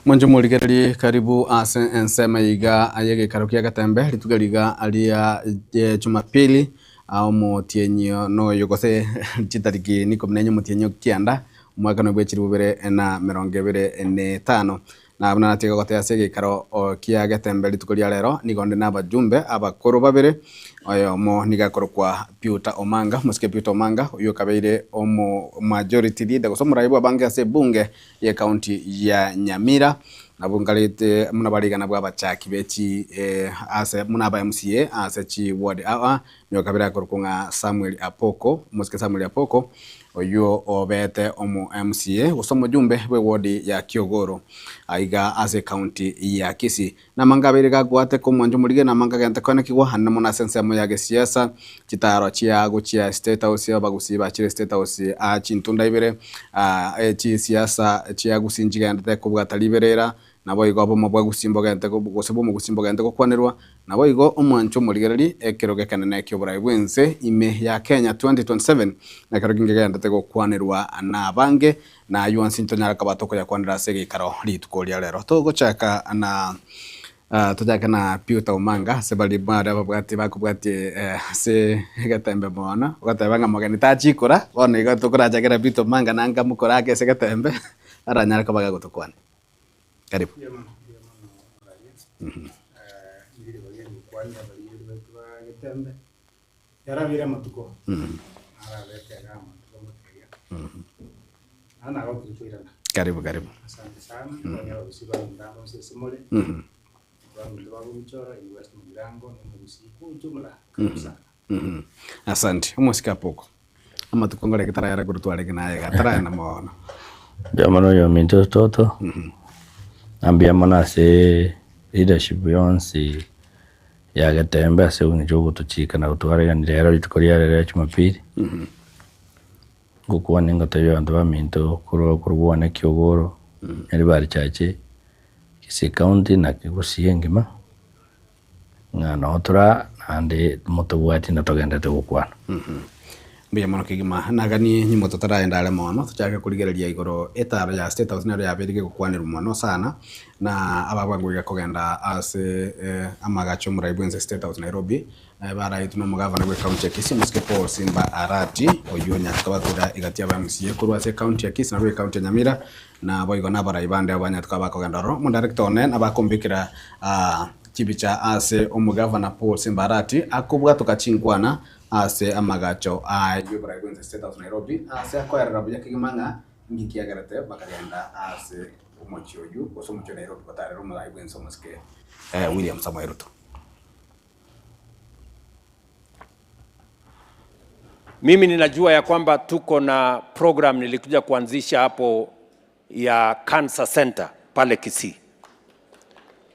Mwanche morigererie karibu ase ensemo iga y'egeikaro kia Getembe, rituko riga ria Jumapili, omotienyi noyo gose chitariki ikomi na inye omotienyi o kianda, omwaka bwe chilifu bibere na emerongo ebere na etano. Na buna natiga goteba ase egeikaro kia Getembe rituko ria rero, nigo nde nabajumbe abakoro babere, oyomo nigo akorokwa Peter Omanga, omosike Peter Omanga, oyio okabeire omo majority leader gose omorai bw'abange ase ebunge y'ecounty ya Nyamira, nabwo nkarete buna bare iga nabwo abachaki be chi ase buna aba MCA ase chi ward aa, nigo kabere akorokwa ng'a Samuel Apoko, omosike Samuel Apoko, oyio obete omo MCA gose omojumbe bwe ward ya Kiogoro aiga ase ecounty ya Kisii. Namanga abeire gagwateka omwancho omorige, namanga agente koenekigwa, ande mono ase ensemo ya gesiasa, chitaaro chia gochia State House, abagusii bachire State House aa chintunda ibere, chisiasa chia Gusii nchigendete kobwata riberera, naboigo obomo bwa Gusii mbogente gose bw'omogusii mbogente gokwanerwa, naboigo omwancho omorigereri ekerogo ekenene ki'oborai bw'ense ime ya Kenya 2027 nekero kingegendete gokwanerwa nabange. Na ayio onsi ntonyare koba tokoyakwanera ase egeikaro rituko ria rero. Togochaka na tochake na Peter Omanga ase baria bare babwati bakobwatie ase egetembe mono, ogoteba ng'a mogeni tachikora, bono igo tokorachakera Peter Omanga nanga mokore ake ase egetembe, aranyare koba gagotokwana. Karibu. Mbuya mono, mbuya mono Raria. Ndire baria gokwania abarigereria baito ba Getembe, Yarabeire amatuko, narabete iga amatuko ngoteria, naende nagokire koirana. Karibu karibu. Asante sana, kwane abagusii baminto ande onsi ase more, baminto ba Bomichoro, in West Mugirango, na omogusii kwa ujumla, karibu sana. Asante. Omosike Apoko, amatuko ngore tarayare korwa twarenge naye iga, tarayana mono. Mbuya mono oyominto toto, na mbuya mono ase leadership yonsi ya Getembe ase eng'encho yogotochika na gotwarigania rero rituko ria rero ria Jumapili, ngokwane ngotebia abanto baminto korwa korwa Kiogoro, Nyaribari Church, Kisii County na Gusii engima, ng'a noo tore aa naende motobwati na togenderete gokwana. Mbuya mono kegima. Naganie nyuma totaraenda are mono, tochake korigereria igoro etaro ya State House nero yabeire gegokwanerwa mono sana, na ababwango iga kogenda ase amagacho omorai bwense State House Nairobi, baraetwe na omogavana bwe county ya Kisii omosike Paul Simba Arati, oyio onyarete kobatura egati ya aba MCA korwa ase ecounty ya Kisii nabarabwo ecounty ya Nyamira, naboigo nabarai bande abwo banyarete koba bakogenda ororo. Omodarector one nabakombekera chibicha ase omogavana Paul Simba Arati akobwatoka chinkwana Ase amagacho ayio oborai bwense State House Nairobi, aase akoerera buya kegima ng'a inki kiagerete bakagenda ase omochie oyio gose omochie o Nairobi gotarera omorai bwense omosike William Samoei Ruto. Mimi ninajua ya kwamba tuko na program nilikuja kuanzisha hapo ya Cancer Center pale Kisii.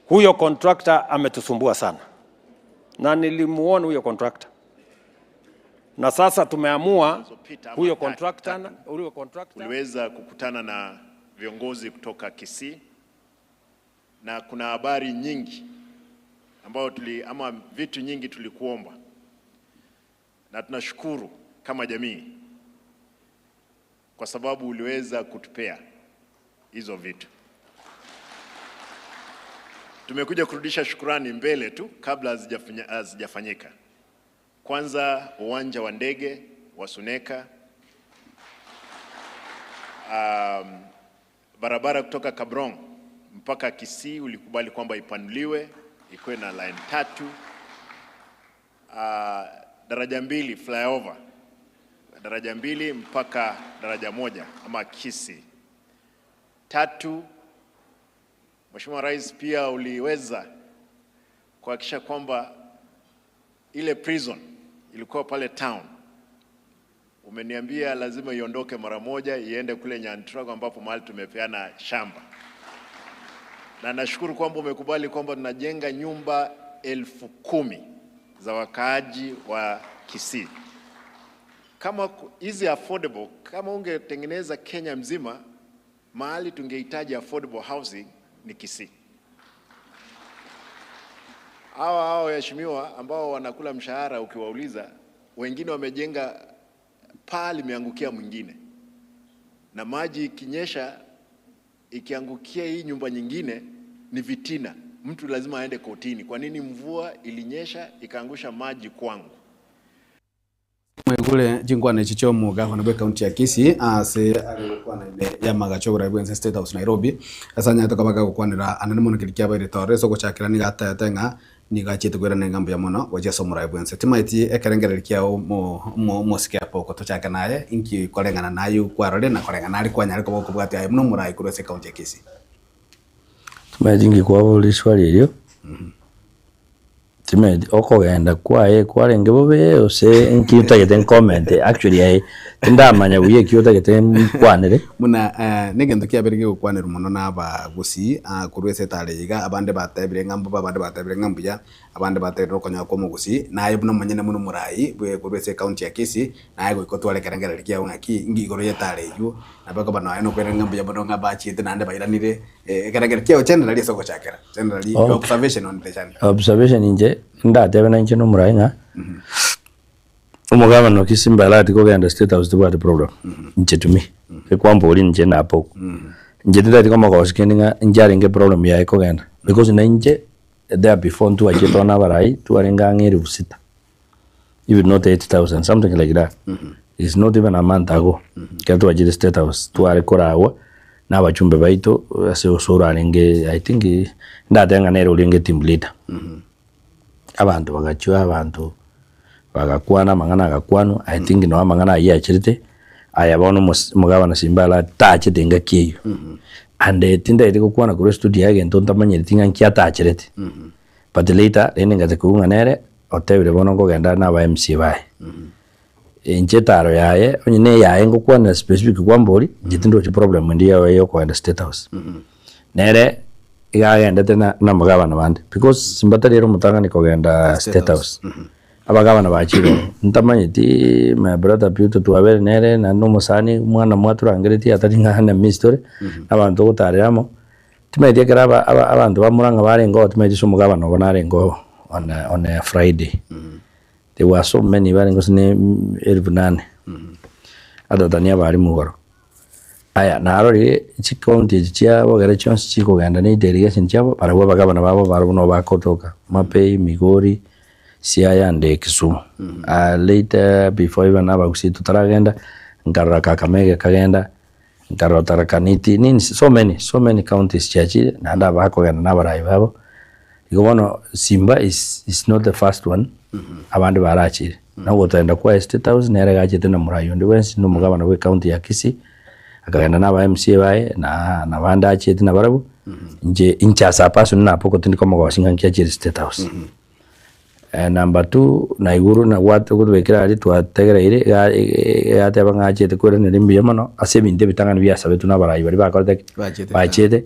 Huyo contractor ametusumbua sana na nilimuona huyo contractor, na sasa tumeamua Zilizopita ama huyo contractor, tatu, huyo contractor uliweza kukutana na viongozi kutoka Kisii na kuna habari nyingi ambayo tuli, ama vitu nyingi tulikuomba, na tunashukuru kama jamii kwa sababu uliweza kutupea hizo vitu. Tumekuja kurudisha shukurani mbele tu kabla hazijafanyika. Kwanza uwanja wa ndege wa Suneka, barabara kutoka Kabrong mpaka Kisii ulikubali kwamba ipanuliwe ikuwe na line tatu. Daraja mbili flyover, daraja mbili mpaka daraja moja ama Kisii. Tatu, Mheshimiwa Rais, pia uliweza kuhakikisha kwamba ile prison ilikuwa pale town, umeniambia lazima iondoke mara moja iende kule Nyantrago ambapo mahali tumepeana shamba, na nashukuru kwamba umekubali kwamba tunajenga nyumba 10,000 za wakaaji wa Kisii. Kama hizi affordable, kama ungetengeneza Kenya mzima, mahali tungehitaji affordable housing ni Kisii. Hawa hawa waheshimiwa ambao wanakula mshahara, ukiwauliza, wengine wamejenga paa limeangukia mwingine, na maji ikinyesha Ikiangukia hii nyumba nyingine ni vitina, mtu lazima aende kotini. Kwa nini mvua ilinyesha ikaangusha maji kwangu? Mwaigure chinkwana echi chi'omogavana bw'ecounty ya Kisii ase are gokwana ime y'amagacho y'oborai bw'ense State House Nairobi, ase anyarete koba gagokwanera anene mono keria kiabaire tore ase ogochakera nigo ataete ng'a nigo achiete koirana ng'a mbuya mono gochia ase omorai bw'ense. Timaeti ekerengererio kiao omo omo omosike Apoko tochake naye, inki koreng'ana naye kwarorire na koreng'ana aria kwanyare koba okobwatia aye buna omorai korwa ase ecounty ya Kisii? Timaeti inki kwabora riswali erio. Timanyeti okogenda kwaye kwarenge bobe gose nki otagete ncommente actually I tindamanya buya eki otagete nkwanere. Buna negento kiabeire gegokwanerwa mono na abagusii korwa ase etara eye iga, abande batebire ng'a mbobe abande batebire ng'a mbuya, abande batebire okonyora kwa omogusii, naye buna omonyene buna omorai bwe korwa ase ecounty ya Kisii, naye goika otware ekerengererio kiago ng'aki inki igoro y'etara eywo, nabo ekoba nonya nokoirana ng'a mbuya mono ng'a bachiete naende bairanire. Ekerengererio kiao generally ase ogochakera, generally your Okay. observation on the journey. Observation inche ndatebe na inche nomorae ng'a omogabana o Kisii Mbalati kogenda State House tibwati problem inche to me ekwamboria inche napo inche tindati komogosi kende ng'a inche arenge problem yaye kogenda because na inche there before ntwachete one abarai twarenge ang'e elfu sita even not 8000 something like that it's not even a month ago ekero twachire state house tware koragwa na abachumbe baito ase osoro arenge i think ndatebe ng'a nere orenge team leader abanto bagachua abanto bagakwana amang'ana agakwanwa i think noo amang'ana aywo acherete aya bono omos omogabana Simbala tachete engaki eywo and tintagete gokwana korwa estudio yaye egento ntamanyereti ng'a nki atacherete. But later rende ngacha koigwa ng'a nere otebire bono nkogenda are na aba MCA baye. Inche etaro yaye onye na eyaye ngokwanera specific kwambori inche tindochi problem ende yaye ya okogenda state house. Nere iga agendete na na amagabana bande because simba tari ere omotang'ani kogenda state house. Abagabana bachire ororo ntamanyeti my brother Peter twabere nere naende na omosani omwana mwatorangeretie atari ng'a enemies tore, abanto togotarera amo. Timanyeti ekero aba aba abanto ba Murang'a barenge oo timanyeti ase omogabana obo narenge oo on a on a Friday. There were so many barenge gose ne elfu nane, atatania abalimu igoro. Aya narorire chicounty echi chia bogere chionsi chikogenda ne delegation chiabo barabwo abagabana babo barabwo nabo bakotoka, Mapei, Migori, Siaya and Kisumu. Later before even abagusii totaragenda, nkarora Kakamega ekagenda. Nkarora Tharaka Nithi, nini so many, so many counties chiachire naende aba bakogenda na abarai babo. Igo bono Simba is, is not the first one, abande barachire. Na ogotenda kwaye State House nere gachete na morai onde bwensi na omogabana bwe county ya Kisii, akagenda na aba MCA baye na na abande achiete nabarabwo, inche inche as a person nabo tindi komogosia ng'a nki achiete State House. Number two, naigure nagwate gotobekera aria twategereire iga igateba ng'a achete koiraneria mbuya mono ase ebinto ebitang'ani biasabetwe na abarai baria bakorete ki? Bachete Bachete,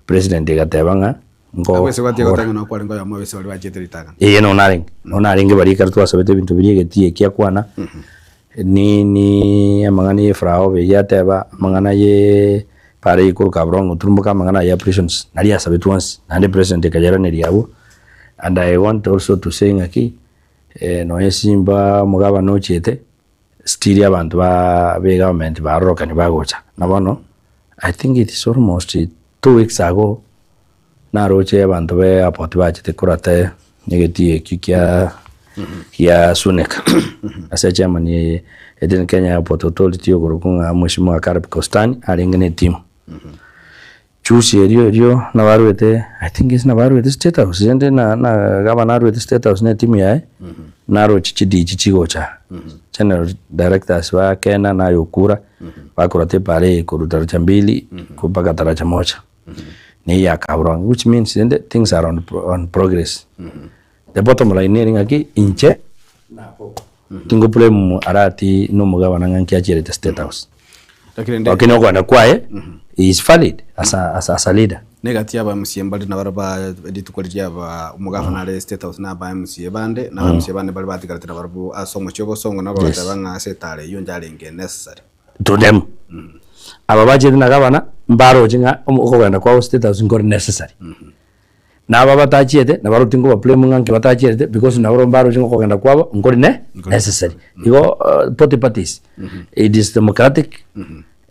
president egateba ng'a nko Abwo ase gwatia gora. gotanga noo kwarenge oyomo ase baria bachete ritang'ani. Eye nonya narenge, nonya narenge baria ekero twasabete ebinto biria egetii eki akwana, ni ni amang'ana ya efraobe eyio ateba, amang'ana ye para eye korwa Kaburongo turumboka amang'ana aya ya prisons, naria asabetwe onsi, naende president ekayeraneria abwo. And I want also to say ng'aki, nonya Simba omogabana ochiete, still abanto ba be government barorokani bagocha. Na bono, I think it is almost 2 weeks ago, naroche abanto ba airport bachete korata egetii ekio kia gia Sunica ase chairman ete Kenya Airport Authority okorokwa ng'a Mheshimiwa Caleb Kostani arenge na etimu. Juzi erio erio nabarwete I think ase nabarwete state house rende na na gavana arwete state house na etimu yaye naroche chidichi chigocha general directors ba Kena na Ayokura bakorata epara eye korwa daraja mbili mpaka daraja moja na eye ya Kaburonge which means rende things are on on progress. The bottom line nere ng'aki inche tingo blame Arati na omogabana ng'a nki achiarete state house. Lakini rende Lakini okogenda kwaye he is valid as a, as a, as a leader. Negati y'aba MCA mbare nabaro ba rituko riria aba omogafana are State House na aba MCA bande, na aba MCA bande baria batigarete nabarabwo ase omochie o Bosongo nabo Yes. bagateba ng'a ase etara eyio njarenge necessary. To them. Aba bachete na gavana mbaroche ng'a omo- okogenda kwabo State House nkore necessary. Na aba batachiete nabarobwo tinkoba blame ng'a nki batachiete because nabarobwo mbaroche ng'a okogenda kwabo nkori ne necessary. Igo both parties it is democratic.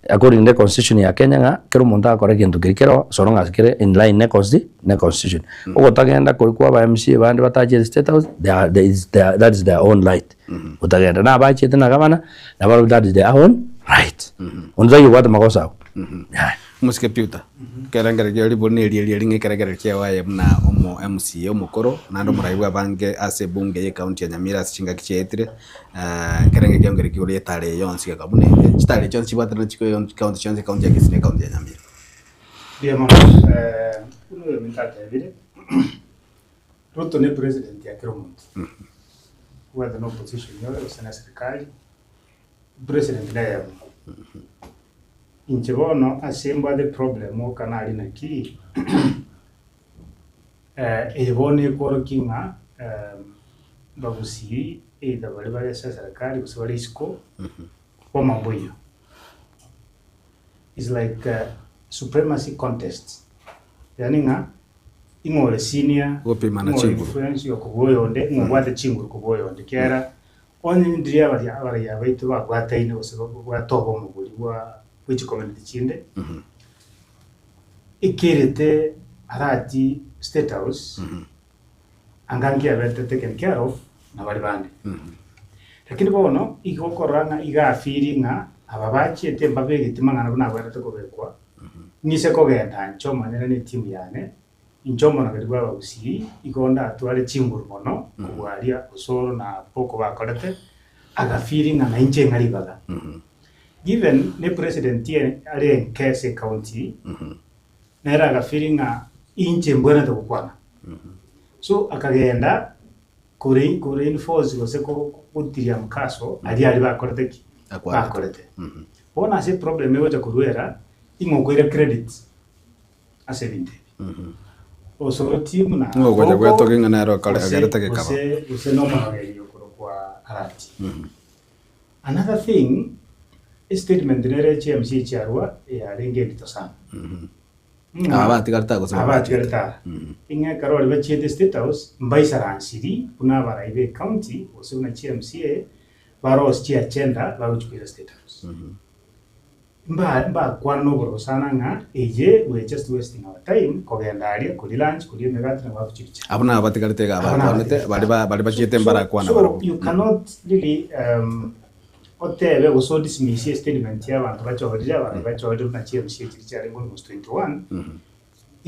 According ne constitution ya Kenya ng'a kera omonto agakora egento keria kero so long as kere in line ne consti ne constitution. Ogotagenda koria kwa aba MCA bande batachiete state house they are they is their that is their own right gotagenda. Na abachiete na gavana nabarobwo that is their own right. Onde taiyo obwate magoso abwo yaya. Omosike Peter, ekerengererio ribori na erio erio ng'a ekerengererio kiago aye buna omo MCA omokoro naende omorai bw'abange ase ebunge ye county ya Nyamira ase chingaki chiaetire, ekerengerio kiago nkerokio igoro y'etara eye yonsi geka buna eye, chitara echi chionsi chibwatire na chiko county chionsi ecounty ya Kisii na ecounty ya Nyamira. Mbuya mono, buna oyominto atebire, Ruto ne president ya kera omonto, whether ne opposition ore gose ne serikali, president neyemo. Inche bono ase mbwate problem oka nari naki, eye bono ekworokia ng'a bagusii either baria bare ase eserekari gose bare isiko, boma mboiyo. Is like supremacy contest, yaani ng'a ing'o ore senior, Gopimana ing'o ore chinguru. influential kobua oyonde, ing'o obwate chinguru kobua oyonde, ekiagera Onye ndiria abaria abaraiya baito babwataine gose babwate obomo boria bwa bwe chicommunity chinde, ekerete arati state house, anga nkiabete taken care of na baria bande. Lakini bono igo okorora ng'a iga afeeli ng'a aba bachiete mbabegeti mang'ana buna abwenerete kobekwa, ng'ise kogenda inche omonyene na etimu yane, Inche omonogeri bw'abagusii igo ndatware chinguru mono kobua aria Osoro na Apoko bakorete, agafeel ng'a nainche ng'a ribaga. Given ne president are enke ase ecounty, nere agafeel ng'a inche mbwenerete gokwana. So akagenda kore koreinforce gose gotiria mkaso aria aria bakorete ki? Akwanete. Bakorete. Bono ase eproblem egocha korwera, ing'o okoira credit? ase ebinto ebi. Osorotie buna Ng'a ogocha Akoko, gwetogia ng'a nere okore gose agerete gekaba. gose gose nomoragerio okorokwa Arati. Another thing, estatement nere chiMCA chiarwa yarenge endito sana. Ng'a Aba batigarete aa gose aba bachiete. batigarete aa. Ing'a ekero baria bachiete State House, mbaisaransiri buna abarai be ecounty gose buna chiMCA, barose chiagenda bagochia koira State House. Mba mbakwana nobororo sana ng'a eye we are just wasting our time kogenda aria koria lunch koria emegati na goaka chibicha. Abwo nabo batigarete iga Abwo abakwanete, nabatigarete baria ba baria So bachiete so mbarakwana so barabwo. you cannot really um, otebe gose odismiss estatement ya abanto bachorire abanto bachorire buna chi MCA chiria chiarenge almost 21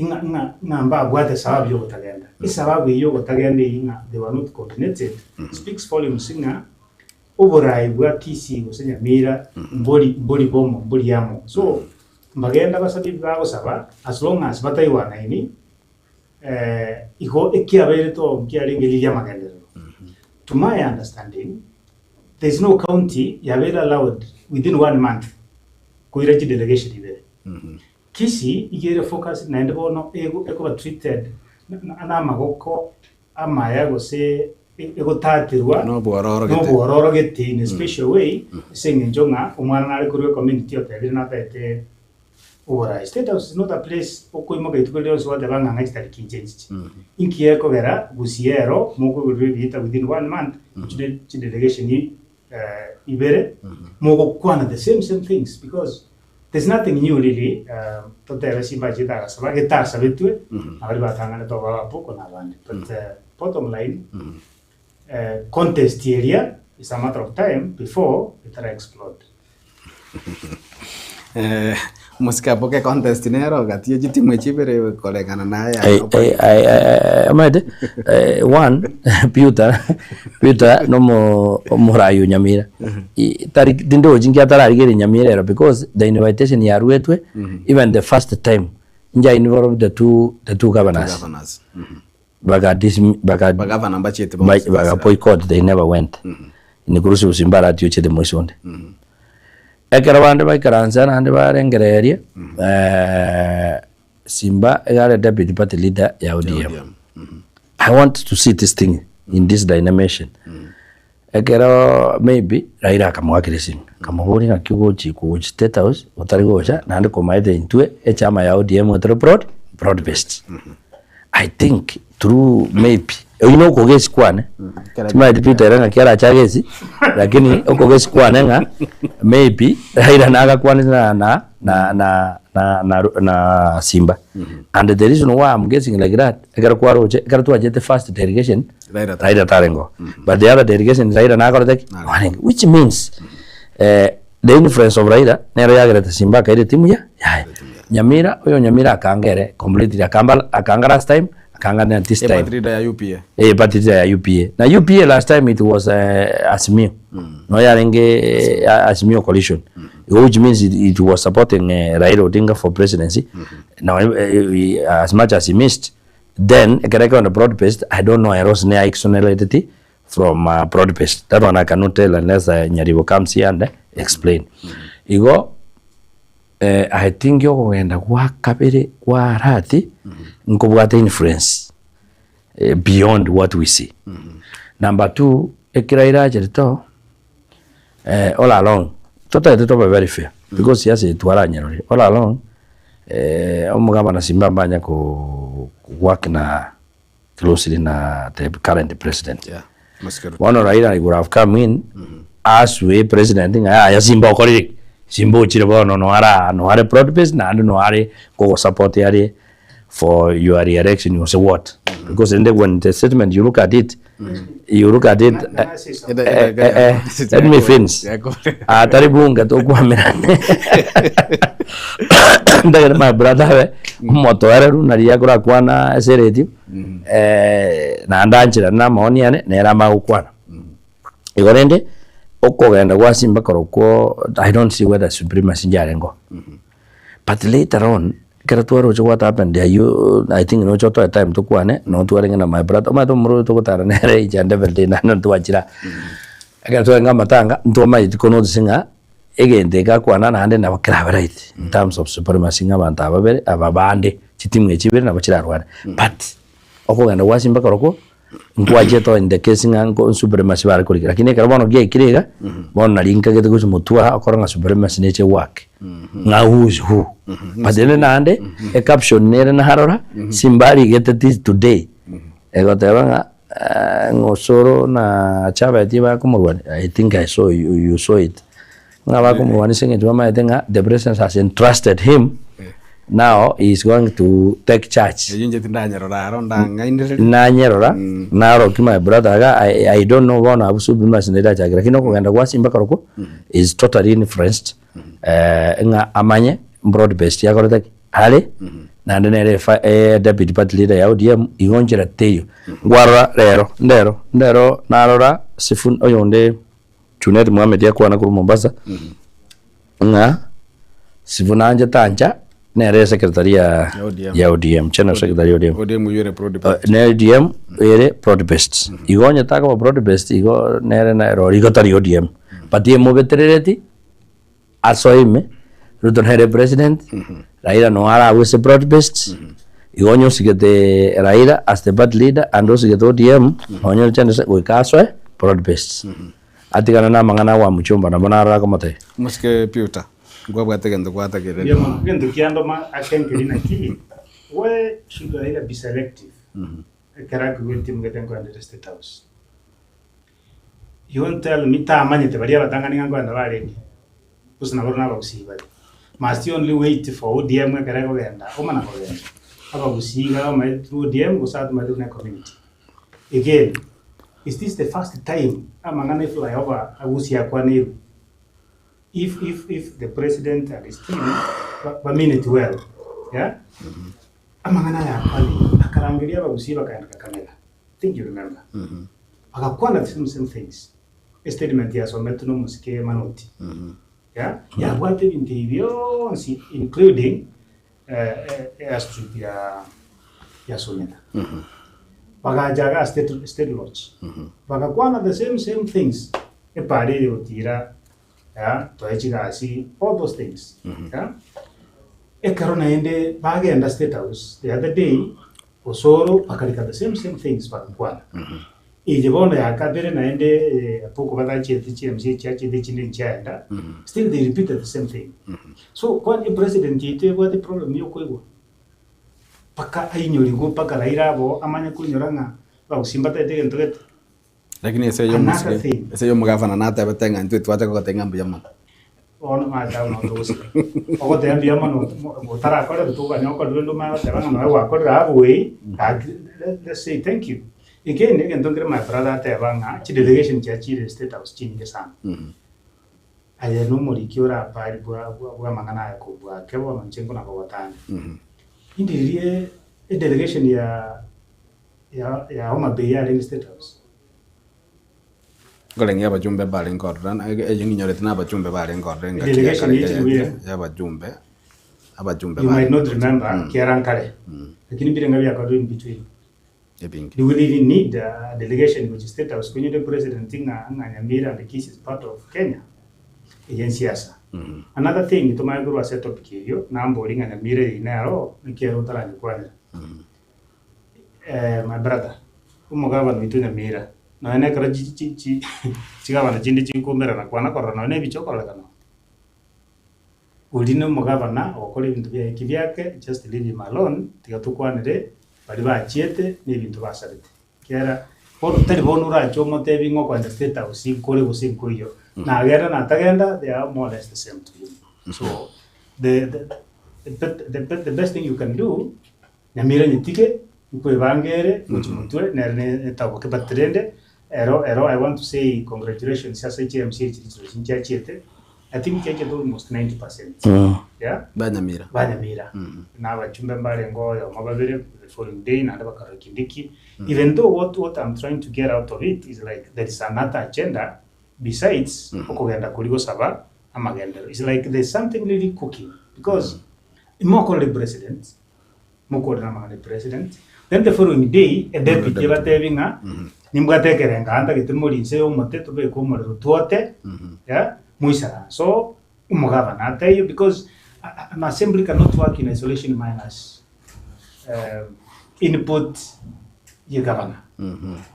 ng'a ng'a ng'a mbabwate esababu ya ogotagenda. Esababu eyio ya ogotagenda eyio ng'a they were not coordinated speaks volumes ng'a Oboraai bwa Kisii gose Nyamira mbori mbori bomo mbori amo so mbagenda basabe ebi bagosaba as long as bataigwanaini igo ekiabeire to nkiarenge riria amagenderero. To my understanding there is no county yabeire allowed within one month koira chidelegation ibere. Kisii iga ere focused naende bono ekoba treated na amagoko amaya gose egotaterwa Nobwororo gete. nobwororo gete in a special way ase eng'encho ng'a omwana nare korwa ecommunity otebire nataete oboraai. State house is not a place okoimoka rituko rionsi gwateba ng'a ng'a chitariki inche nchiche. Inki gekogera gusii ero mokoigorerwa ebiita within one month chire chidelegation ibere mogokwana the same same things because there's nothing new really totebe simba chitagasaba getasabetwe na baria batang'anete oba abapoko na abande but bottom line contest eria is a matter of time before etara explode. Omosike aboke contest nero gati ye chitimu echi ibere koreng'ana naye Ai- ai- ai- ai- omanyete one Peter Peter nomo omorai o Nyamira I- tari tindochi nki atararigereria Nyamira ero because the invitation yaruetwe even the first time inche I involved the two the two governors Governors. baka dismi baka Bagavana mbachiete ba- bonsi baka boycott they never went inclusive Simbarati ochete moise onde Ekero bande baikaransa naende barengereria, Simba iga are deputy party leader ya ODM. I want to see this thing in this dynamation. Ekero maybe Raila akamoakera esimi, akamoboria ng'aki ogochi kogochi State House otari gocha naende komaete intwe echama ya ODM etore broad broad based. I think through maybe. Oyio na okogesi kwane, timanyeti Peter ere ng'aki arache agesi, lakini okogesi kwane ng'a maybe Raila nagakwanete na na na na na na na Simba. And the reason why I'm guessing like that, ekero kwaroche, ekero twachete first delegation, Raila tarenge. Raila tarenge oo. But the other delegation Raila nakorete ki? Narenge. Which means eh, the influence of Raila nero yagerete Simba akaira etimu ya yaye. Nyamira, oyo Nyamira akanga ere completely, akamba akanga last time, akanga na this time. Party leader ya UPA. Eh, party leader ya UPA. Na UPA last time it was Azimio. No yarenge Azimio coalition. Which means it was supporting Raila Odinga for presidency. Now, as much as he missed, then ekero ekero broad based, I don't know ere ose ne exonerated from broad based. That one I cannot tell unless Nyaribo comes here and explain. Igo I think okogenda gwa kabere kwa Arati nkobwate influence beyond what we see. Number two, ekero airacherete oo all along totagete tobe very fair because siasa eye twaranyerorire all along omogabana Simba mbanya ko work na closely na the current president. Yeah, Mosike Ruto. Bono Raila would have come in aswe president ng'a yaya Simba okorire ki? Simba ochire bono no ara no are broad based naende no are kogosupport are for your re-election gose what because rende when the statement you look at it you look at it Can I say something? let me finish. Ah, tari bunge tokwamerane ndagere my brother abe omotoereru nari akorakwana ase eredio naende ancherane na amaoni ane nere amanye gokwana. Igo rende okogenda gwa Simba korokwo I don't see whether supremacy yarenge oo. But later on ekero twaroche what happened aywo I think noche otoe time tokwane nonye twarenge na my brother omanyete omorwire oyo togotara nere each and every day naende ntwachire aa. Ekero twarenge amatanga ntwamanyeti ko notice ng'a egento eke akwana naende nabo kerabe right in terms of supremacy ng'a abanto aba babere aba bande chitimu echi ibere nabo chirarwane but okogenda gwa Simba korokwo Nkwachete in the case ng'a nko supremacy bare korika lakini ekero bono giaikire iga, bono nari nkagete gochia motwe aa okore ng'a supremacy neche egwake, ng'a who is who. But rende naende, ecaption nere narora, Simba arigete this today, egoteba ng'a ng'a Osoro na Chabeti bakomorwania, I think I saw you, you saw it, ng'a bakomorwania ase eng'encho bamaete ng'a the president has entrusted him, now he is going to take charge. Eyio inche tindanyerora aro ndang'ainereria. Nanyerora, narokia my brother iga, I, I don't know bono abwo supremacy nderachake, lakini okogenda gwa Simba korokwo is totally influenced ng'a amanye broad based akorete ki? Are, naende nere efa deputy party leader ya ODM, igo nchera teiyo. Nkwarora rero, ndero, ndero narora Sifuna oyonde Junet Mohamed akwana korwa Mombasa, ng'a Sifuna anche tancha nere secretary ya Ya ODM. ya ODM, general secretary ya ODM. ODM oyio ere broad based. Ne ODM ere broad based. Igo onye takoba broad based igo nere nero igo tari ODM. But emobeterereti asoe ime, Ruto nere president, Raila no aragwe ase broad based. Igo onye osigete Raila as the party leader and osigete ODM, nonye chande goika asoe broad based. Atigane na amang'ana agwa mchumba nabo narora akomotebia. Omosike Peter, nkwabwate egento gwatagereri. Mbuya mono. Egento kiandoma ase nkeri naki, why should Raila be selective ekero akoigwa entimu gete nkoendete State House? You won't tell me tamanyete baria abatang'ani ng'a nkoenda barenge, gose nabo na abagusii bare. Must you only wait for ODM ekero ekogenda, omana kogenda. Abagusii iga bamaete through ODM gose atomaete buna ecommunity. Again, is this the first time amang'ana e flyover agusie akwaneirwe? If, if, if the president and his team ba, ba mean it well, yeah? Amang'ana aya akwaneirwe, akarangeria abagusii bakaenda Kakamega. I think you remember. Bagakwana the same same things. Estatement yasometwe na omosike Manoti. Yeah? Yabwate ebinto ebi bionsi including airstrip ya ya Sumida. Bagacha iga State, State Lodge. Bagakwana the same same things. Epara eye gotira yeah, toe chigasi, all those things. Yeah. Ekero naende bagenda State House the other day, Osoro bakarika the same same things bagakwana. Eye bono ya kabere naende abwo batachiete chi MC chiachete chinde nchiaenda, still they repeated the same thing. So kwani epresident yaito ebwate problem ya okoigwa? Mpaka ainyorigwe mpaka Raila abo amanye koinyora ng'a. Abagusii mbatagete egento gete. Lakini ase eyio Another omosike, thing. ase eyio omogavana natebete ng'a intwe twacha kogotebia ng'a mbuya mono. Bono omanyete abwo nabo togosika. Ogoteba mbuya mono otarakora togokanya okorire rende omanye goteba ng'a nonya gwakorire halfway, gaki let's say thank you. Again egento nkere my brother ateba ng'a chidelegation chiachire state house chinyinge sana. Aye nomoriki orapari bwa bwa amang'ana aya kobua ake bono inche nkona kogotanda. Indiririe edelegation ya ya ya Homa Bay yarenge state house. Nkorenge abachumbe mbarenge ororo, eye ng'inyorete na abachumbe barenge ororo engaki ya Delegation kare ye yaetire, chibuya. ya abachumbe, abachumbe You might barenge not gocha. remember kiara nkare, lakini mbirenga biakorwa in between. Ebinge. Do we really need a delegation gochia state house konyora president ng'a ng'a Nyamira and Kisii is part of Kenya? Eye nsiasa. Another thing tomanye korwa ase etopic eyio, nambori ng'a Nyamira eye nero naki ere otaranyekwanera. My brother, omogabana oito Nyamira, nonya na ekero chi chi chi chigabana chinde chikoumerana kwana korora nonya na ebicha okororekana oo. Oria na omogabana ogokora ebinto biaye kibiake, just leave him alone, tiga tokwanere baria bachiete na ebinto basarete. Ekiagera bono tari bono orache omotebi ng'a okoenda state house nkore gose nkoiyo, nagenda natagenda they are more or less the same to him. So the the the the best thing you can do, Nyamira nyetige, nkwebanga ere, gochia motwe, nere ne etaboke but rende ero ero I want to say congratulations ase chi MCA chiria chirochio nchiachiete, I think chiachiete almost 90 percent, yeah, Ba Nyamira. ba Nyamira, na abachumbe mbarenge oyomo babere the following day naende bakarora Kindiki, even though what what I'm trying to get out of it is like there is another agenda besides okogenda koria gosaba amagenderero, it's like there is something really cooking because imokorire president mokorere amang'ana e president, then the following day e deputy ebatebi ng'a nimbwate ekerengo aa ntagete more inse ya omote tobeke omorero twote, yeah, moisaranse oo, omogabana ataiyo because an assembly cannot work in isolation minus input ye governor.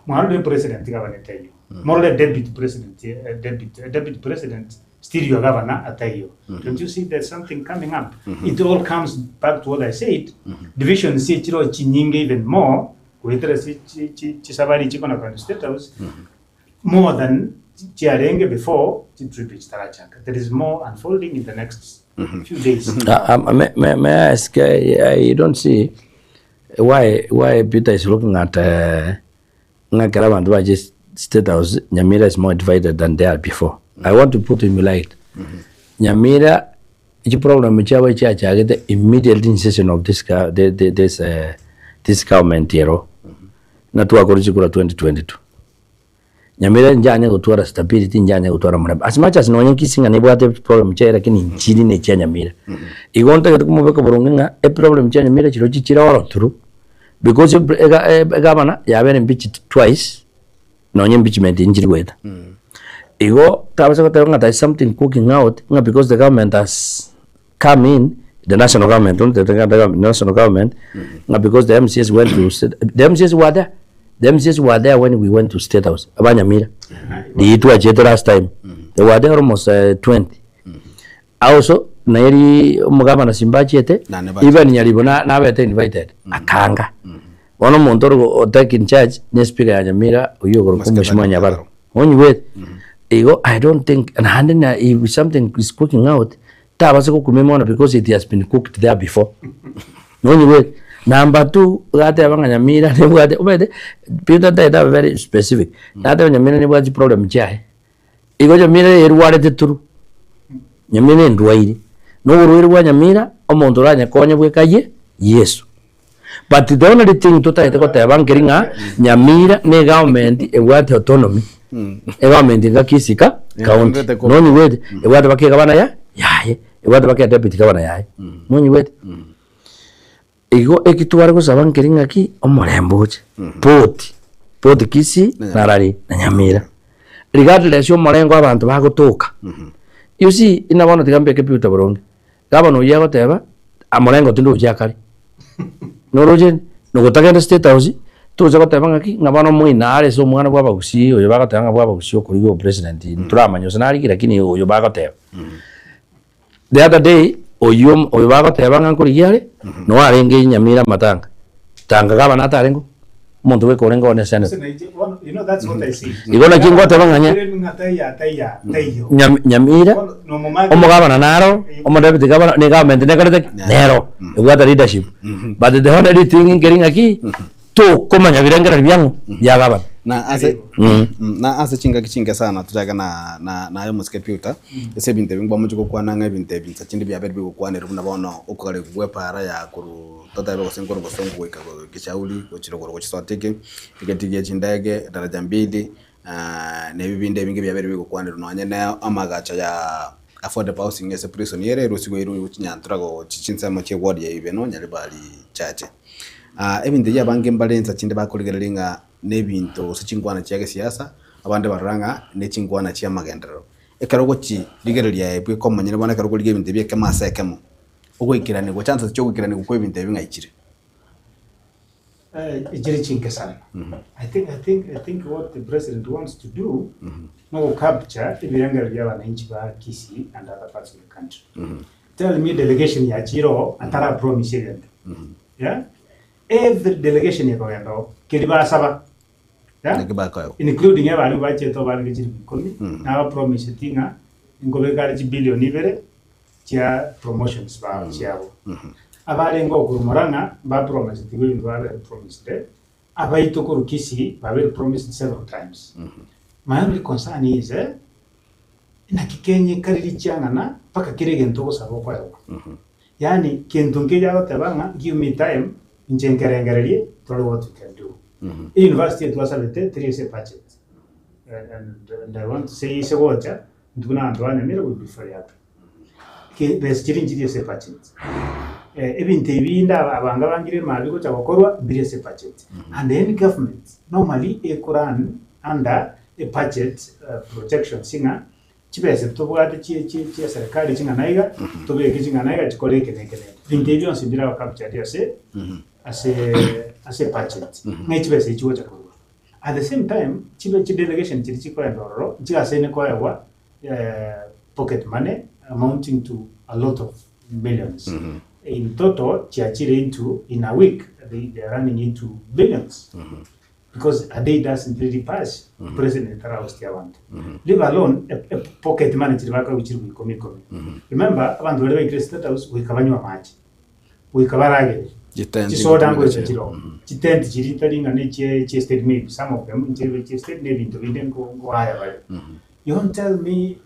Mwarorire president governor etaiyo, morore deputy president deputy deputy president Still your governor ataiyo. Don't you see there's something coming up? It all comes back to what I said. Divisions chiro chinyinge even more goetera ase chi- chi- chisabari chikona kogenda State House more than chiarenge before chitrip chitarachaka. There is more unfolding in the next few days. May, may, may I ask, I don't see why, why Peter is looking at uh, Ng'a ekero abanto bache State House, Nyamira is more divided than they are before. I want to put him right. Nyamira, chiproblem chiabo chiachagete immediately in session of this, ga- the, the, this, uh, this government ero. Na twakora chikura 2022. Nyamira njanye gotwara stability, njanye gotwara murembe. As much as nonye Kisii ng'a nebwate problem chiaye lakini nchiri ne chia Nyamira. Igo ntagete komobeka boronge ng'a eproblem chia Nyamira chirochio chire oro through. Because egavana yabere impeached twice, nonye impeachment nchiri goeta. Igo tabasa goteba ng'a there is something cooking out ng'a because the government has come in, the national government, not the county government, national government, ng'a because the MCAs went to state, the MCAs were there, the MCAs were there when we went to state house, aba Nyamira, riria twachiete last time, they were there almost 20. Also neri omogabana simbachiete Nane bachiete. even Nyaribo na nabete invited akanga. Bono omonto ore go take in charge ne speaker ya Nyamira oyio okorokwa Masika Mheshimiwa Daniel Nyabaro. Nyabaro. Onyigwete? Igo I don't think naende na if something is cooking out tabasa gokumia mono because it has been cooked there before. Nonyigwete? Number two, gateba ng'a Nyamira nebwate omanyete Peter ntagete abe very specific, nateba Nyamira nebwate chiproblem chiaye. Igo Nyamira erwarete turu, Nyamira endwaire, na oborwaire bwa Nyamira omonto oranyekonye bweka aye Yeso. But the only thing totagete goteba nkeri ng'a Nyamira ne egovernment ebwate autonomy, egovernment enga Kisii ka county, Ebwate ko- nonyigwete? Ebwate baka egavana ya yaye, ebwate baka edeputy governor yaye, nonyigwete? Igo eki tware gosaba nkeri ng'aki omorembe oche poti poti Kisii na Rari na Nyamira regardless ya omorengo abanto bagotoka you see ina bono tiga mbeke Peter boronge gavana oyio agoteba amorengo tindochi akare noroche nogotagenda state house tocha goteba ng'aki ng'a bono moino are ase omwana bwa abagusii oyo bagoteba ng'a bwa abagusii okorigia obopresident ntoramanya gose narigire lakini oyo bagoteba. The other day oyio oyo bagoteba ng'a nkorigia are, noo arenge Nyamira amatanga. Tanga gavana atarenge oo. Omonto bweka orenge one eseneta. Igo naki ngoteba ng'a nya- Nyamira, omogabana naro, omodeputy gavana, ne egovernment nekorete ki? Nero, ebwate leadership. But the only thing nkeri ng'aki, tokomanya birengererio biang'o? Bia gavana. Na ase na ase chingaki chinke sana tochake na na naye omosike Peter, ase ebinto ebi nkwamochie gokwana ng'a ebinto ebi nsa chinde biabeire bigokwanerwa buna bono okogarekwa gwa epaara ya korwa Totebe gose nkorwa bosongo goika Kishauri, gochia rogoro gochia Sotiki, egetii gie chindege, daraja mbili, na ebi binde ebinge biabeire bigokwanerwa nonye na amagacho ya affordable housing ase prison ere erusigwe erwe chinyantura gochia chinsemo chia eward ya Ibeno, Nyaribari chache. Ebinto ebi abange mbare insa chinde bakorigereria ng'a nebinto gose chinkwana chia gesiasa, abande barora ng'a ne chinkwana chi'amagenderero. Ekero ogochirigereria aye bweka omonyene bono ekero okorigia ebinto ebi ekemo ase ekemo, ogoikeranigwa, chances chia ogoikeranigwa kwa ebinto ebi ng'a ichire? Echire chinke sana. I think, I think, I think what the president wants to do no go capture ebirengererio bia abananchi ba Kisii and other parts of the country. Tell me delegation yachire oo atara promise egento. Yeah? Every delegation ekogenda oo keri basaba. Yeah? Naki bakoegwa. Including abarimu bachete oo barenge chilifu ikomi, naba promiseti ng'a nkobeka are chibilion ibere chia promotions bao chiabo. Abarenge okorwa Murang'a mbapromisetigwe ebinto babere promised, abaito korwa Kisii babere promised several times. My only concern is naki Kenya ekare richiang'ana mpaka kera egento ogosaba okoegwa. Yaani kento nkeria agoteba ng'a give me time inche nkerengererie tore what we can do. University etwasabete teri ase ebudget and and I want to say ase gocha Intwe buna abanto ba Nyamira we be very happy. Ki besa chiria nchiri ase ebudget. Ebinto ebi binde aba abanga bangire mabi gocha gokorwa mbiri ase ebudget. And any government normally eko run under a budget projections ng'a chibesa tobwate chie chie chia serikali ching'ana iga, tobeke ching'ana iga chikore eke na eke na eke. Ebinto ebi bionsi mbiraba captured ase ase ase ebudget ng'a chibesa echi chigocha korwa. At the same time, chibe chidelegation chiria chikoenda ororo nchigasaine koegwa pocket money amounting to a lot of millions. In total chiachire into in a week they, they are running into billions because a day doesn't really pass president tarahosti abanto leave alone a, a pocket money chiri bakoegwa chiribu ikomi ikomi. Remember abanto baria baikire state house goika banywe amache. Goika baragere. Chitenti Chisoda gotumeka ngocha chire. chiroo. Chitenti chiria chitari ng'a ne chie chie state maybe some of them nchire chie state na ebinto binde nko nkoaya bare. You don't tell me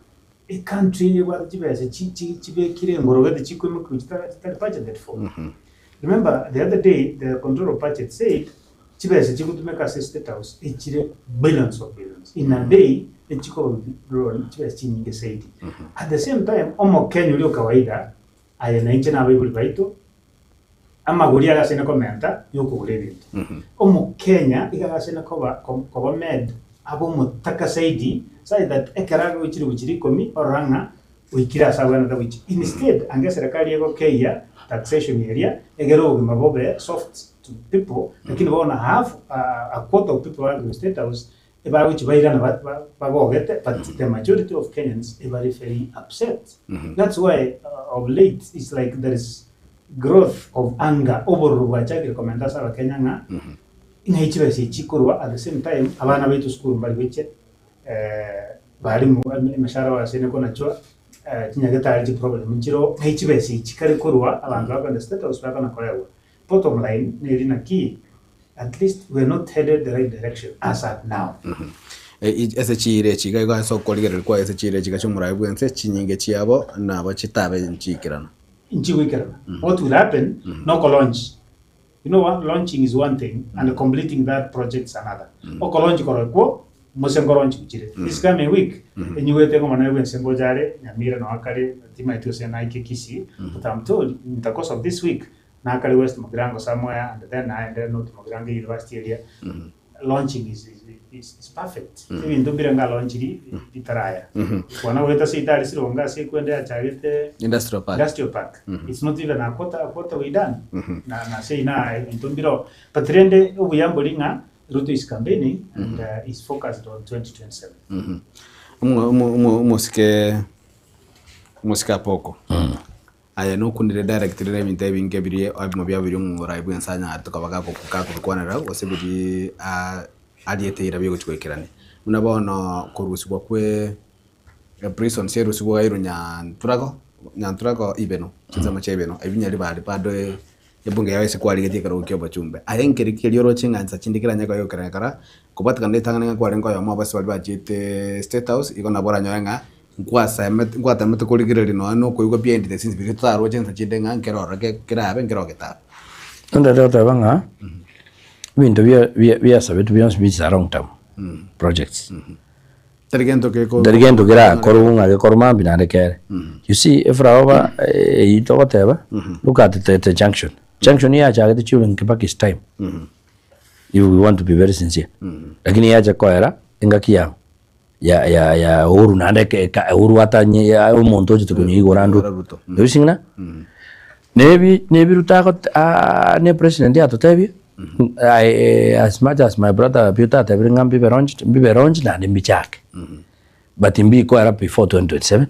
a country ebwate chibesa chi chi chibekire engorogete chikoimokiwa chitara chitari budgeted for. Remember the other day the controller of budget said chibesa chigotumeka ase state house echire billions of billions. In a day echikoba withdrawn chibesa chinyinge zaidi. At the same time omokenya oria o kawaida Aye na inche nabaibori baito, amagori agasaine komenta yokogora ebinto. Omokenya iga agasaine koba koba made abe omotaka zaidi such that ekero agochire gochira ikomi orora ng'a oikire ase abwenerete gochia. Instead ange eserekari egokeyia taxation eria egere obogima bobe soft to people lakini bono half a quarter of people are in state house Ebagochia bairana bagogete but the majority of Kenyans ebare very upset. That's why of late it's like there is growth of anger, obororo bwachakire komenta ase abakenya ng'a ng'ai chibesa echi chikorwa at the same time abana baito sukuru mbari gochia barimu emeshahara bagasene konachwa chinyagetari chiproblem nchiroo ng'ai chibesa echi chikare korwa abanto bakoenda state house bakona koegwa. Bottom line neri naki at least we are not headed the right direction as at now. Ase chiira echi iga igo ase okorigereria kwaye ase chiira echi iga chi'omoraai bw'ense, chinyinge chiabo nabo chitabe nchiikeranu. Nchigoikerana. What will happen noko launch. You know what, launching is one thing and completing that project is another. Oko launch korokwo mose nko launch chire. This coming week enyigwete ng'a omonene bw'ense ngocha are Nyamira noo akare timaeti gose naike Kisii but I'm told in the course of this week Nakare West Mugirango somewhere and then naende North Mugirango University eria launching is, is, is, is perfect. Ebinto mbire nga launchiri bitaraya. Kwana goeta seito aria Sironga ase ekwende yachagete Industrial park. Industrial park. It's not even a quarter, a quarter way done. Na, na sei na ebinto mbiro. But rende obuya mbori ng'a Ruto is campaigning and is focused on 2027. Omo- omo- omo- Omosike omosike Apoko. Aye nokunire direct rire ebinto ebinge biria ebimo biabo biria omorai bwense anyarete koba gakobikwanera gose biria ariete eira bigochia goikerania. Buna bono korusigwa kwe prisons erusigwe gairwe Nyanturago, Nyanturago Ibeno, chinsemo chia Ibeno, ebio Nyaribari bado ebunge yao ase kwarigetie ekerogo kia obochumbe. Aye nkeri keria oroche ng'a insa chinde keranyare koba egokerana kara, kobwatekana ritang'ani ng'a kwarenge oyomo ase baria bachiete state house, igo nabo oranyore ng'a nkwasemete nkwatemete korigereria nonya na okoigwa behind the scenes biria totaroche insa chinde ng'a nkere ororo kerabe nkere ogetabe. Nonde goteba ng'a ebinto bia bia biasabetwe bionsi bi a long term projects. Tari gento geko Tari gento kerakorwe ng'a gekorwe mambia naende kere. You see eflower eyio togoteba, look at the the junction. Junction yachagete during Kibaki's time, if we want to be very sincere. Lakini yacha koera engaki ya ya ya ya Uhuru naende eke eka Uhuru atanye omonto ochete konyeigora ande Igora Ruto. You see ng'a nebi nebi Ruto agote ne president atotebia I as much as my brother Peter atebire ng'a mbibe launched, mbibe launched naende mbichake but mbikoera before 2027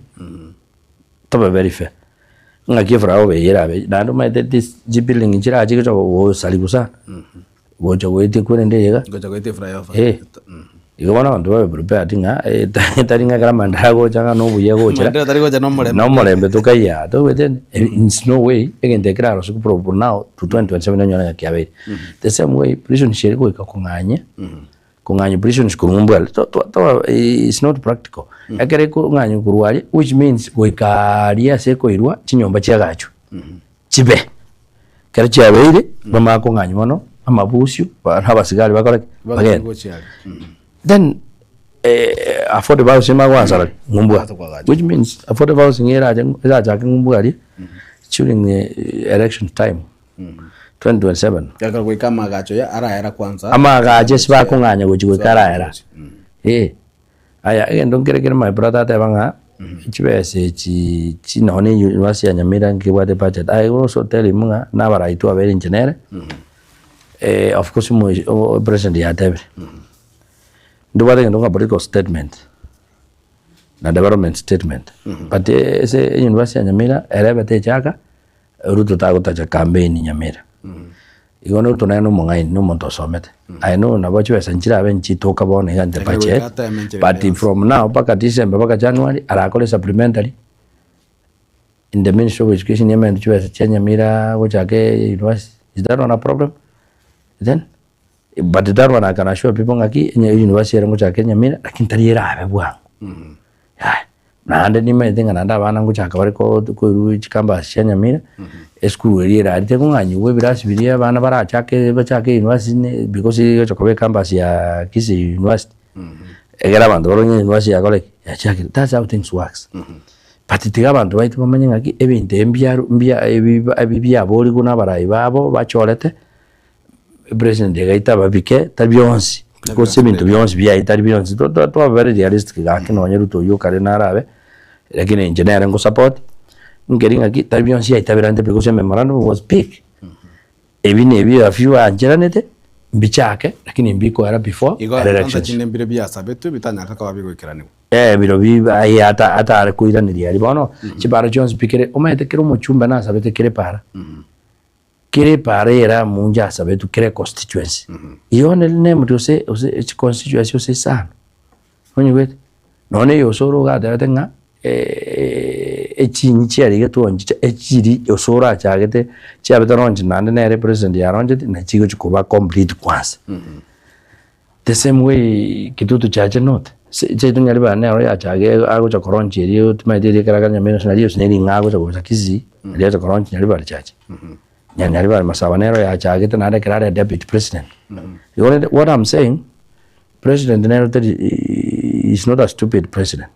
tobe very fair ng'aki eflower eye erabe naende omanyete this chibuilding nchirache gocha gosariwa sana gocha goetia kwerende iga. Gocha goetia flyover. Eh. Igo bono abanto babe prepared ng'a tari ng'a ekero amaendeleo agocha ng'a nobuya egochera. Amaendeleo tari gocha nomorembe. Nomorembe tokaiyaa toigwete it's no way egento ekio kerarosiwe from now to 2027 onyore ng'a kiabeire. The same way prison chiria goika kong'anyia, kong'anyia prisons korwa mbwere to to to it's not practical. Ekero ekong'anywa korwa aria which means goika aria ase ekoirwa chinyomba chiagachwe chibe. Ekero chiabeire, bamanye kong'anywa mono, amabusio, na abasigari bakore ki? Bagende. Then affordable housing bagoansa baria ng'umbu aa, which means affordable housing erache erachake ng'umbu aria during election time 2027. Ekero goika amagacho ya araera kwanza. Amagacho ase bakong'anya gochia goika araera, eh. Aya, egento nkere kere my brother ateba ng'a chibesa echi chi nonye na university ya Nyamira nkebwate budget, I will also tell him ng'a nabarai twabeire inche nere, of course omo o president yatebire, ntobwate egento ng'a political statement na development statement, but ase university ya Nyamira ere ebete echaka, Ruto tagotacha campaign Nyamira. Igo Ruto nere nomong'aini, nomonto osomete. I know nabo chibesa nchirabe nchitoka bono iga in the budget, but from now mpaka December mpaka January arakore supplementary in the ministry of education emente chibesa chia Nyamira gochaka university. Is that one a problem? Then but that one I can assure people ng'aki university ere ngochaka Nyamira lakini tari erabe bwango. Yaya, naende nimanyete ng'a naende abana ngochaka bare ko koirwa chicampus chia Nyamira, esukuru eria erarete kong'anyigwa ebirasi biria abana barachake bachake university ne because egocha koba ecampus ya Kisii University, egere abanto barore ng'a university yakora ki? Yachakire. That's how things works. But tiga abanto baito bamanye ng'aki ebinto ebi mbiaru mbia ebi ebi biaborigwe na abarai babo bachorete. President egaita ababike tari bionsi because ebinto bionsi biaye tari bionsi to to tobe very realistic gaki nonye Ruto oywo kare narabe lakini inche nere ngo support nkeri ng'aki tari bionsi yaitaberante because ememorandum was big ebi na ebi a few ancheranete mbichake lakini mbikoera before Igo elections. chinde mbire biasabetwe bitanyarete koba bigoikeranigwa. Eh biro aye ata atare koiraneria aria bono chibara chionsi pi kere omanyete kera omochumbe nasabete kere para. Kera epaara ere amunche asabetwe kera econstituency. He only named ose ose chiconstituency ose isano. Onyigwete? Nonya eye Osoro iga atebete ng'a echinyi chiarigetwe onchicha echiri Osoro achagete chiabete launch naende nere president yalauncheti nachi chigochi koba complete kwanza. The same way Kitutu Chache North, seito Nyaribari nero yachage agocha kolaunch erio timanyeti erio ekero akare Nyamira nari gose neri ng'a agocha gocha Kisii nari acha kolaunch Nyaribari Chache. Nya Nyaribari Masaba nero yachagete naende ekero are deputy president. Igo rende what I'm saying, president nere tari is not a stupid president,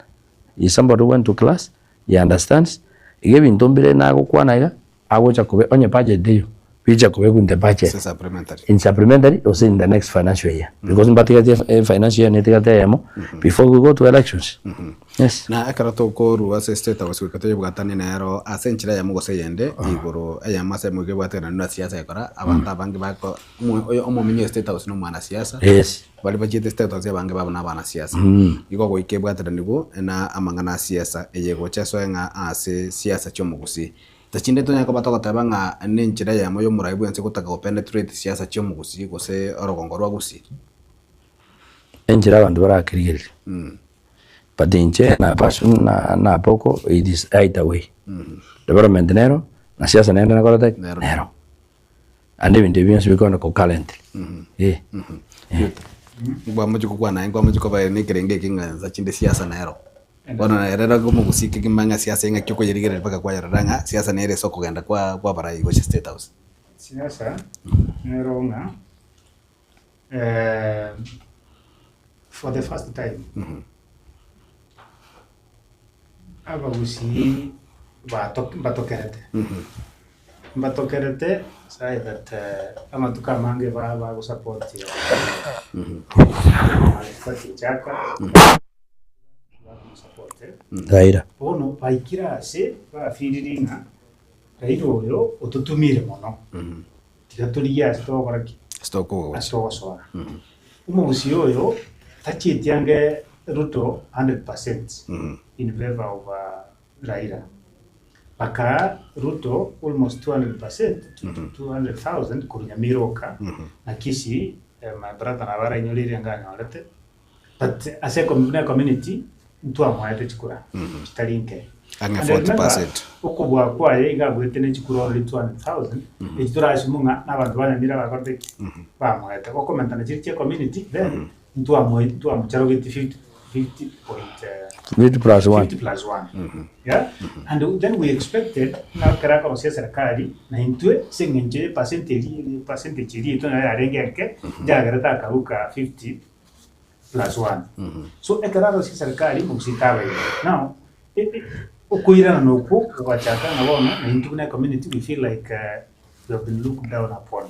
is somebody who went to class, he understands, iga ebinto mbire nagokwana iga, agocha kobe onye budget teiyo, bicha kobekwa in the budget. Ase supplementary. In supplementary gose in the next financial year because mbatigatie e financial year netigarete eyemo before we go to elections. Yes. Na ekero tokorua ase state house goika toyebwatanie nero ase enchera eyemo gose eyende igoro eyemo ase eyemo ekebwatekana buna siasa ekora abanto abange bako omo oyo omomenyi o state house na omwanasiasa Yes. baria bachiete state house abange babo na abanasiasa igo goika ebwateranigwe na amang'ana a siasa eye egocha esoe ng'a ase siasa chia omogusii. Tachinde tonyare koba togoteba ng'a nenchera eyemo y'omorai bwensi gotaka go penetrate siasa chi'omogusii gose orogongo rwa Gusii. Enchera abanto barakerigereria but inche na person na napoko it is either way. Development nero na siasa nere nakorete ki? Nero. Nero. Naende ebinto ebi bionsi bikogenda ko currently eh. Nkwamochia gokwana aye nkwamochia koba ere na ekerengo eke ng'a nsa chinde siasa nero. Bono nere ere omogusii kegima ng'a siasa eng'aki okoyerigereria mpaka kwayerora ng'a siasa nere ase okogenda kwa kwabarai gochia state house. Siasa nero ng'a for the first time abagusii bato mbatokerete, mbatokerete sai that amatuko amange ba bagosupport batichaka bakomosupport. Raila. Bono baikire ase bafeelire ng'a Raila oyo ototumire mono. Tiga torigie ase togokora ki? Ase tokogocha. Ase togosoa. Omogusii oyo tachieti ange Ruto 100% in favour of Raila. Bakaa Ruto almost 200%, 200,000 korwa Nyamira oka na Kisii, my brother nabo arainyoreire enga anyorete. But ase ecom buna ecommunity ntwamoete chikura chitari nke. Ang'e And remember, 40%. okobua kwaye iga abuete ne chikura already 200,000 echi torashumu ng'a na abanto ba Nyamira bakorete ki? Bamoete. Gokomentana chiri chia ecommunity then ntwamoe ntwamocharogeti 50 50 point 50 plus 1. 50 plus 1 yeah and then we expected ng'a ekero akorosia eserekari na intwe ase eng'encho ye percentage percentage eria yaito nayo yarenge enke yagerete akaruka 50 plus one. So ekero arosie serikali omogusii tabaire. Now, e- e- okoirana okwo gogachaka ng'a bono na intwe buna ecommunity we feel like we have been looked down upon.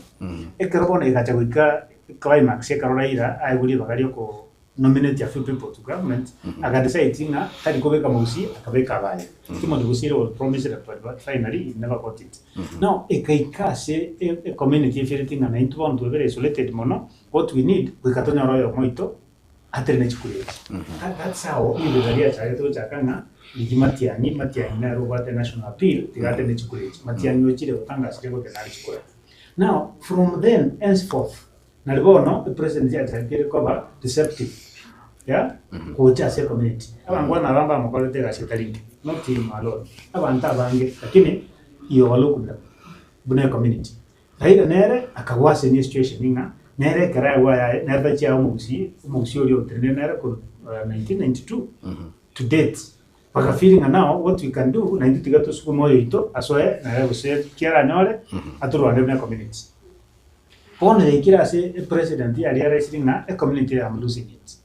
Ekero bono egacha goika climax ekero Raila aegwe ribaga ria oko nominate a few people to government, aga decide ng'a tari kobeka mogusii akabeka abaye. Timothy Bosire was promised but but finally he never got it. Now ekaika ase e- ecommunity efeelete ng'a naintwe bono twebere isolated mono, What we need, goika tonyore oyomo oito atari ne chikura echi. That, that's how riberera riachagete gochaka ng'a rigia Matiang'i, Matiang'i nere obwate national appeal, tiga atari ne chikura echi. Matiang'i ochire gotangasire gote nare chikura. Now, from then henceforth, nari bono epresident yachakire koba receptive, yeah, gocha ase ecommunity. Abangwana aba mbamokorete egasi etari nke, not him alone, abanto abange, lakini he overlooked them buna ecommunity. Raila nere akagwasenia esituation ng'a nere ekero aegwa ayaye nere tachia ae omogusii, omogusii oria otenenire nere korwa 1992 to date. Baka feel ng'a now what we can do naintwe tiga tosukume oyoito asoe nere gose ki aranyore atorwane buna ecommunity. Bono yaikire ase epresident yarealisire ng'a ecommunity eye am losing it.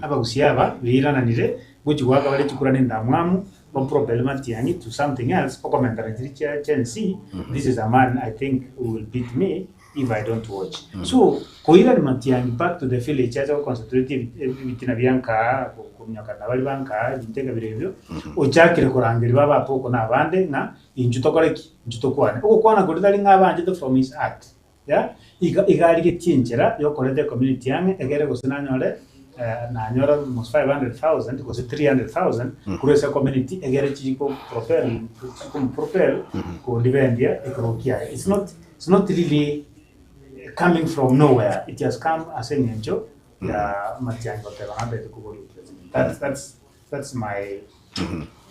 Abagusii aba beirananire gochia goaka bare chikura nendamwamu, ba propel Matiang'i to something else, okomentana chiri chia Gen Z, this is a man I think who will beat me if I don't watch. So, koirani Matiang'i back to the village ache go concentrate ebi- ebitina bia nkaa, kominyokana na baria ba nkaa, ebinto ekabira ebio, ochakire korangeria baba apoko na abande ng'a intwe tokore ki? Intwe tokwane. Ogokwana koria tari ng'a abanchete from his heart. Yeah, iga iga arigetie enchera yokoreta ecommunity ang'e egere gose nanyore nanyore almost 500,000 gose 300,000 korwa ase ecommunity egere chiko propel chikomopropel kondibendia ekerogo kiaye. It's not it's not really coming from nowhere, it has come ase eng'encho ya Matiang'i goteba ng'a ntaete koboria opresident. That's that's That's my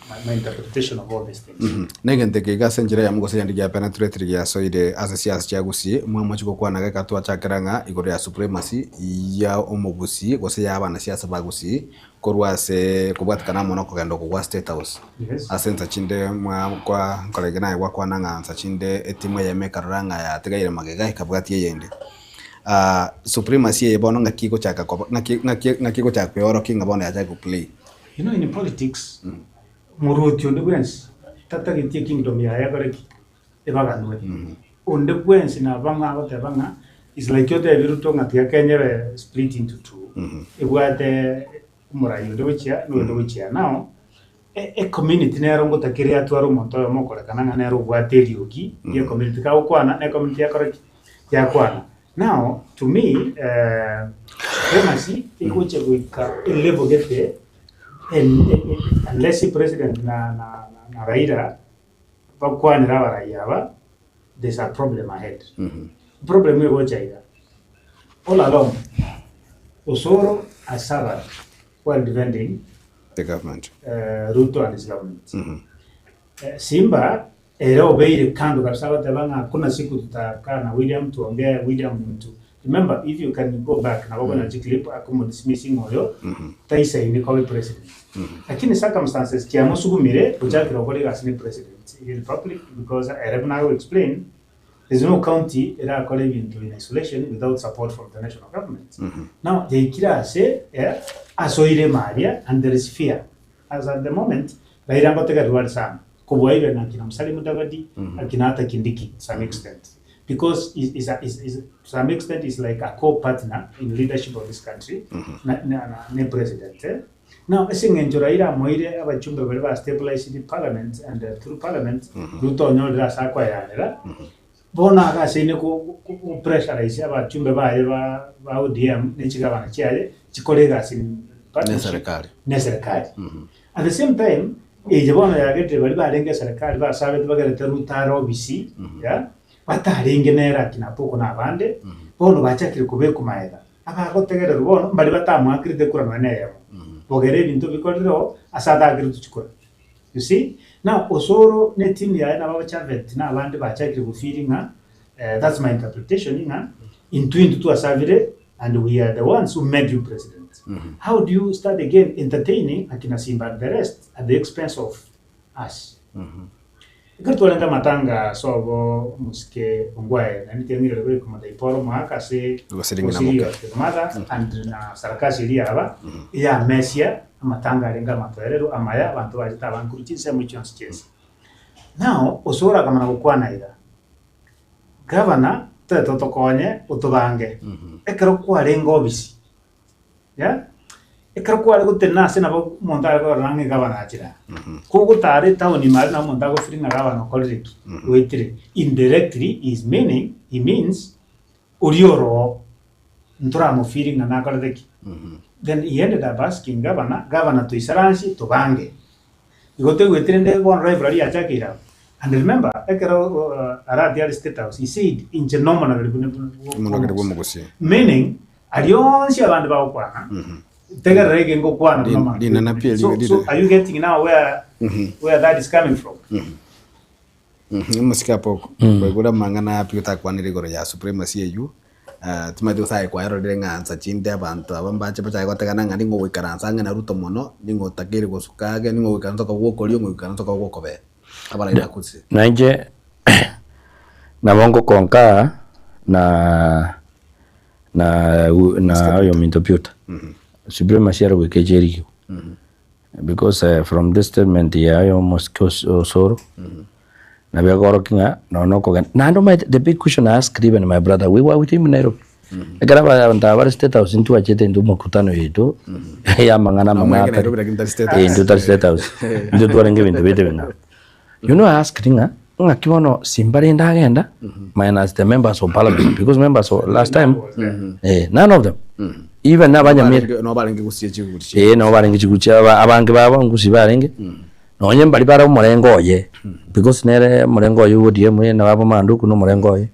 my, my interpretation of all these things. Negento eke iga ase enchera eyemo gose eyende gia penetrate giasoire ase siasa chia Gusii, mwamochi gokwana geka twachakera ng'a igoro ya supremacy ya omogusii gose ya abanasiasa ba Gusii korwa ase kobwatikana amo na okogenda oko gwa State House. Yes. Ase ensa chinde mwa kwa nkora iga naye gwakwana ng'a nsa chinde etimu eyemo ekarora ng'a yatigaire magega ekabwatia eyende. Supremacy eye bono ng'aki egochaka koba ng'aki ng'aki ng'aki egochaka kweorokia ng'a bono yachaka go play. You know in politics, moruoti onde bwensi tatageti ekingdom yaye ekore ki? Ebaganwe. Onde bwensi naba ng'a agoteba ng'a is like otebi Ruto ng'a tiga Kenya ebe split into two, ebwate omorai onde gochia na onde gochia. Now, Ecommunity nero ngotakere yatware omonto oyomo okorekana ng'a nere obwate eriogi ria ecommunity kagokwana na ecommunity yakora ki? Yakwana. Now to me supremacy egocha goika elevel gete unless president na na Raila. bakwanere abarai aba, there's a problem ahead. Problem egocha iga, all along Osoro has suffered while defending The government. Ruto and his government. Simba ere obeire kando kabisa agoteba ng'a hakuna siku tutakaa na William tuongee William ni mtu. Remember if you can go back nabo okonyora chiclip akomodismissing oyo taisaini kobe president. Lakini circumstances chiamosugumire gochakera gokora egasi ne president ye republic because ere buna ago explain there's no county erakore ebinto in isolation without support from the national government. Now yaikire ase eh, asoire ime aria and there is fear As at the moment, Raila ngotegererwa are sana kobua even akina Musalia Mudavadi, akina hata Kindiki to some extent because is, is, a, is, is, to some extent is like a co-partner in leadership of this country na, na, na, ne president eh. Now ase eng'encho Raila amoire abachumbe baria ba stabilized parliament and uh, through parliament Ruto onyorire ase akoeanera bono agaseine ko ko pressurize abachumbe baye ba ba ODM ne chigavana chiaye chikore egasi in partnership Neserikari. neserikari. At the same time, eye bono yagerire baria barenge eserikari basabete bagerete Ruto are obisi, yeah, batarenge nere akina Apoko na abande, bono bachakire kobekwa maega. Abagotegererwa bono mbaria batamoakerete ekura nonya na eyemo. Bogere ebinto bikorire oo ase atakeretwe chikura. You see? Now Osoro ne team yaye nabo Chaveti na abande bachakire go feel ng'a that's my interpretation ng'a intwe intwe twasabire and we are the ones who made you president. How do you start again entertaining akina Simba and the rest at the expense of us? Ekero twarenge amatanga ase obo omosike Ongwae naende tiang'irire goika Omotai Paul omoaka ase Gosiringi na gosiri moke. the mother and na sarakasi eria yaba eyamesia amatanga arenge amatoereru amaya abanto bachete abankuru chinsemo chionsi chi'ense. Now Osoro akamana gokwana iga, Gavana toete otokonye otobange ekero kwarenge obisi Yeah? Ekero kware gotenena ase nabo omonto are korora ng'a egavana achire aa. Kogotara etown ime aria nabo omonto agofeel ng'a gavana okorire ki? Oetire. Indirectly he is meaning, he means oria oroo ntoramofeel ng'a nakorete ki? Then he ended up asking gavana, gavana toisaransie tobange. Igo toigwete rende bono rivalry yachakeire abwo. And remember ekero Arati are state house he said inche nomonogeri buna Omonogeri bw'omogusii. Meaning aria onsi abande bagokwana tegerera eke ngokwana buna omwana Rinana pi So, erire so are you getting now where where that is coming from? Omosike Apoko, kwaigure amang'ana aya pi otakwanire igoro ya supremacy eywo, timanyeti gose aye kwarorire ng'a nsa chinde abanto aba mbache bachake gotegana ng'a ning'o ogoikaransa ang'e na Ruto mono, ning'o otakeire gosuka age, ning'o ogoikaransa okoboko gwa okorio, ng'o ogoikaransa okoboko gwa okobee. Abarai ba Gusii. Na inche nabo ngokonkaa na na na oyominto Peter, supremacy ere goika eche erigwe. Because from this statement ya omosike Osoro, nabo ekorokia ng'a nonya na okogenda, naende omanyete the big question I asked even my brother, we were with him in Nairobi, ekero abanto aba bare state house ntwachete intwe omokutano yaito ya amang'ana amang'ana Mwenge Nairobi lakini tari state Eh, intwe tari state house, intwe twarenge ebinto biaito ebing'ao. You know I asked ng'a, ng'aki bono Simba rende agenda, minus the members of parliament, because members of last time, eh, none of them, even abanyamira. Barenge- no barenge gusia chiguri chia Ee, nabo barenge chiguru chia aba- abange babo ngusi barenge, nonye mbari bare omorengo oye, because nere omorengo oye bwa ODM eye nabo abamanduku na omorengo oye,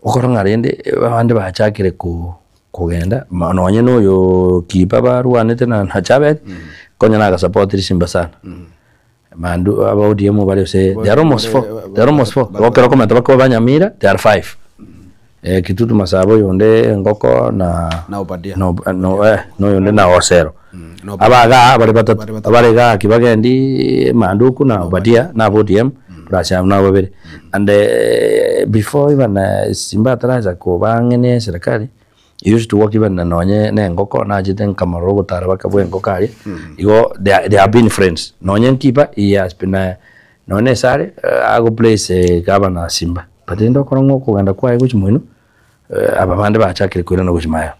okora ng'a rende abande bachakire ko kogenda ma nonye na oyo Kiba barwanete na na Chabet, konya nagasapotire Simba sana. Mandu aba ODM bare ase they are almost four, they are almost four. Igo ekero okomenta bakoba banyamira they are five. Eh, Kitutu Masaba oyonde Engoko na Na Obadia. na Ob- no eh, na oyonde na Osero. na Obadia. Aba igaa bare batato, Bare batato. abare igaa Kibagendi Manduku na Obadia na aba ODM plus abwo nabo babere. And before even Simba ataracha koba ang'e ne serikali, He used to work even nonye na engoko nachete nkamorora ogotara baka bwa engoko aria igo they, are- they have been friends nonye nkipa he has been eh, nonye na esare eh, ago place eh, gavana Simba but rende okora ng'a okogenda kwaye gochia moino eh, aba bande bachakire koirana gochia maega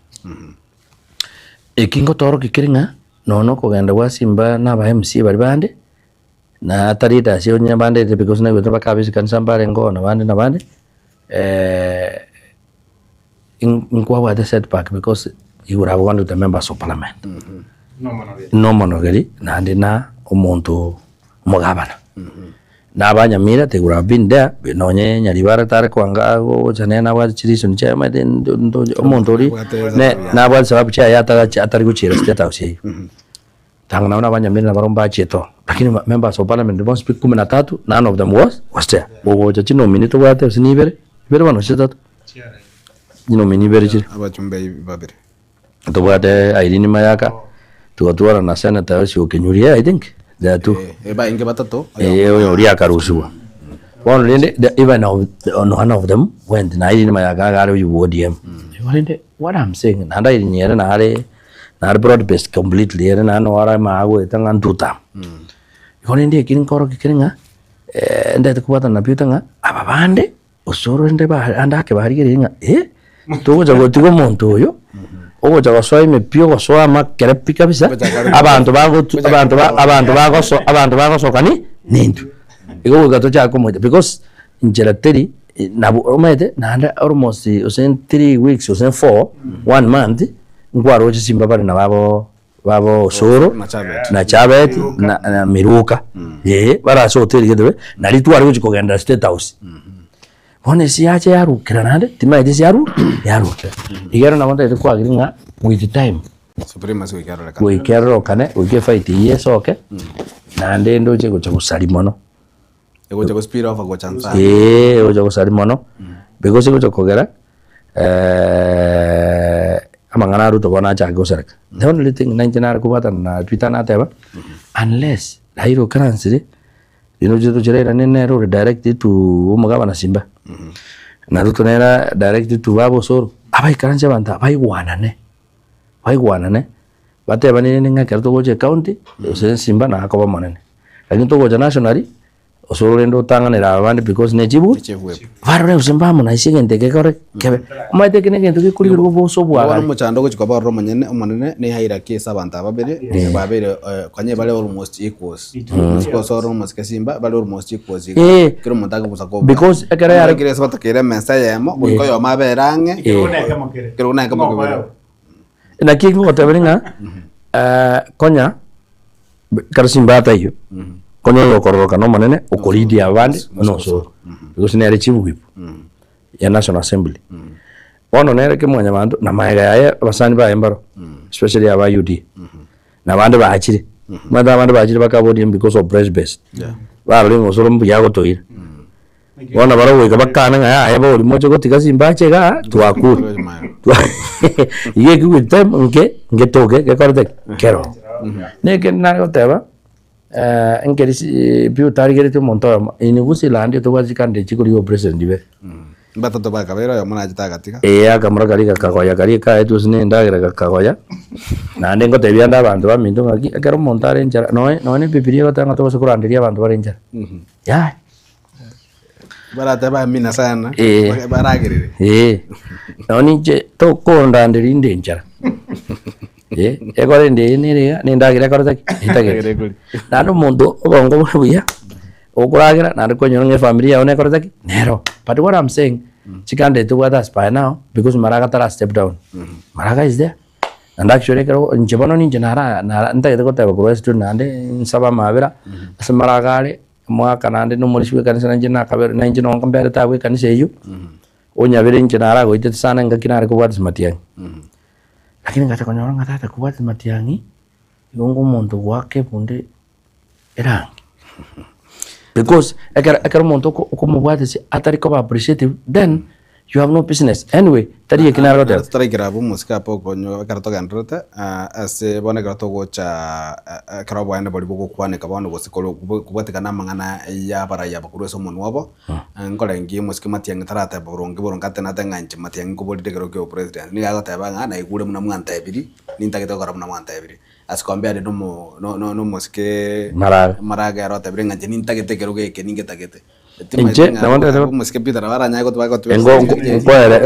eki ngotorokia kere ng'a nonye okogenda gwa Simba na aba MCA baria bande na ata leaders onye bandete because naigwete bakabe chikanisa mbarenge oo na bande na bande nkwabwate setback because you would have wanted the members of parliament. Nomonogeri naende na omonto omogabana. Na abanyamira they would have been there, nonye Nyaribara tare koanga gocha nere nabwate chireason chiaye omanyete ndo- ndo- omonto oria ne nabwate sababu chiaye atarachi atari gochiera state house eywo. Tanga nabo na abanyamira nabarobwo mbachiete oo, lakini ma- members of parliament bonsi pi kumi na tatu none of them was was there. Gogocha chinominee tobwate gose ni ibere, ibere bono gose chitato? Chinominee ibere chire. Abachumbe babere. Tobwate Irene Mayaka, tugatwara na Senator Osio Kinyuria I think they are two. Eh, bainge batato. Eh, oyo oria akarusiwa. Bono rende the- even of, on one of them went na Irene Mayaka iga are oyo bwa ODM. Rende what I'm saying naende Irene ere nare nare broad based completely ere naende noo are maa goeta ng'a ntuta. Igo rende ekeri nkorokia kere ng'a ndete kobwatana na Peter ng'a aba bande Osoro rende ande ake barigereria ng'a eh, togocha gotiga omonto oyo, ogocha gosoa ime pi ogosoa amakere pi kabisa, abanto bagotu abanto ba abanto bagoso abanto bagosoka ni nintwe. Igo goika tochake komoita because nchera teri nabo omanyete naende almost gose 3 weeks gose 4, one month, nkwaroche chimbabare nabo abo babo Osoro na Chabeti na, na Miruka eh, bare ase hoteli gete be nari tware gochi kogenda State House. Bono esi yacha yarukera naende timaeti esi yaru yarukera. Iga ero nabo ntagete koagree ng'a with time Supremacy goika erorekane. goika erorokane goika efight eyio esoke naende ndoche gocha gosari mono. Egocha go spill over gocha nsa. Eeh egocha gosari mono because egocha kogera amang'ana a Ruto bono achake gosareka. The only thing na inche nare kobwatana na Peter nateba, unless Raila okaransire, rende oche toche Raila nere ore direct to omogabana Simba, na Ruto nere direct to baba Osoro, abaikaranse abanto aba baigwanane, baigwanane, batebane rende ng'a ekero togocha ecounty, gose Simba nakoba omonene. Lakini togocha nationally, osoro rende otang'anere aba bande because ne chibu, barore gose mbamo naise egento eke gekore kebe. Omanyete eke negento gekorigerwa obosa Bono obwagare. omochando ogochia koba ororo omonyene omonene ne hierarchy ase abanto aba babere, babeire konya bare almost equals. Omosike osoro na omosike simba bare almost equals iga. Eh. Kera omonto akobusa kobua. Because ekero yare- Ekero ase batakeire emesa eyemo, goika oyomo abere ang'e, Ekerogo na ekemo kere. ekerogo na ekemo kebere. Naki ngogoteberia ng'a konya Ekero simba ataiyo, konya oyo okororokana omonene okoridia abande buna osoro, gose nere chief whip ya national assembly. Bono nere ki mwanyabanto na magega yaye abasani baye mbaro, especially aba UDA, na abande bachire, omanyete abande bachire bakaba ODM because of fresh base, barora ng'a osoro mbuya agotoira. Bono barabwo goika bakane ng'a yaya bori moche gotiga chimbache igaa twakure. Iga eki with time nke ngetoke gekorete ki? Kero. Na ekende nare goteba nkeri si pi otarigeretie omonto oyomo in Gusii land tobwate chicandidate chikorigia obopresident ibere. Mbatato bakabere oyomo nachete agatiga. Ee akamura karia gakagoya karia kaetwe ase na endagera gakagoya, naende ngotebia ande abanto baminto ng'aki ekero omonto are enchara noe nonya na ebibiria egoteba ng'a tobase koranderia abanto bare enchara, yaya. Baratebe amina sana, Eh. baragerere. Ee, nonye ninche tokondanderia inde enchara, eh, ekore ende eye nere iga, na endagera ekorete ki? Etagete. Ekori. Naende omonto obongo bore buya, okoragera naende kwanyora ng'a efamiri yago nekorete ki? Nero. But what I'm saying, chikandidate tobwate as per now, because Maraga tara step down, Maraga is there, naende actually ekero inche bono ninche nara nara ntagete goteba korwa ase tore naende nsabe amabera, ase Maraga are. Omogaka naende nomorisia bw'ekanisa nainche nakabere nainche nonye mberete abwo ekanisa eyio, onyabere inche naragoitete sana engaki nare kobwatia matiang'i. Lakini ngacha konyora ng'a tata kobwatia matiang'i, igo nigo omonto goaka ebunde erangi. Because ekero ekero omonto oko okomobwatesia atari koba appreciative then you have no business. Anyway, tari eki nare goteba. Totaraikera abwo omosike ape okonywa ekero togendererete ase bono ekero togocha ekero oboene boria bogokwaneka bono gose kore kobwatekana amang'ana ya abarai aba korwa ase omonwa obo, nkorengia omosike Matiang'i tarateba boronge boronge ate nate ng'a inche Matiang'i nkoborire ekero kia obopresident. Nigo agoteba ng'a naigure buna mwantebirie, nintagete gokora buna mwantebirie. Ase kombea are nomo no omosike Maraga. Maraga ere otebire ng'a inche nintagete ekerogo eke ningetagete. Inche nabo ntagete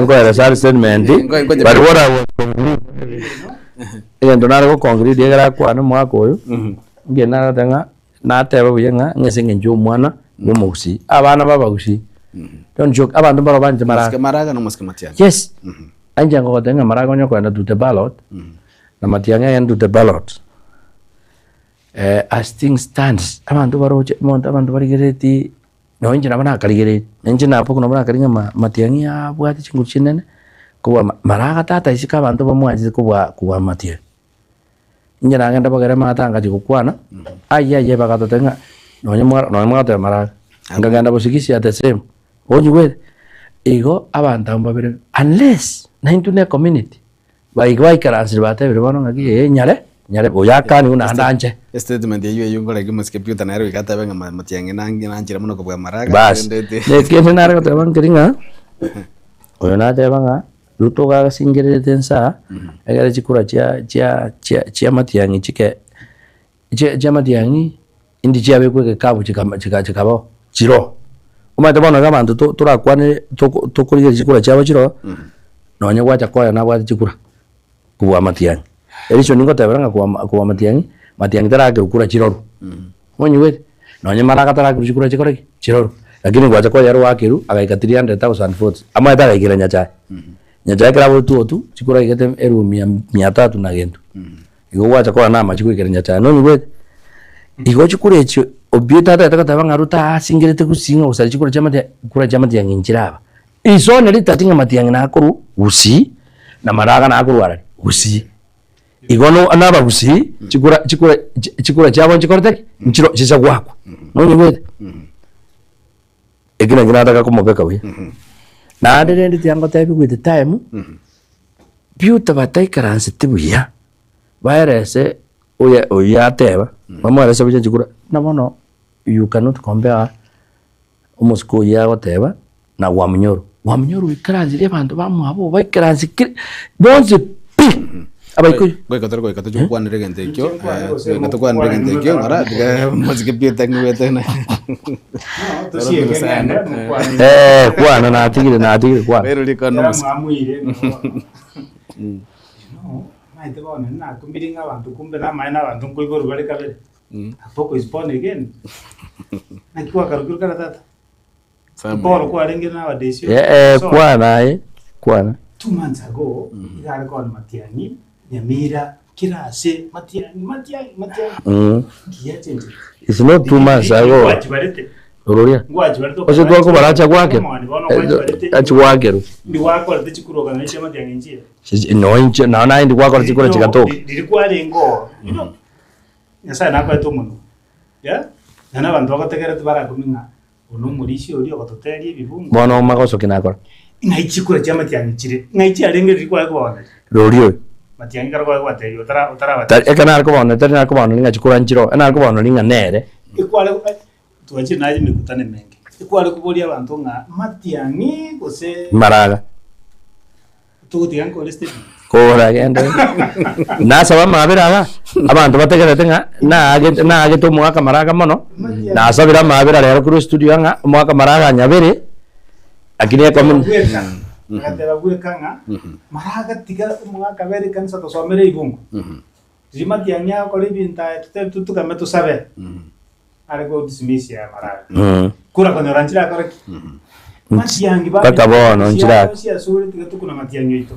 nkoeresa statement but what I was concluding egento nare go conclude ekero akwane omwaka oyo, inche nare goteba ng'a nateba buya ng'a ng'a ase eng'encho ya omwana bwa omogusii, abana ba abagusii don't joke abanto mbaro banchete maraga. Yes, inche ngogotebia ng'a maraga onye okogenda to the ballot, na matiang'i agende to the ballot. As things stands, abanto baroche, omonto abanto barigereretie. Nonye inche nabo nakarigereirie, na inche nabo nabo nakarigia ng'a Matiang'i abwate chinguru chinene, kobua mara agatata isiko abanto bamwanchete kobua kobua Matiang'i. Inche nagenda bogere maate angachia gokwana, ayio ayio bagatotebia ng'a nonye mwa nonye mwateba maraga, nkagenda bosigisi at the same, onyigwete? Igo abanto abwo mbabere unless naintwe na ecommunity. Baika baikaransire batebire bono ng'aki ee nyare nyare oyo akaniwe naende anche. Estatement eyio eyio nkore ki omosike Peter nere goika atebe ng'a matiang'i nanchire mono kobua maraga Bas, rende na ekende nare goteba nkeri ng'a oyo nateba ng'a Ruto iga agasingererete nsa egere chikura chia chia chia chia matiang'i chike chia chia matiang'i indi chiabekwa egekabu chikama chika chikabao chiroo. Omanyete bono iga abanto to torakwane toko tokorigereria chikura chiabo chiroo, nonye gwacha koya nabwate chikura kobua matiang'i. Eriso ningotebera ng'a kobua kobua matiang'i, matiang'i tarakerwa kura chiroru, onyigwete? Nonye maraga tarakerwa chikura chikore ki? Chiroru. Lakini gwacha koya ere oakerwa agaika 300,000 votes, amaete agaikera Nyachae. Nyachae ekero aboreti otu, chikura aigete elfu mia mia tatu na gento. Igo gwacha korora namache goikera Nyasae, nonyigwete? Igo chikura echio Obieta atagete goteba ng'a Ruto aasingerete gusii ng'a gosaria chikura chia amatia kura chia amatiang'i inchire aba. Isone ritati ng'a amatiang'i nakorwa gusii, na maraga nakorwa arari gusii. Igo no nabagusii chikura chikura chi chikura chiabo nchikorete ki? Nchiro chicha goakwa, nonyigwete? Eki nakio nataka komobeka buya. Naende rende tiangotebi with time, Peter bataikaranseti buya, baerese oyo oyio ateba, bamoerese buya chikura, buna bono you cannot compare omosike oyio agoteba na Wamunyoro. Wamunyoro oikaransirie abanto bamwabo baikaransi kera bonsi pi! Abaikuyu. Goika tore goika toche gokwanera egento ekio, goika tokwanere egento ekio ng'ora tiga mosike Peter ng'igwete na Eh, kwana natigire natigire kwana. Rero rikwana omosike. Maete bono nakumire ng'a abanto kumbe namaene abanto nkoiborwa bare kabere. Apoko is born again. Naki gwakarokirwe kare tata? Paul kwarenge nowadays Eh, eh, kwana aye kwana. 2 months ago iga are kona Matiang'i Nyamira kera ase Matiang'i Matiang'i Matiang'i nkiya chenche. It's not 2 months ago. Ngwachibarete. Ororia. Ngwachibarete. Ose twakobaracha gwake. Achi gwakerwa. Ndi gwakorete chikurogana chia Matiang'i nchire. No inche nao naye ndi gwakora chikura chigatoka. Riri kwarenge oo. You know, Nyasaye nakoete omonwa. Yeah? Naende abanto bagotegerete barakumie ng'a Oyo nomorisia oria ogototeria ebibungo. Bono omagoso ki nakora? Ng'ai chikura chia matiang'i chire? Ng'ai chiarenge riria kware kobaoneria? Roria oyo. Matiang'i kare kware kobatebia otara otarabatebia. Ekero nare kobaoneria tari nare kobaoneria ng'a chikura nchire oo, nare kobaoneria ng'a nere. Ekware twachire naye emekutano emenge, ekware koboria abanto ng'a matiang'i gose. Maraga. Togotiga nkore statement. Kora genda. Nasaba amabera aya, abanto bategerete ng'a naagete naagete omogaka maraga mono, nasabire amabera rero korwa estudio ng'a omogaka maraga anyabere, lakini ekomi Bweka, agateba bweka ng'a maraga tiga omogaka abere ekanisa tosomere ribungo. Riria matiang'i agokora ebinto aye totebe totukame tosabe, are go dismiss aya maraga. Kura konyora nchire akore ki? Matiang'i ba Mpaka bono nchire chiabo chiasure tiga tokuna matiang'i oito.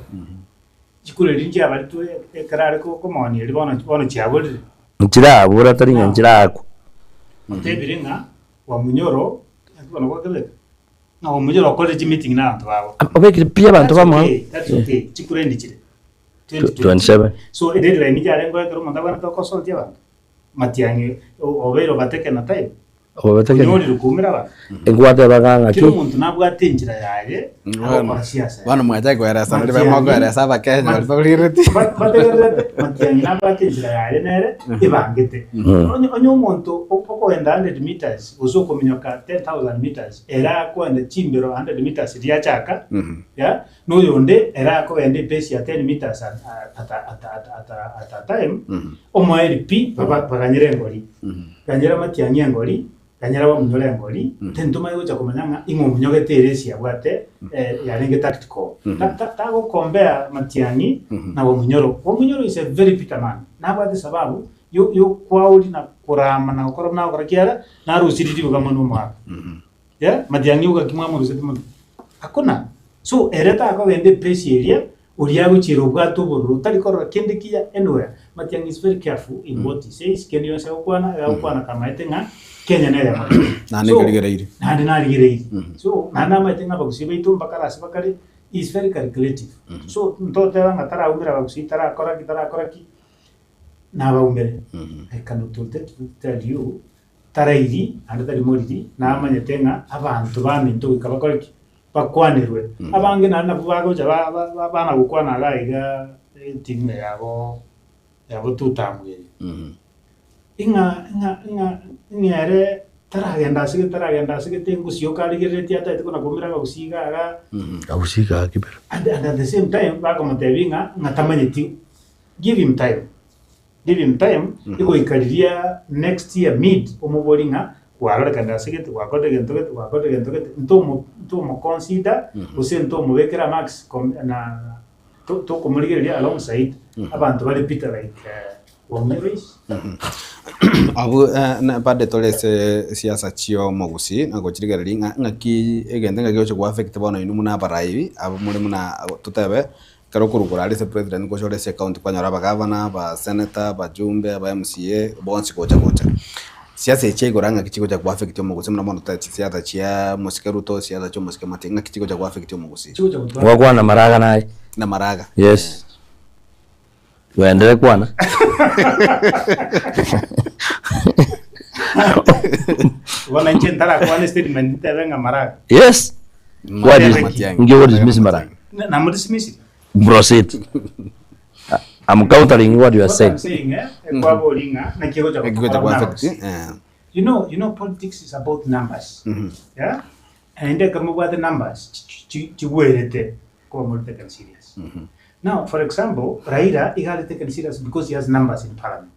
Chikura eria nchiabaretwe ekero are ko- komonia eria bono bono chiaborire. Nchirabora tari ng'a nchirakwa. Otebire ng'a Wamunyoro, naki bono gwakebeka? Ng'a Wamunyoro okorire chimeeting na abanto babo. Obekire pi abanto That's bamwabo. okay, that's okay. Chikura endi chire. 27. So edeadline yarengeo ekero omonto abwenerete goconsult abanto, matiang'i obeire overtaken na time, Overtaken. onyorire koumera abanto. Nkwateba ng'a Kera ng'aki? omonto nabwate enchera yaye agokora siasa yaye. Bono mwachaka koeresa naende Matiang'i- mokoeresa abakenya baria bauriretie. Bategererete matiang'i nabwate enchera yaye nere ebangete. Onye onye omonto okogenda 100 meters gose okominyoka 10,000 meters ere akoenda chimbero 100 meters riachaka, yeah, Na oyonde ere akogenda epace ya 10 meters at, at, at, at, at, at a time, omoeri pi baba- baganyera engori. Ganyera matiang'i engori, ganyera bamunyore engori, then tomanye gocha komanya ng'a ing'o omunyogete eresi yabwate eh, yarenge tactical. Ta- ta- Tagokombea matiang'i na Wamunyoro. Wamunyoro is a very bitter man. Nabwate sababu yo- yokwauri na korama na gokora buna agokora kiagera narusiri ribuga mono omogaka. Yeah, matiang'i ogaki mwamoruseti mono. Hakuna. So ere takogenda epace eria, oria agochiera obwate obororo, tari korora kende kiya anywhere. Matiang'i is very careful in what he says, kende gionsi agokwana, iga agokwana kamaete ng'a Kenya nere amatuko. Naende So, ekerigereiri. naende narigereiri. So, naende amaete ng'a abagusii baito mbakare ase bakare, he is very calculative. So, ntoteba ng'a taraumera abagusii, tarakora ki, tarakora ki, nabaumere. I cannot tell you, tarairi naende tari moriri, namanyete ng'a abanto baminto goika bakore ki? Bakwanerwe. Abange naende nabwo bagocha ba- ba- ba- bana gokwana iga iga etimu yabo yabo tutamu eye. Ing'a ing'a ing'a ing'a ere taragenda ase gete taragenda ase gete engusi yoka arigereretie ataete kona koumera abagusii iga iga. Abagusii iga kibera. And and at the same time bakomotebia ng'a ng'a tamanyeti give him time. Give him time, egoika riria next year mid omobori ng'a kwarorekana ase gete, gwakorire gento gete, gwakorire gento gete, ntomo ntomoconsider gose ntomobekera marks com na to tokomorigereria alongside abanto bare bitter like Wang'u Lois. Abwo na bade tore ase siasa chi'omogusii na gochirigereria ng'a ng'aki egento ng'aki gegocha go affect bono inwe buna abarai abwo more buna totebe Ekero okorwa are ase president gocha ore ase ecounty kwanyora abagavana, abasenator, abajumbe, aba MCA bonsi gocha gocha. Siasa echi chia igoro ng'aki chigocha go affect omogusii buna bono totebe chisiasa chia omosike Ruto, siasa chia omosike Matiang'i ng'aki chigocha go affect omogusii? Chigocha gotwara. Gwakwana maraga naye. Na maraga. Yes. Gwenderee kwana. Bono inche ntarakwana estatement ntebe ng'a maraga. Yes. What is, Matiang'i. nki what is miss maraga? Namodismissire. Proceed. I'm countering what you are What saying. I'm saying, eh, ekwabori ng'a naki egocha Ng'aki gocha gotokora go buna affect abagusii. eh. You know, you know politics is about numbers. Yeah? Naende ekero mobwate numbers chi- chi- chigwerete koba more taken serious. Now, for example, Raila iga are taken serious because he has numbers in parliament.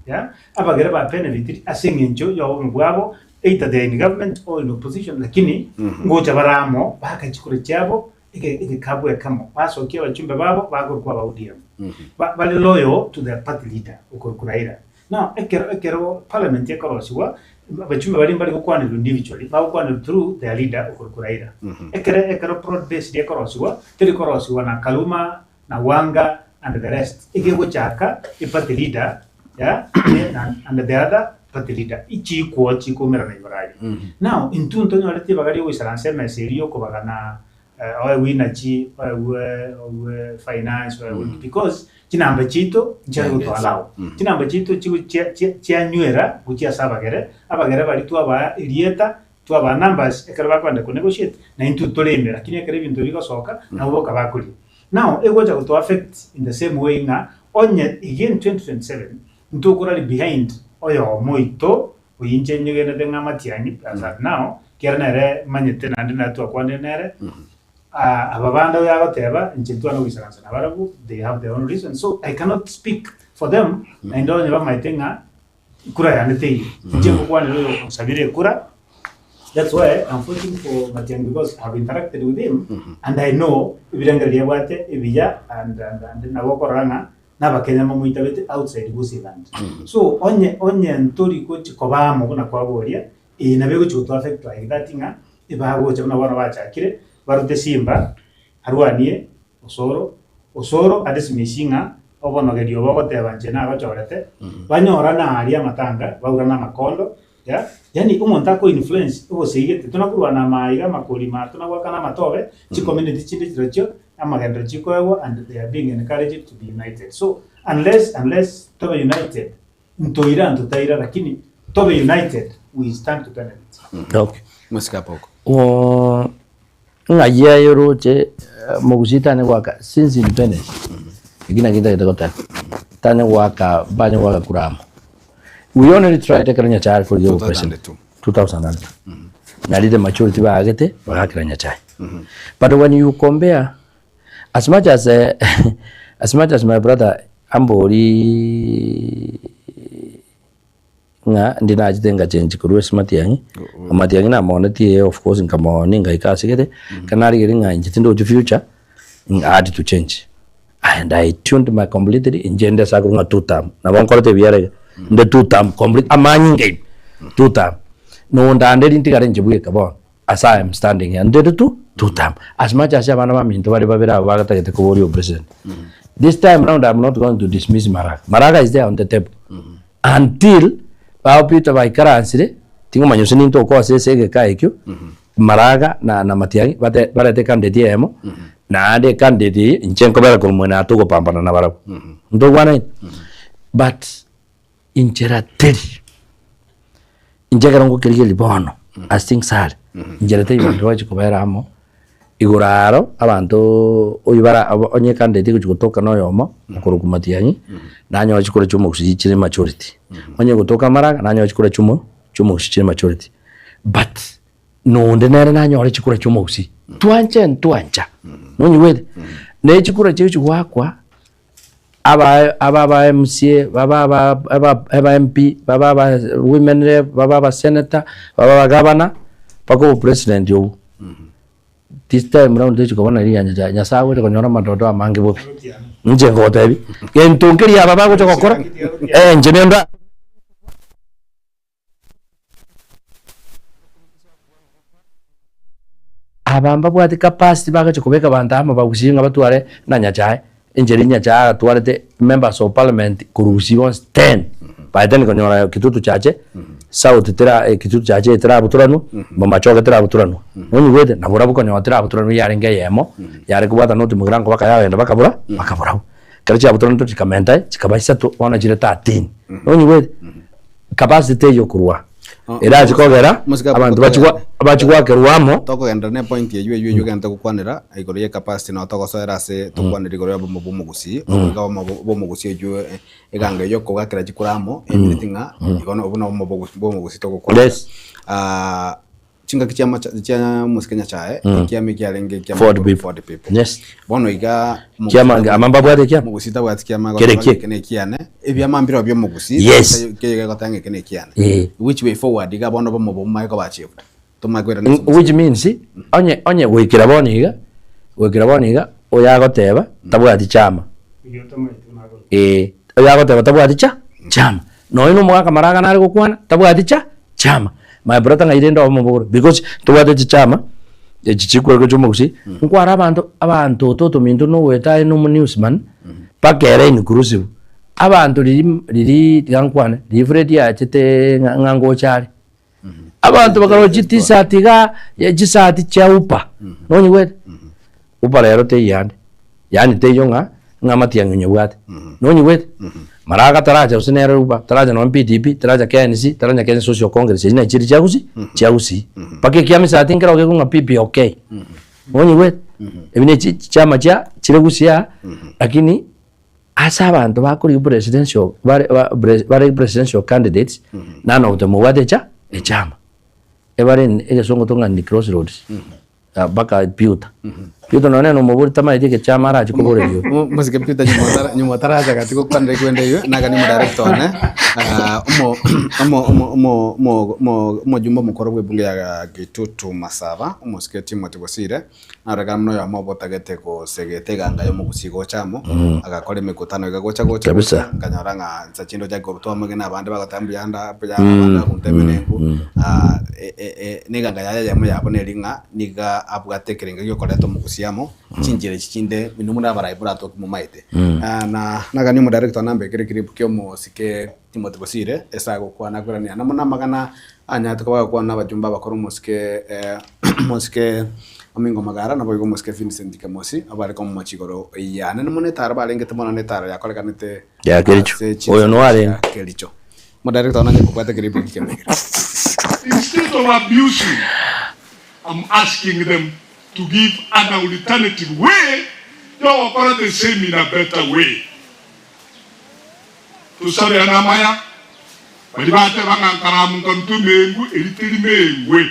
Yeah? Abagere ba benefitiri ase eng'encho ya obomo bwabo either they are in government or in opposition lakini ngocha bare amo baaka chikura chiabo ege egekabu ekemo basokia abachumbe babo bakorokwa aba ODM. Ba bare loyal to their party leader okorokwa Raila. Now ekero ekero parliament ekorosigwa abachumbe baria mbari gokwanerwa individually bagokwanerwa through their leader okorokwa Raila. Ekero ekero broad based ekorosigwa teri korosigwa na Kaluma na Wanga and the rest egegochaka eparty leader yeah, and the other party leader ichikwo chikoumerana igoro aria. Now intwe ntonyoreti ribaga ria ogoisaransa emesa eria ya okobagana oegwe energy, oegwe oegwe finance, oegwe ki because chinamba chiaito nchiare gotoallow. Chinamba chiaito chigo chia chia chianywera gochia ase abagere, abagere baria twabaa erieta twabaa numbers ekero bakoenda ko negotiate na intwe tore ime lakini ekero ebinto bigosoka nabo boka bakoria. Now egocha goto affect in the same way ng'a onye again 2027 ntokorari behind oyomo oito oyio inche nyegenete ng'a Matiang'i as at now ekiagera nere manyete naende nere twakwanire nere aba bande oyo agoteba inche ntwane goisaransa nabarabwo they have their own reason so I cannot speak for them naende onye bamaete ng'a Ekura yane teiyo. Inche ngokwanera oyo onsabire ekura, that's why I'm voting for Matiang'i because I have interacted with him and I know ebirengererio abwate ebiya and and and nabo okorora ng'a nabakenya bamoitabete outside Gusii land. So onye onye ntori gochi koba amo buna kwaboria, eye nabo egochi goto affect like that ng'a ebagocha buna bono bachakire, barute Simba arwanie Osoro, Osoro adismiss ng'a obonogeria obo ogoteba inche nagochorete, banyorane aaria amatanga, baurane amakondo, yeah, yaani omonto ako influence oboseigete, tona korwana ama iga amakorima, tona goakana amatobe, chicommunity chinde chirochio, amagenderero chikoegwa and they are being encouraged to be united. So, unless unless tobe united, ntoira ntotaira lakini tobe united, we stand to benefit. Okay. Mosike apoko. Oo, Ng'ai aye oroche mogusii tanya goaka since independence eki nakio ntagete goteba tanya goaka banya goaka kura amo we only tried ekero Nyachae are korigia obopresident 2002. 2002 nari the majority baagete bagakera Nyachae but when you compare as much as as much as my brother ambori Ng'a ndi nachete ngachenchia korwa ase matiang'i, amatiang'i namonetie ee of course nkamooni ngaika ase gete, ekero narigereria ng'a inche tindochi future, I had to change and I tuned my completely inche nde ase akorwa ng'a two term, nabo nkorete ebiara iga, nde two term complete amanyinga ime, two term. Nondanderia ntigare inche bweka bono, as I am standing here, ndende two, two term. As much as abana baminto bare babere abwo bagatagete koboria obopresident, This time round I'm not going to dismiss Maraga. Maraga is there on the table. Until bao Peter baikaransire, tingomanya gose ninto okoa ase egeka ekio, Maraga na na Matiang'i bate barete ecandidate eyemo, naende ecandidate eye inche nkobera korwa mwene aa togopambana nabarabwo. Ntokwana But inchera teri, inche ekero ngokerigereria bono as things are, inchera teri banto bagochi kobera amo, igoro aro abantoooo oywo bara onye ecandidate egochi gotoka na oyomo, okorokwa Matiang'i, nanyore chikura chia omogusii chire majority, onye egotoka Maraga nanyore chikura chia omo chia omogusii chire majority, but nonde nere nanyore chikura chia omogusii, twanche ntwancha, nonyigwete? Na echikura chigochi goakwa. Aba aba aba MCA, baba aba aba aba MP, baba aba women rep, baba aba senator, baba aba governor, mpaka obopresident obwo. This time round tochi koba na riancha chia Nyasaye agocha konyora amadodo amange bobe. Inche ngogotebi, gento nkeria aba bagocha gokora, eh inche nenda. Aba mbabwate capacity bagocha kobeka abanto amo bagusii ng'a batware na Nyachae, enchera Nyachae agatwarete members of parliament korwa Gusii bonsi ten, by then konyora Kitutu Chache, South tera Kitutu Chache eterabutoranwa, Bomachoge terabutoranwa, nonyigwete? Nabo barabwo konyora terabutoranwa yarenge eyemo, yare kobwata North Mugirango mpaka yagenda bakabura bakaburabwo. Ekero chiabutoranetwe chikamenta chikaba isato bono chire 13, nonyigwete? Capacity eyio korwa erache kogera abanto bachi goakerwa amo. Tokogenderera ne point eyio eyio eyio egento gokwanera igoro ye capacity nabo togosoera ase tokwanera igoro ya obomo bwa omogusii oboiga obomo bwa omogusii oyio eganga eyio okogakera chikura amo emineti ng'a igo obwo no obomo bwa omogusii togokwanera. Yes. Chingaki chia macha chia omosike Nyasae, ekiama ekiarenge ekiama Ford korwa people. Ford people. Yes. Bono iga Kiama ama mbabwate ekiama? Omogusii tabwati kiama Kere agoteba ki? ng'a eke nekiane, ebiama mbirobio bia omogusii, Yes. keye gegoteba ng'a eke nekiane. Eh. Which way forward iga bono bomo bomae koba achieved? Tomae koirana ase omogusii. Which means onye onye goikera bono iga, goikera bono iga, oyo agoteba tabwati chama. Eeh, oyo agoteba tabwati cha chama. Nonya na omogaka maraga nare gokwana tabwati cha chama. My brother ng'ai rende obe omobogori because tobwate chichama echi chikwerwa chia omogusii, nkware abanto abanto ototominto na ogoeta aye na omonewsman mpaka ere inclusive. Abanto riri riri tiga nkwane, riri Fred achete ng'a ng'a ngocha are, abanto bakarora chitisati igaa chisati chia upa, nonyigwete? Upa rero teiyo ande, yaani teiyo ng'a ng'a amatiang'i onyebwate, nonyigwete? Maraga taracha gose nere upa, taracha nonye PDP, taracha KNC, taracha Kenya Social Congress, echio nachi chire chia gusii chia gusii. Mpaka ekiama esati nkero gekong'a ng'a PPOK, nonyigwete? Ebi ne chi chiama chia chire gusii aa, lakini ase abanto bakorigia presidential bare ba bare presidential candidates, none of them obwate echa echama. Ebare egesongo tong'ani cross roads. Mpaka Peter. Peter nonya nere omobori tamaeti egechama arache koboreria oyo. Mosike Peter nyuma otara nyuma otaracha gati gokwanera ekwende eywo nagani omodirector one omo omo omo omo omo omo omojumbe omokoro bwe ebunge ya Gitutu Masaba omosike Timothy Bosire narorekana buna oyomo obo otagete gosegeta eganga ya omogusii gocha amo agakora emekutano iga gocha gocha Kabisa. gocha nkanyora ng'a insa chinde ochake korutwa amagena abande bagoteba mbuya ande mbuya abande bagontebia emenengu Neganga yaye eyemo yabo neri ng'a nigo abwate ekerengo gi'okoreta omogusia amo chinchera echi chinde inwe buna abarai moratoke momaete. Na nagania omodirector nambekere eclip kia omosike Timothy Bosire ase agokwana akoirania namo namagana anyarete koba agokwana na abajumbe abakoro omosike omosike Omingo Magara naboigo omosike Vincent Kemosi abare komomochia igoro yane namo netaro barengete mono netaro yakorekanete Ya Kericho. ase Oyo chinse noarenge. chia Kericho. Omodarekta one onye kobwate keribu eki kiamegere. Instead of abusing, I'm asking them to give an alternative way yogokora the same in a better way. Tosabe anamaya baria bateba ng'a nkaramu nkarutwe emengwe eri teri mengwe.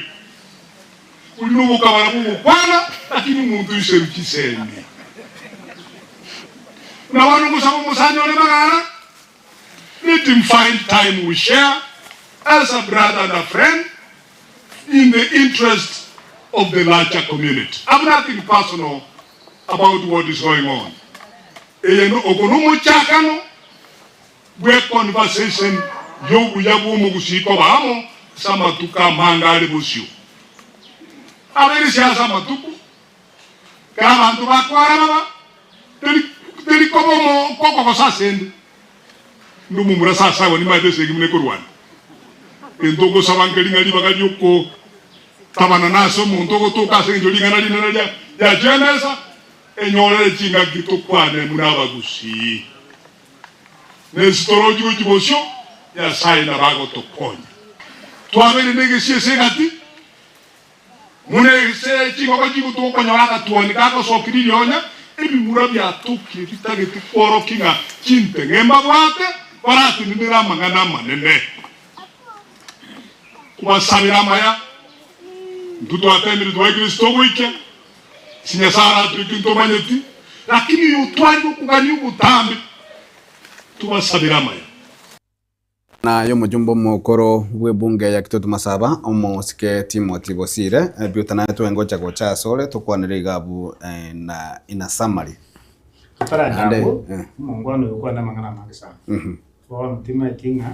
Oria nobokabara bw'ogokwana, lakini omonto oiserwe chisemi. Buna bono ngosaba omosani one magara. Let him find time we share as a brother and a friend in the interest of the larger community. I've nothing personal about what is going on. Eye no oko nomochakano bwe conversation yobuya bw'omogusii koba amo ase amatuko amange are bosio. Abeire siasa amatuko, kera abanto bakwara baba teri. Teri koba omokokogosa asende. Inde omomura sasa agwo nimaete esegi buna ekorwana. Gento ngosaba nkeri ng'a ribaga riokotabana nase omonto ogotoka ase engencho ring'ana rinene ria riachia emesa, enyorere chingaki tokwane buna abagusii. Nensi torochi gochia bosio, Nyasae nabo agotokonya. Twabeire negesio ase egati, Buna ase chingoko chigotwa okonyora agatuoni gagosokia ririonya, ebimura biatokire bitagete kworokia ng'a chinteng'e mbabwate baratenenere amang'ana amanene. Kobasabera amaya, intwe twateemire twaikire ase togoikia, ase Nyasae aratoikie ntomanyeti, lakini oyo otwarire okogania ogotambe, tobasabere amaya. Na y'omojumbe omokoro bw'ebunge ya Kitutu Masaba, omosike Timothy Bosire, Peter naye twengocha gocha asore tokwanere iga abwo na in a summary. Totaranya Naende, abwo, eh. omongwana oyo okwane amang'ana amange sana. Bono timanyeti ng'a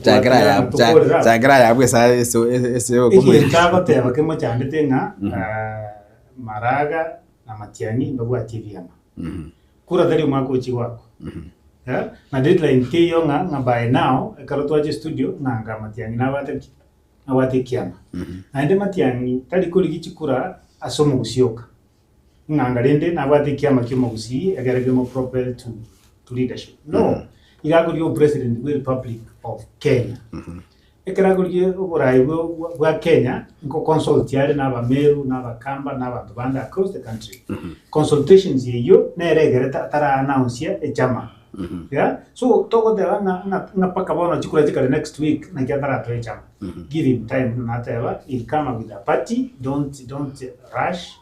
Chakera ya tokorera abwo. chakera ya abwo esa eso ese Egento agoteba kemochandete ng'a Maraga na Matiang'i mbabwati ebiama. Kura tari omwaka ochia goakwa. Eh, na deadline teiyo ng'a ng'a by now ekero twacha estudio ng'a nga Matiang'i nabwate ki? Nabwate ekiama. Naende Matiang'i tari korigia chikura ase omogusii oka, ng'a nga rende nabwate ekiama kia omogusii egere kemo propel to to leadership. No, iga akorigia obopresident bwe republic of Kenya. Ekero akorigia oborai bwa bwa Kenya, nko consult are na Abameru, na Abakamba, na abanto bande across the country. Consultations eyio nere egerete atara announce echama. Yeah? So togoteba ng'a ng'a ng'a mpaka bono chikura chikare next week naki ataratoa echama. Give him time buna nateba, he'll come up with a party, don't don't rush,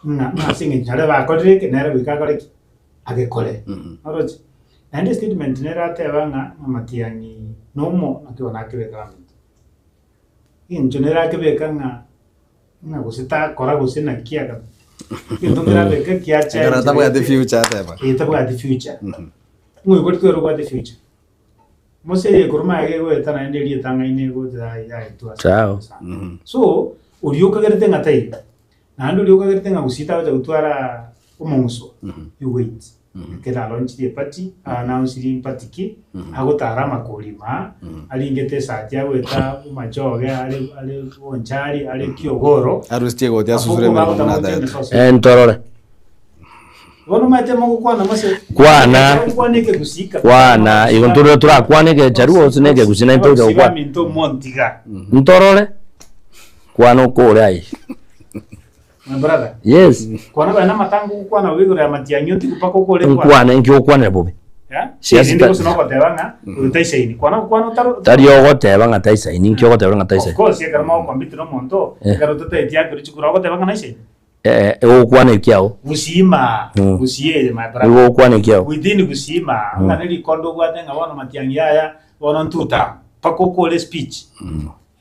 ng'a ng'a ase eng'encho naria bakorire eke nere goika akore ki? Agekore. Oroche? Naende estatement nere ateba ng'a Matiang'i nomo naki bono akebeka abanto. Eng'encho nere akebeka ng'a ng'a gose takora gose naki aka egento nkerabeke kiacha Ekero atabwati future ateba. Eh, tabwati future. Ng'oigori twere obwate future. Mose eye korwa magega egoeta naende eria etang'aine egocha yaetwa ase Chao. sana. So, oria okagerete ng'a taiyo, naende oria okagerete ng'a gusii tagocha gotwara omong'uso, you wait. Ekero alonchirie eparty, a-announcerie mparty ki, agotara amakori ime aa, aringete esati agoeta machoge are are bonchari are kiogoro, Arusitie egoti asusure abwo emeremo buna bagotambocha atagete. emesoso. Eh, ntorore. Bono omanyete mogokwana mose Kwana. Mogokwana ekegusii kabisa. Kwana, igo ntorore torakwane egecharu gose na ekegusii naintwe togocha Abagusii gokwana. baminto montiga. Ntorore, kwana okore aye. My brother. Yes. Kwana baye namatanga ogokwana bobe igoro ya matiang'i otigu mpaka okore kwana. Nkwane nki okwanera bobe. Eh? Siasa Erinde ta- gose nogoteba ng'a oyo taisaini. Kwana gokwana otaro Tari ogoteba ng'a taisaini, nki ogoteba ng'a Of taisaini? course ekero mogocompete na omonto, Eh. ekero totaeti akerwe chikura ogoteba ng'a naisaini. Eh, egokwana ekiao. Gusii maa, Mm. gusii eye my brother. Egokwana ekiao. Within gusii maa, ng'a ne rikondo obwate ng'a bono matiang'i yaya, bono ntuta mpaka okore speech.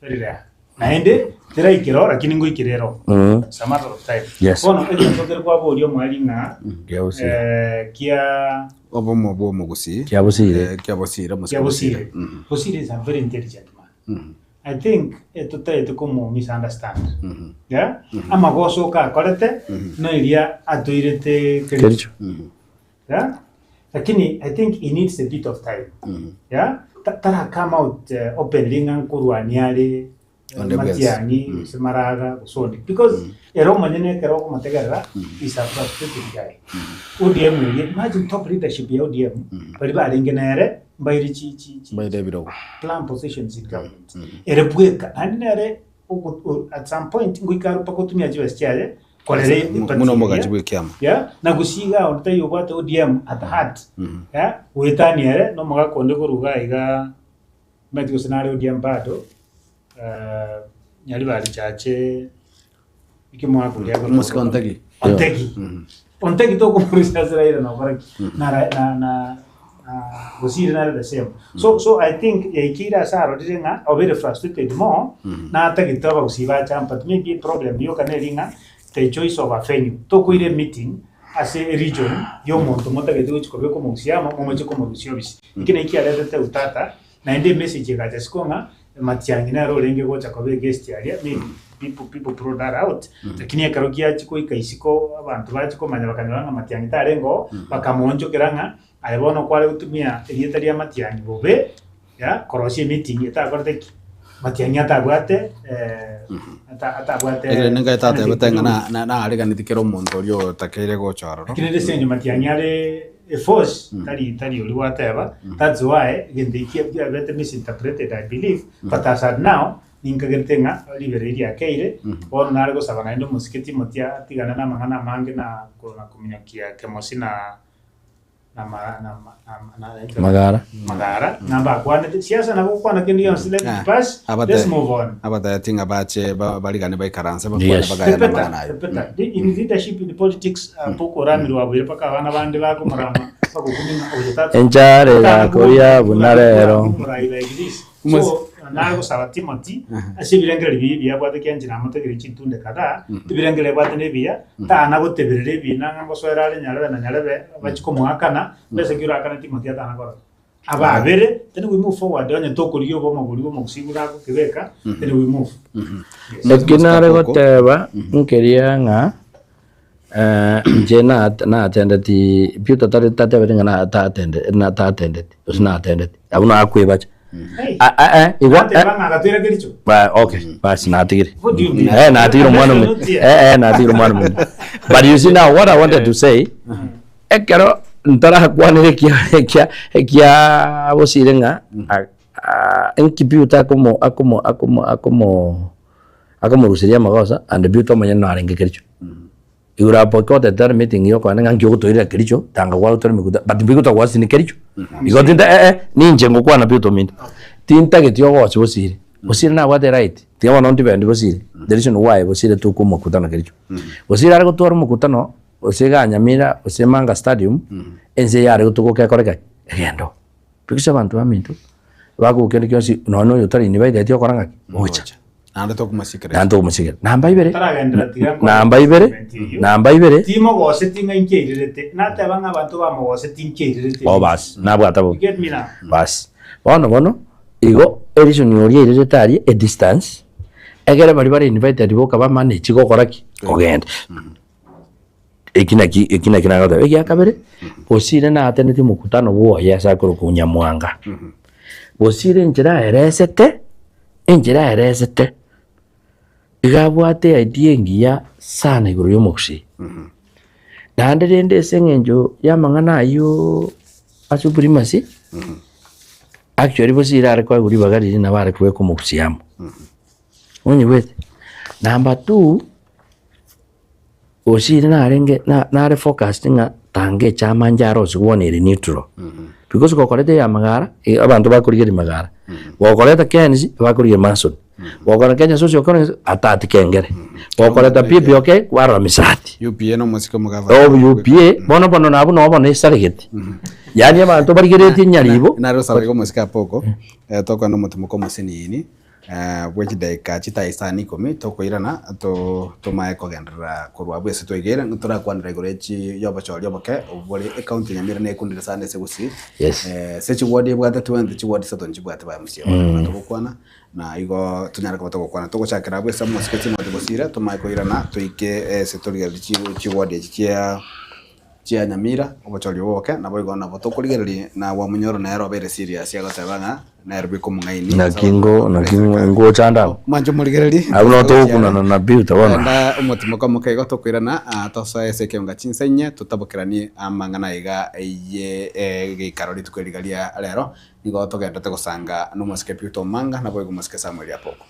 Very rare. Naende teraikera oo lakini ngoikera ere oo. Mm. It's a matter of time. Yes. Bono egento kere kwaboria omwari ng'a Kia Bosire. eh, kia Obomo bwa omogusii. Kia Bosire. Eh, kia Bosire, omosike kia Bosire. Bosire. Mhm. Bosire is a very intelligent man. I think eh, totaete komo misunderstand. Yeah? Amagoso oka akorete no eria atoirete Kericho. Kericho. Yeah? Lakini I think he needs a bit of time. Yeah? Ta- Tara come out openly ng'a nkorwania are Onde bwensi. Matiang'i gose Maraga gose onde because ere omonyene ekero okomotegerera is a frustrated guy. ODM eria imagine top leadership ya ODM baria barenge nere mbaire chi chi chi Mbaire ebirogo. plum positions in government. Ere bweka naende nere ogo- o- at some point ngoika are mpaka otumia chibesa chiaye korera eparty Buna omogachi eria. bw'ekiama. Yeah, na gosiga onde taiyo obwate ODM at heart. Yeah, goetania ere na omogaka onde korwa iga iga omanyete gose nare ODM bado eh, Nyaribari Chache eki omogaka oria akorokwa Omosike Ontegi. Ontegi. Ontegi tokomorusia ase Raila nokora ki? Na Ra- na na na Bosire nare the same. So so I think yaikeire ase arorire ng'a obeire frustrated more na atagete abagusii bacha but maybe eproblem yoka neri ng'a the choice of a venue. Tokoira emeeting ase eregion ya omonto motagete gochi kobeka omogusii amo momoche komorusia obisi. Eki naki kiaretete utata naende emessage egacha isiko ng'a Matiang'i nere orenge gocha koba eguest aria maybe. people people brought that out lakini ekero giachia goika isiko abanto bachia komanya bakanyora ng'a Matiang'i tarenge oo, bakamoonchokera ng'a aye bono kware gotumia erieta ria Matiang'i bobe ya korosia emeeting etakorete ki? Matiang'i atabwate atabwate Ekero ninga anything etatebete to ng'a do na- with. na- naariganeti kera omonto oria otakeire gocha ororo. Lakini rende ase eng'encho Matiang'i are eforce tari tari oria gwateba that's why egento ekio kiabete misinterpreted I believe but as at now ninkagerete ng'a ribero eri riakeire bono nare gosaba naende omosike Timothy atigane na amang'ana amange na na kominyokia kemosi na Magara. Magara ng'a mbakwanete siasa nabo gokwana kende gionsi let it pass let's move on. Abatebeti ng'a bache barigane baikaranse bakwane Yes. bagayane Pepeta, amang'ana ayo. pepeta. In leadership in politics mpaka oramirwe wabuire mpaka abana bande bakomorama bagokumia ng'a oyo tata Enchara egakoria buna rero. Omorai like this. So nare gosaba Timothy ase ebirengererio biria ebiya abwate ekiagera inche namotegereire chintunde kadhaa, ebirengererio abwate nebiya, tana goteberera ebina ng'a ngosoera are nyarebe na nyarebe bachie komoakana, mbesa ki orakane Timothy atana korora. Ababere, then we move forward onye tokorigia obomo boria bwa omogusii buna agokebeka, then we move. Yes. Naki nare goteba nkeria ng'a inche natendeti Peter tari tatebeti ng'a na tatende na tatendeti gose natendeti abwo nakwebacha. Hey, Igo nateba ng'a agatwera kericho. Ba okay basi natigire. What do you mean? Natigire omwana omuya. Not yet. Natigire omwana omuya. But you see now what I wanted to say, ekero ntarakwanera ekia ekia ekia bosire ng'a inki Peter akomo akomo akomo akomo akomoruseria amagoso and Peter omonyene narenge kericho. Igoro apo ekero otebete are meeting ya okoenda ng'a nki ogotoirera kericho, tanga gwagotwara emekuta but mbigotwa gwasini kericho. Igo tinte eh eh ninche ngokwana pi otominto. Tintageti ogochi bosire, bosire nabwate right, tiga bono ntibendi bosire, the reason why bosire tokwa omokutano kericho. Bosire are gotwara omokutano, gose igaa Nyamira, gose Manga stadium, ense eyio are gotogoka ekore ki? Egendo. Because abanto baminto, bagoka kende gionsi nonya oyo otari invited okora ng'aki? Gocha. Naende tokomosikera. Naende tokomosikera. Namba ibere, Taragenderera tiga nkore namba ibere, statement eyio. namba ibere. Timogoseti ng'a inki airirete. Nateba ng'a abanto bamogoseti inki airirete. Oh basi, nabwate You bobe. get me now? Basi, bono bono, igo ereason oria airirete aria edistance, egere baria bare invited boka bamanage gokora ki? Kogenda. Eki naki eki naki nagoteba. Egia kabere, Bosire nateneti omokutano bwoye ase akorokwa Nyamwanga. Bosire enchera aeresete, enchera aeresete, iga abwate idea engiya sana igoro ya omogusii. Naende rende ase eng'encho ya amang'ana aywo ase oborimasi, actually Bosire are koegwa ribaga riria nabo are kobeka omogusii amo. Onyigwete? Number two. Gose narenge nare focused ng'a tanga echama inche arose bono ere neutral. Because gokoreta eya amagara, abanto bakorigereria magara, gokoreta kenz bakorigereria mason, gokora kenya social congress atati kengere, gokoreta PPOK kwarora misati. UPA na omosike omogavana. Obo UPA bono bono nabwo nabo bono esaregete. Yaani abanto barigeretie nyaribo. Nare osaba iga omosike apoko, tokogenda omotimoko omosinini. Bwe chidaeka chitaisani ikomi tokoirana tomae kogenderera korwa abwo ase twaigeire, ntorakwanera igoro y'obochori oboke obwo bore ecounty ya Nyamira nekundire sana ase Gusii. Yes. Ase chiward ebwate 20, chiward isato nchibwate ba MCA bono togokwana, na igo tonyare koba togokwana. Togochakera abwo ase omosike Timothy Bosire tomae koirana toike ase torigererie chiward echi chia. Chia Nyamira, obochori obo oboke, naboigo nabo tokorigereria na Wamunyoro nere obeire serious agoteba ng'a nere bweka omong'aini. Naki ngo naki ngochanda abwo. Mwanche omorigererie. Abwo nabo togokunana na Peter bono. Enda omotimoka omoke igo tokoirana tosoe ase ekeonga chinsa inye totabokeranie amang'ana aiga ye egeikaro rituko eri iga ria rero nigo togenderete gosanga nomosike Peter Omanga naboigo omosike Samuel Apoko.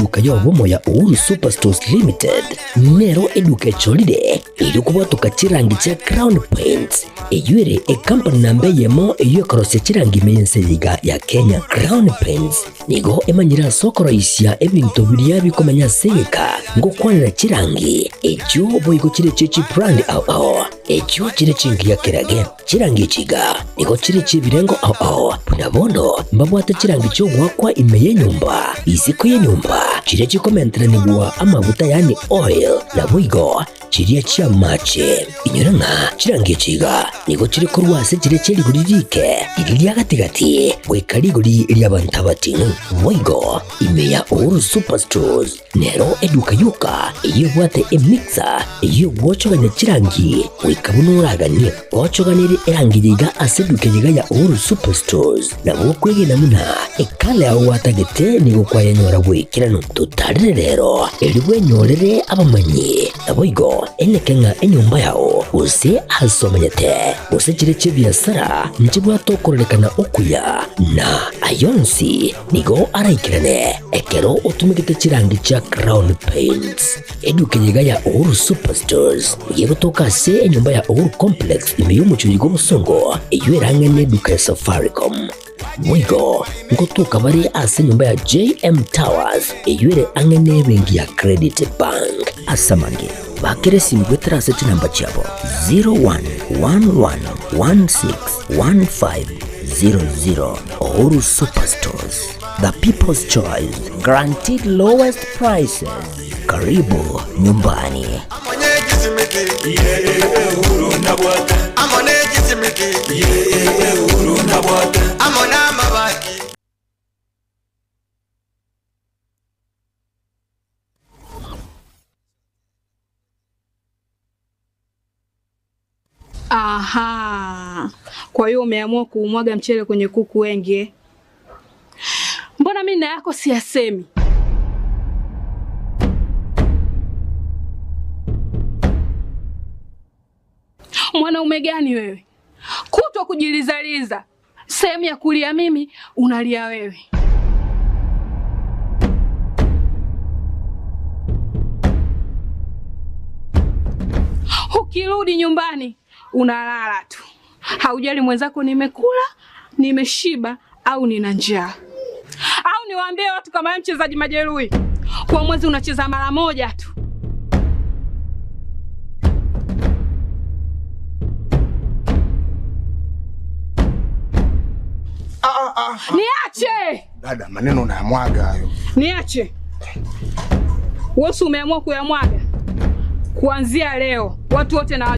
Eduka y'obomo ya Uhuru Superstores Limited nero eduka echorire erio kobwatoka chirangi chia Crown Paints, eyio ere ekampani namba eyemo eyio ekorosia chirangi ime y'ense eye iga ya Kenya. Crown Paints nigo emanyire ase okoroisia ebinto biria bikomenya ase egeka ngokwanera chirangi echio boigo chire chie chibrand ao ao echio chire chingiya kerage. Chirangi echi iga nigo chire chi'ebirengo ao ao, buna bono mbabwate chirangi chi'ogoakwa ime y'enyomba, isiko y'enyomba, chiria chikomenteranigwa amaguta yaani oil, naboigo chiria chi'amache. Inyora ng'a chirangi echi iga nigo chire korwa ase chiria chie rigori riike, riria ria gati-gati, goika rigori ri'abanto abating'u. Boigo ime ya Uhuru Superstores. Nero eduka yoka eyio ebwate emixer eyio egwochogania chirangi goika buna oraganie. Gochoganerie erangi yaiga ase eduka eyeiga ya Uhuru Superstores nabo okwegena buna ekala yao gwatagete nigo kwayenyora goikeranu. Totarere rero erio bwenyorere abamanyi naboigo eneke ng'a enyomba yao gose ase omenyete gose chire chi'ebiasara nchibwate okororekana okuya na ayonsi Nigo araikerane ekero otumegete chirangi chia Crown Paints. Eduka eye iga ya Uhuru Superstores nigo egotoka ase enyomba ya Uhuru Complex ime y'omochie oyo bw'obosongo eyio ere ang'e n'eduka ya Safaricom. Boigo ngotoka bare ase enyomba ya JM Towers eyio ere ang'e n'ebenki ya Credit Bank. Ase amange, bakera esimi goetera ase chinamba chiabo 0111161500. Uhuru Superstores, the people's choice, guaranteed lowest prices. Karibu nyumbani. Aha. Kwa hiyo umeamua kuumwaga mchele kwenye kuku wengi eh? Mbona mimi na yako siyasemi? Mwanaume gani wewe? Kutwa kujilizaliza, sehemu ya kulia mimi unalia wewe. Ukirudi nyumbani unalala tu, haujali mwenzako nimekula, nimeshiba au nina njaa. Au niwaambie watu kama wewe mchezaji majeruhi, kwa mwezi unacheza mara moja tu. Niache, Dada, maneno unayamwaga hayo. niache. Wewe si umeamua kuyamwaga? Kuanzia leo watu wote na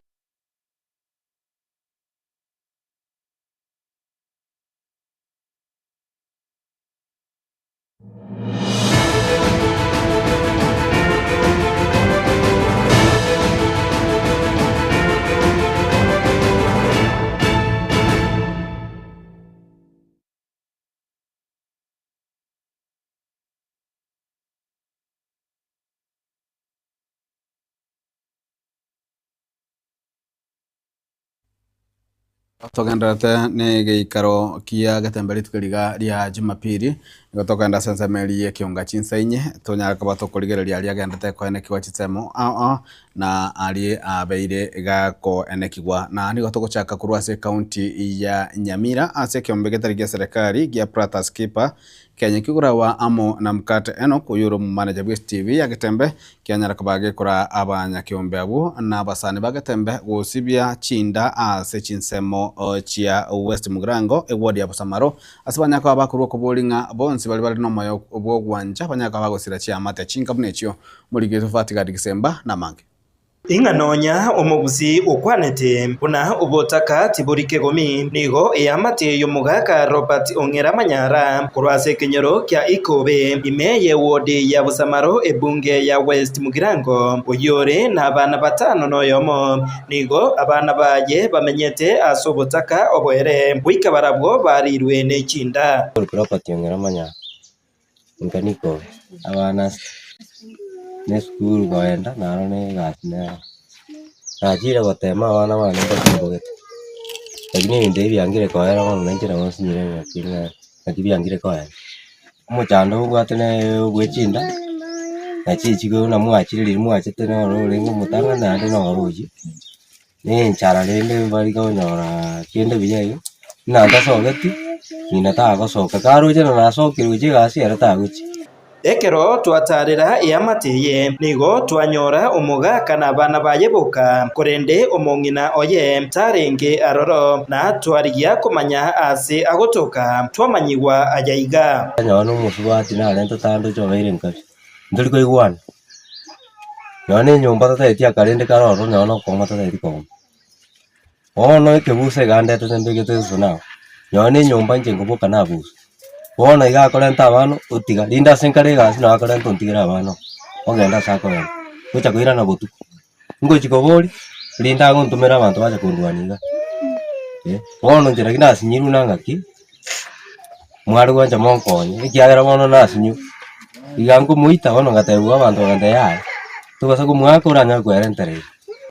Togendererete na egeikaro kia Getembe rituko riga ria Jumapili, nigo tokogenda ase ensemo eria ya ekeonga chinsa inye, tonyare koba tokorigereria aria agendete koenekigwa chinsemo ao ao, na aria abeire gakoenekigwa. Na nigo togochaka korwa ase ecounty ya Nyamira ase ekeombe getari gia serikali gia Pratas Keeper Kenya kigurawa amo na Mkate Enock oyio ore omomanager bwa STV ya Getembe kianyara koba gekora abanyakeombe abwo na abasani ba Getembe gosibia chinda ase chinsemo chia West Mugirango eward ya Bosamaro ase banyare koba bakorwa okobori ng'a bonsi baria bare nomoyo bw'ogwancha banyare koba bagosira chiamate chinka buna echio Morigeto Fatgard Gisemba namange. Ing'a nonya omogusi okwanete buna obotaka tibori kegomi, nigo eamate y'omogaka Robert Ong'era Manyara korwa ase ekenyoro kia Ikobe, ime y'ewodi ya Bosamaro ebunge ya West Mugirango, oyio ore nabana batano noyomo. Nigo abana baye bamenyete ase obotaka oboere, goika barabwo barirwe ne chinda. Robert Ong'era Manyara, Inka nikobe, abana ne esukuru kogenda naro na egasi nero. Nachire gotema abana bane mbatimbogete, lakini ebinto ebi biangire koera bono nainche nabo nsinyire ng'aki ng'a naki biangire koera. Omochando obwate na bwe chinda. Nachi echiko buna mwachire riria mwachete noro orenge omotang'ani naende noro oyio, na enchara rende mbari konyora kende buya igo, buna ntasogeti, ng'ina tagosoka, karoche na nasokire gochia egasi ere tagochia. Ekero twatarera eamate eye, nigo twanyora omogaka na abana baye boka, korende omong'ina oye tarenge aroro, na twarigia komanya aase agotoka, twamanyigwa aya iga. Nonye nomosubati narentete ande oche obeire nkabi, ntori koigwana. Nonye na enyomba tataeti akarende kare ororo nonye na okong'u tataeti kong'u. Bono ekebusa iga ndetete mbegete enswe nao, nonye na enyomba inche nkoboka nabusa. Bono iga akorenta abana otiga, rinde ase nkare egasi nabo akorenta ontigere abana oo, ogenda ase akogenda, gocha koirana botuko. Ngochi koboria, rinde agontomera abanto bache kondwania iga, eh. Bono inche naki nasinyirwe na ng'aki, mware gwancha monkonye, ekiagera bono nasinywa, iga nkomoita bono ngatebiwa abanto bagantebia yaya, tobasa komoaka oranyare kwerentera ere.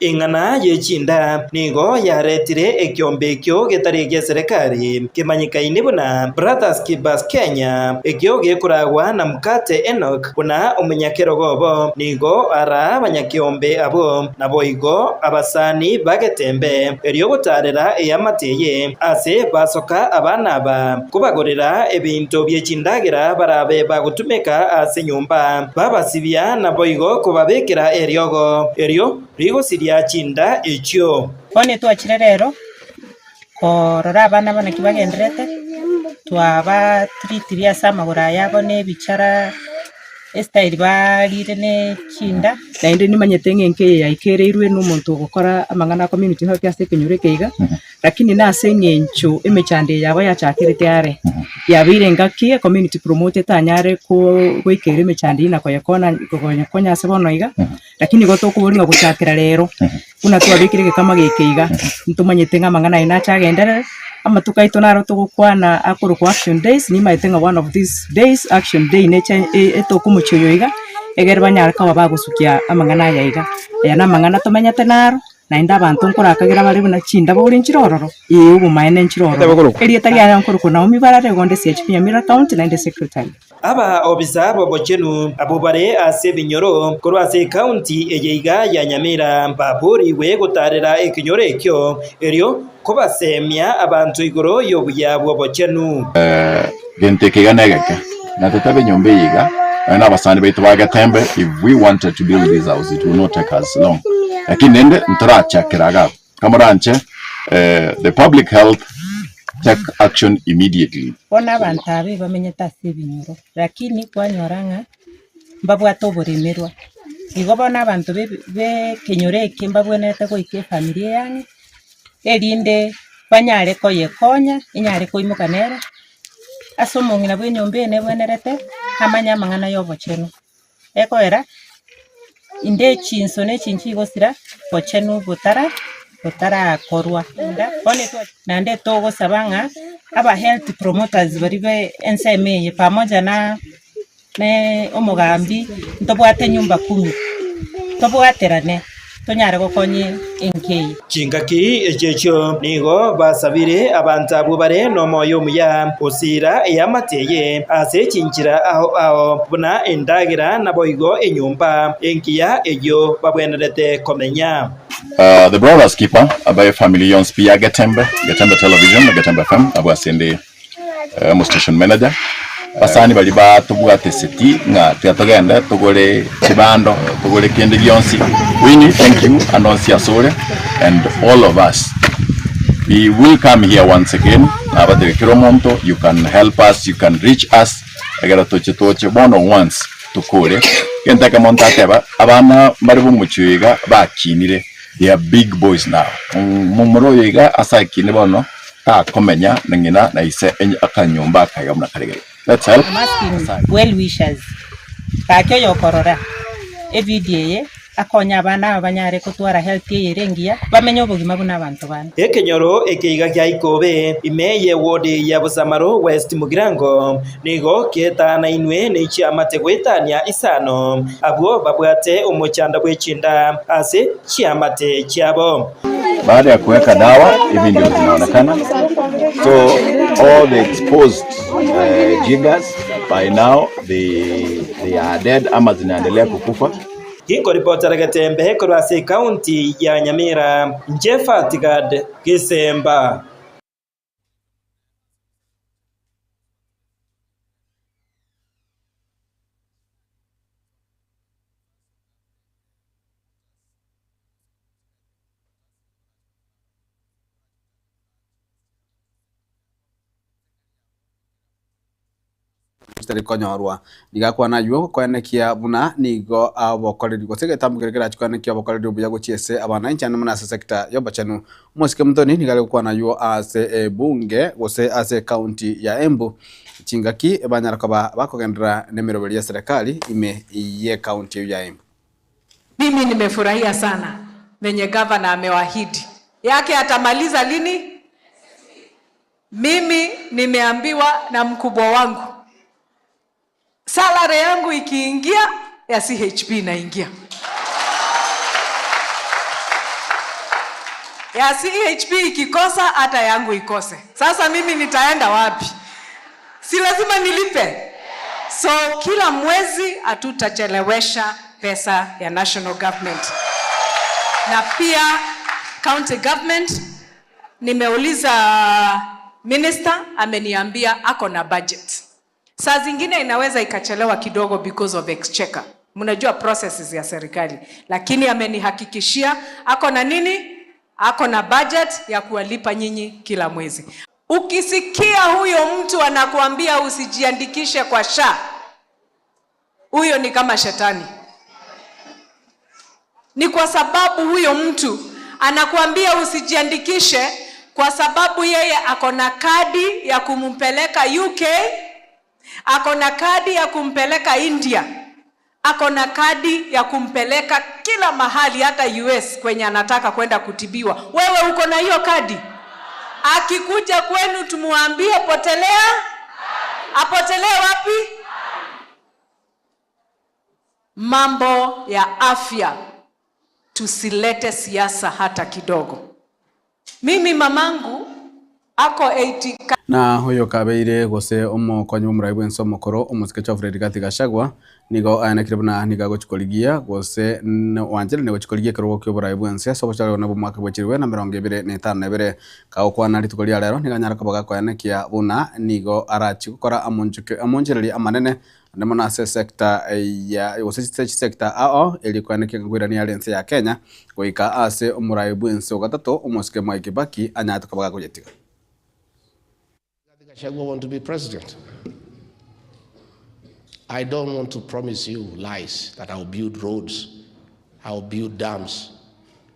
Eng'ana ye chinda nigo yaretire ekiombe ekio getari egi'eserekari kemanyekaine buna Brothers Keepers Kenya, ekio gekoragwa na Mukate Enock buna omonyakerogo obo. Nigo araa abanyakeombe abwo, naboigo abasani ba Getembe, erio gotaarera eamate eye ase basoka abana aba, kobagorera ebinto bie chindagera barabe bagotumeka ase enyomba, babasibia naboigo kobabekera eriogo, erio rigosiria chinda echio. Bono twachire rero korora abana buna ki bagendererete, twabatritirie ase amagoro aya abo na ebichara, estyle barire ne chinda. Naende nimanyete ng'a enka eye yaikereirwe na omonto ogokora amang'ana a community health ase ekenyoro eke iga, lakini nase eng'encho emechando eye yabo yachakerete are, yabeire engaki ecommunity promoter etanyare ko goikera emechando eyio na koyekona koyekonya ase bono iga, lakini igo tokoboria ng'a gochakera rero, buna twabekire egekama geke iga, ntomanyete ng'a amang'ana aya nache agenderere, amatuko aito naro togokwana akorokwa action days, nimanyete ng'a one of these days action day neche etoke omochie oyo iga, egere banyare koba bagosukia amang'ana aya iga. Aya namang'ana tomenyete naro, naende abanto nkorakagera bare buna chindabo ore nchire ororo, ee obomaene nchire ororo. Erieta riane nkorokwa Naomi Barare, igo onde CHP Nyamira County naende secretary. Aba obisa b'obochenu abwo bare ase ebinyoro korwa ase ekaunti eye iga ya Nyamira baboorigwe gotaarera ekenyoro ekio, erio kobaseemia abanto igoro y'obuya bw'obochenu. Gento eke iga negeke, na totabe enyomba eye iga, nonya na abasani baito ba Getembe, if we wanted to build this house it will not take us long, lakini rende ntorachakera iga abwo. Kamoranche the public health take action immediately. Bono abanto aba ebamenyete ase ebinyoro, lakini kwanyora ng'a mbabwate oboremerwa. Igo bono abanto be ekenyoro eke mbabwenerete goika efamiri eye ang'e, erinde banyare koyekonya, enyare koimoka nere, ase omong'ina bwa enyomba eye nebwenerete amanye amang'ana ya obochenu. Ekoera, inde chinso ne chinchi igosira bochenu botara botarakorwa. Bono naende togosaba ng'a aba health promoters baria be ensemo eye pamoja na ne omogambi ntobwate nyumba kumi, tobwaterane tonyare gokonya enka eye. Chingaki echio echio nigo basabire abanto abwo bare nomoyo omuya gosiira eamate eye ase chinchera ao ao, buna endagera naboigo enyomba engiya eyio babwenerete komenya. The Brothers Keeper abae efamiri yonsi pi ya Getembe, Getembe Television na Getembe FM abwo ase ende omo station manager. Basani baria batobwateseti ng'a tiga togende togore chibando, togore kende gionsi. Winnie, thank you ande onsi asore and all of us. We will come here once again, nabatebia kera omonto you can help us, you can reach us, egere toche toche bono once tokore. Egento ekemo ntateba, abana mbare b'omochie oyo iga bakinire, they are big boys now. Momura oyo iga ase akine bono, takomenya na ng'ina na ise akanyomba aka iga buna kare gaiga. Let's help. I'm asking well wishers, gaki oyokorora evideo eye akonye abana aba banyare kotwara health eye ere engiya, bamenye obogima buna abanto bande. Ekenyoro eke iga gia Ikobe, ime y'ewodi ya Bosamaro West Mugirango, nigo kietanainwe ne chiamate goetania isano, abwo babwate omochando bwe chinda ase chiamate chiabo. Baada ya kuweka dawa hivi ndio zinaonekana, so all the exposed uh, jiggers. By now they, they are dead ama zinaendelea kukufa. Ginkoripotera Getembe korwa ase ekaunti ya Nyamira, inche Fatigad Gesemba. Chitari konyorwa. Nigo akwana aywo koenekia buna nigo obokoreri gose egetambo keria kerache koenekia obokoreri obuya gochia ase abananchi naende buna ase sector y'obochenu. Omosike Muthoni nigo are gokwana aywo ase ebunge gose ase ecounty ya Embu chingaki banyara koba bakogenderera nemeroberi y'eserekari ime y'ecounty eywo ya Embu. Mimi nimefurahia sana venye gavana amewaahidi yake atamaliza lini? Mimi nimeambiwa na mkubwa wangu salary yangu ikiingia ya CHP inaingia, ya CHP ikikosa hata yangu ikose. Sasa mimi nitaenda wapi? Si lazima nilipe? So kila mwezi hatutachelewesha pesa ya national government na pia county government. Nimeuliza minister, ameniambia ako na budget. Saa zingine inaweza ikachelewa kidogo because of exchequer. Mnajua processes ya serikali, lakini amenihakikishia ako na nini? Ako na budget ya kuwalipa nyinyi kila mwezi. Ukisikia huyo mtu anakuambia usijiandikishe kwa SHA, huyo ni kama shetani. Ni kwa sababu huyo mtu anakuambia usijiandikishe kwa sababu yeye ako na kadi ya kumpeleka UK, ako na kadi ya kumpeleka India, ako na kadi ya kumpeleka kila mahali, hata US kwenye anataka kwenda kutibiwa. Wewe uko na hiyo kadi? Akikuja kwenu tumuambie potelea, apotelee wapi? Mambo ya afya tusilete siasa hata kidogo. Mimi mamangu ako 80 Na oyo kabeire gose omokonyi bw'omorai bw'ense omokoro omosike Geoffrey Rigathi Gachagua nigo aenekire buna nigo agochi korigia gose oancherire gochi korigia ekerogo ki'oborai bw'ense ase obochore buna bw'omwaka bwa chilifu na emerongo ebere na etano na ebere. Kagokwana rituko ria rero nigo anyare koba gakoenekia buna nigo arachi gokora amonchoke amonchereri amanene Naende mono ase esector ya gose ase chisector ao erio koenekia ng'a nkoirania are ense ya Kenya goika ase omorai bw'ense o gatato omosike Mwai Kibaki anyarete koba gakoyetiga. Rigathi Gachagua want to be president. I don't want to promise you lies that I'll build roads, I'll build dams,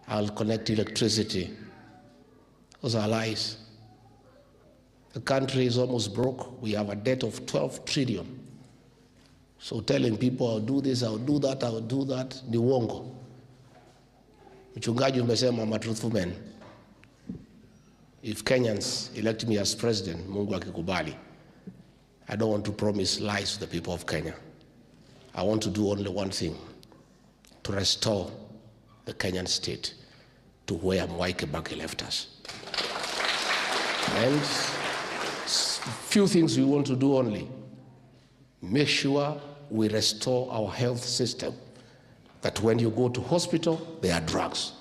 I'll connect electricity. Those are lies. The country is almost broke. We have a debt of 12 trillion. So telling people I'll do this, I'll do that, I'll do that ni uongo. Mchungaji umesema I'm a truthful man. If Kenyans elect me as president, Mungu akikubali, I don't want to promise lies to the people of Kenya. I want to do only one thing, to restore the Kenyan state to where Mwai Kibaki left us. And few things we want to do only. Make sure we restore our health system, that when you go to hospital, there are drugs.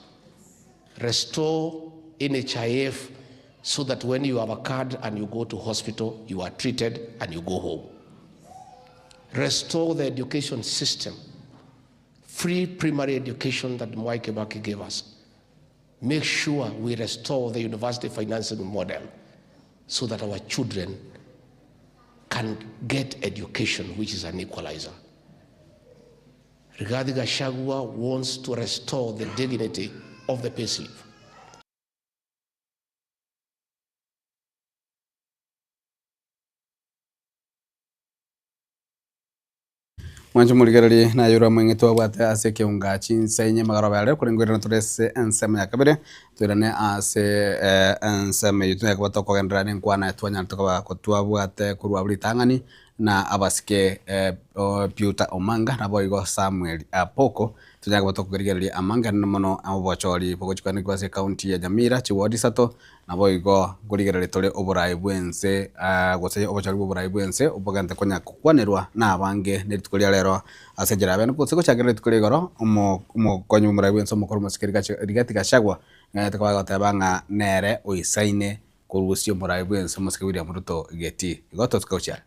Restore NHIF so that when you have a card and you go to hospital, you are treated and you go home. Restore the education system, free primary education that Mwai Kibaki gave us. Make sure we restore the university financing model so that our children can get education, which is an equalizer. Rigathi Gachagua wants to restore the dignity of the payslip. Mwanche morigererie naye ore omong'iti obwate ase ekeunga chinsa inye magoroba ere korende ngoirana tore ase ensemo ya kabere toirane ase ensemo eyio tonyare koba tokogenderera na enkwana twanyarete koba kotwabwate korwa abwo ritang'ani na abasike Peter Omanga naboigo Samuel Apoko. Tonyare koba tokorigereria amang'ana mono obochori bogochikwanigwa ase ekaunti ya Nyamira chiward isato, naboigo nkorigereria tore oborai bw'ense gose obochori bw'oborai bw'ense obogente konya gokwanerwa na abange ne rituko ria rero ase enchera ya bene. Gose gochakera rituko ria igoro omo omokonyi bw'omorai bw'ense omokoro omosike Rigathi Gachagua nanyarete koba agoteba ng'a nere oisaine korusia omorai bw'ense omosike William Ruto getii. Igo tosuke gochia are.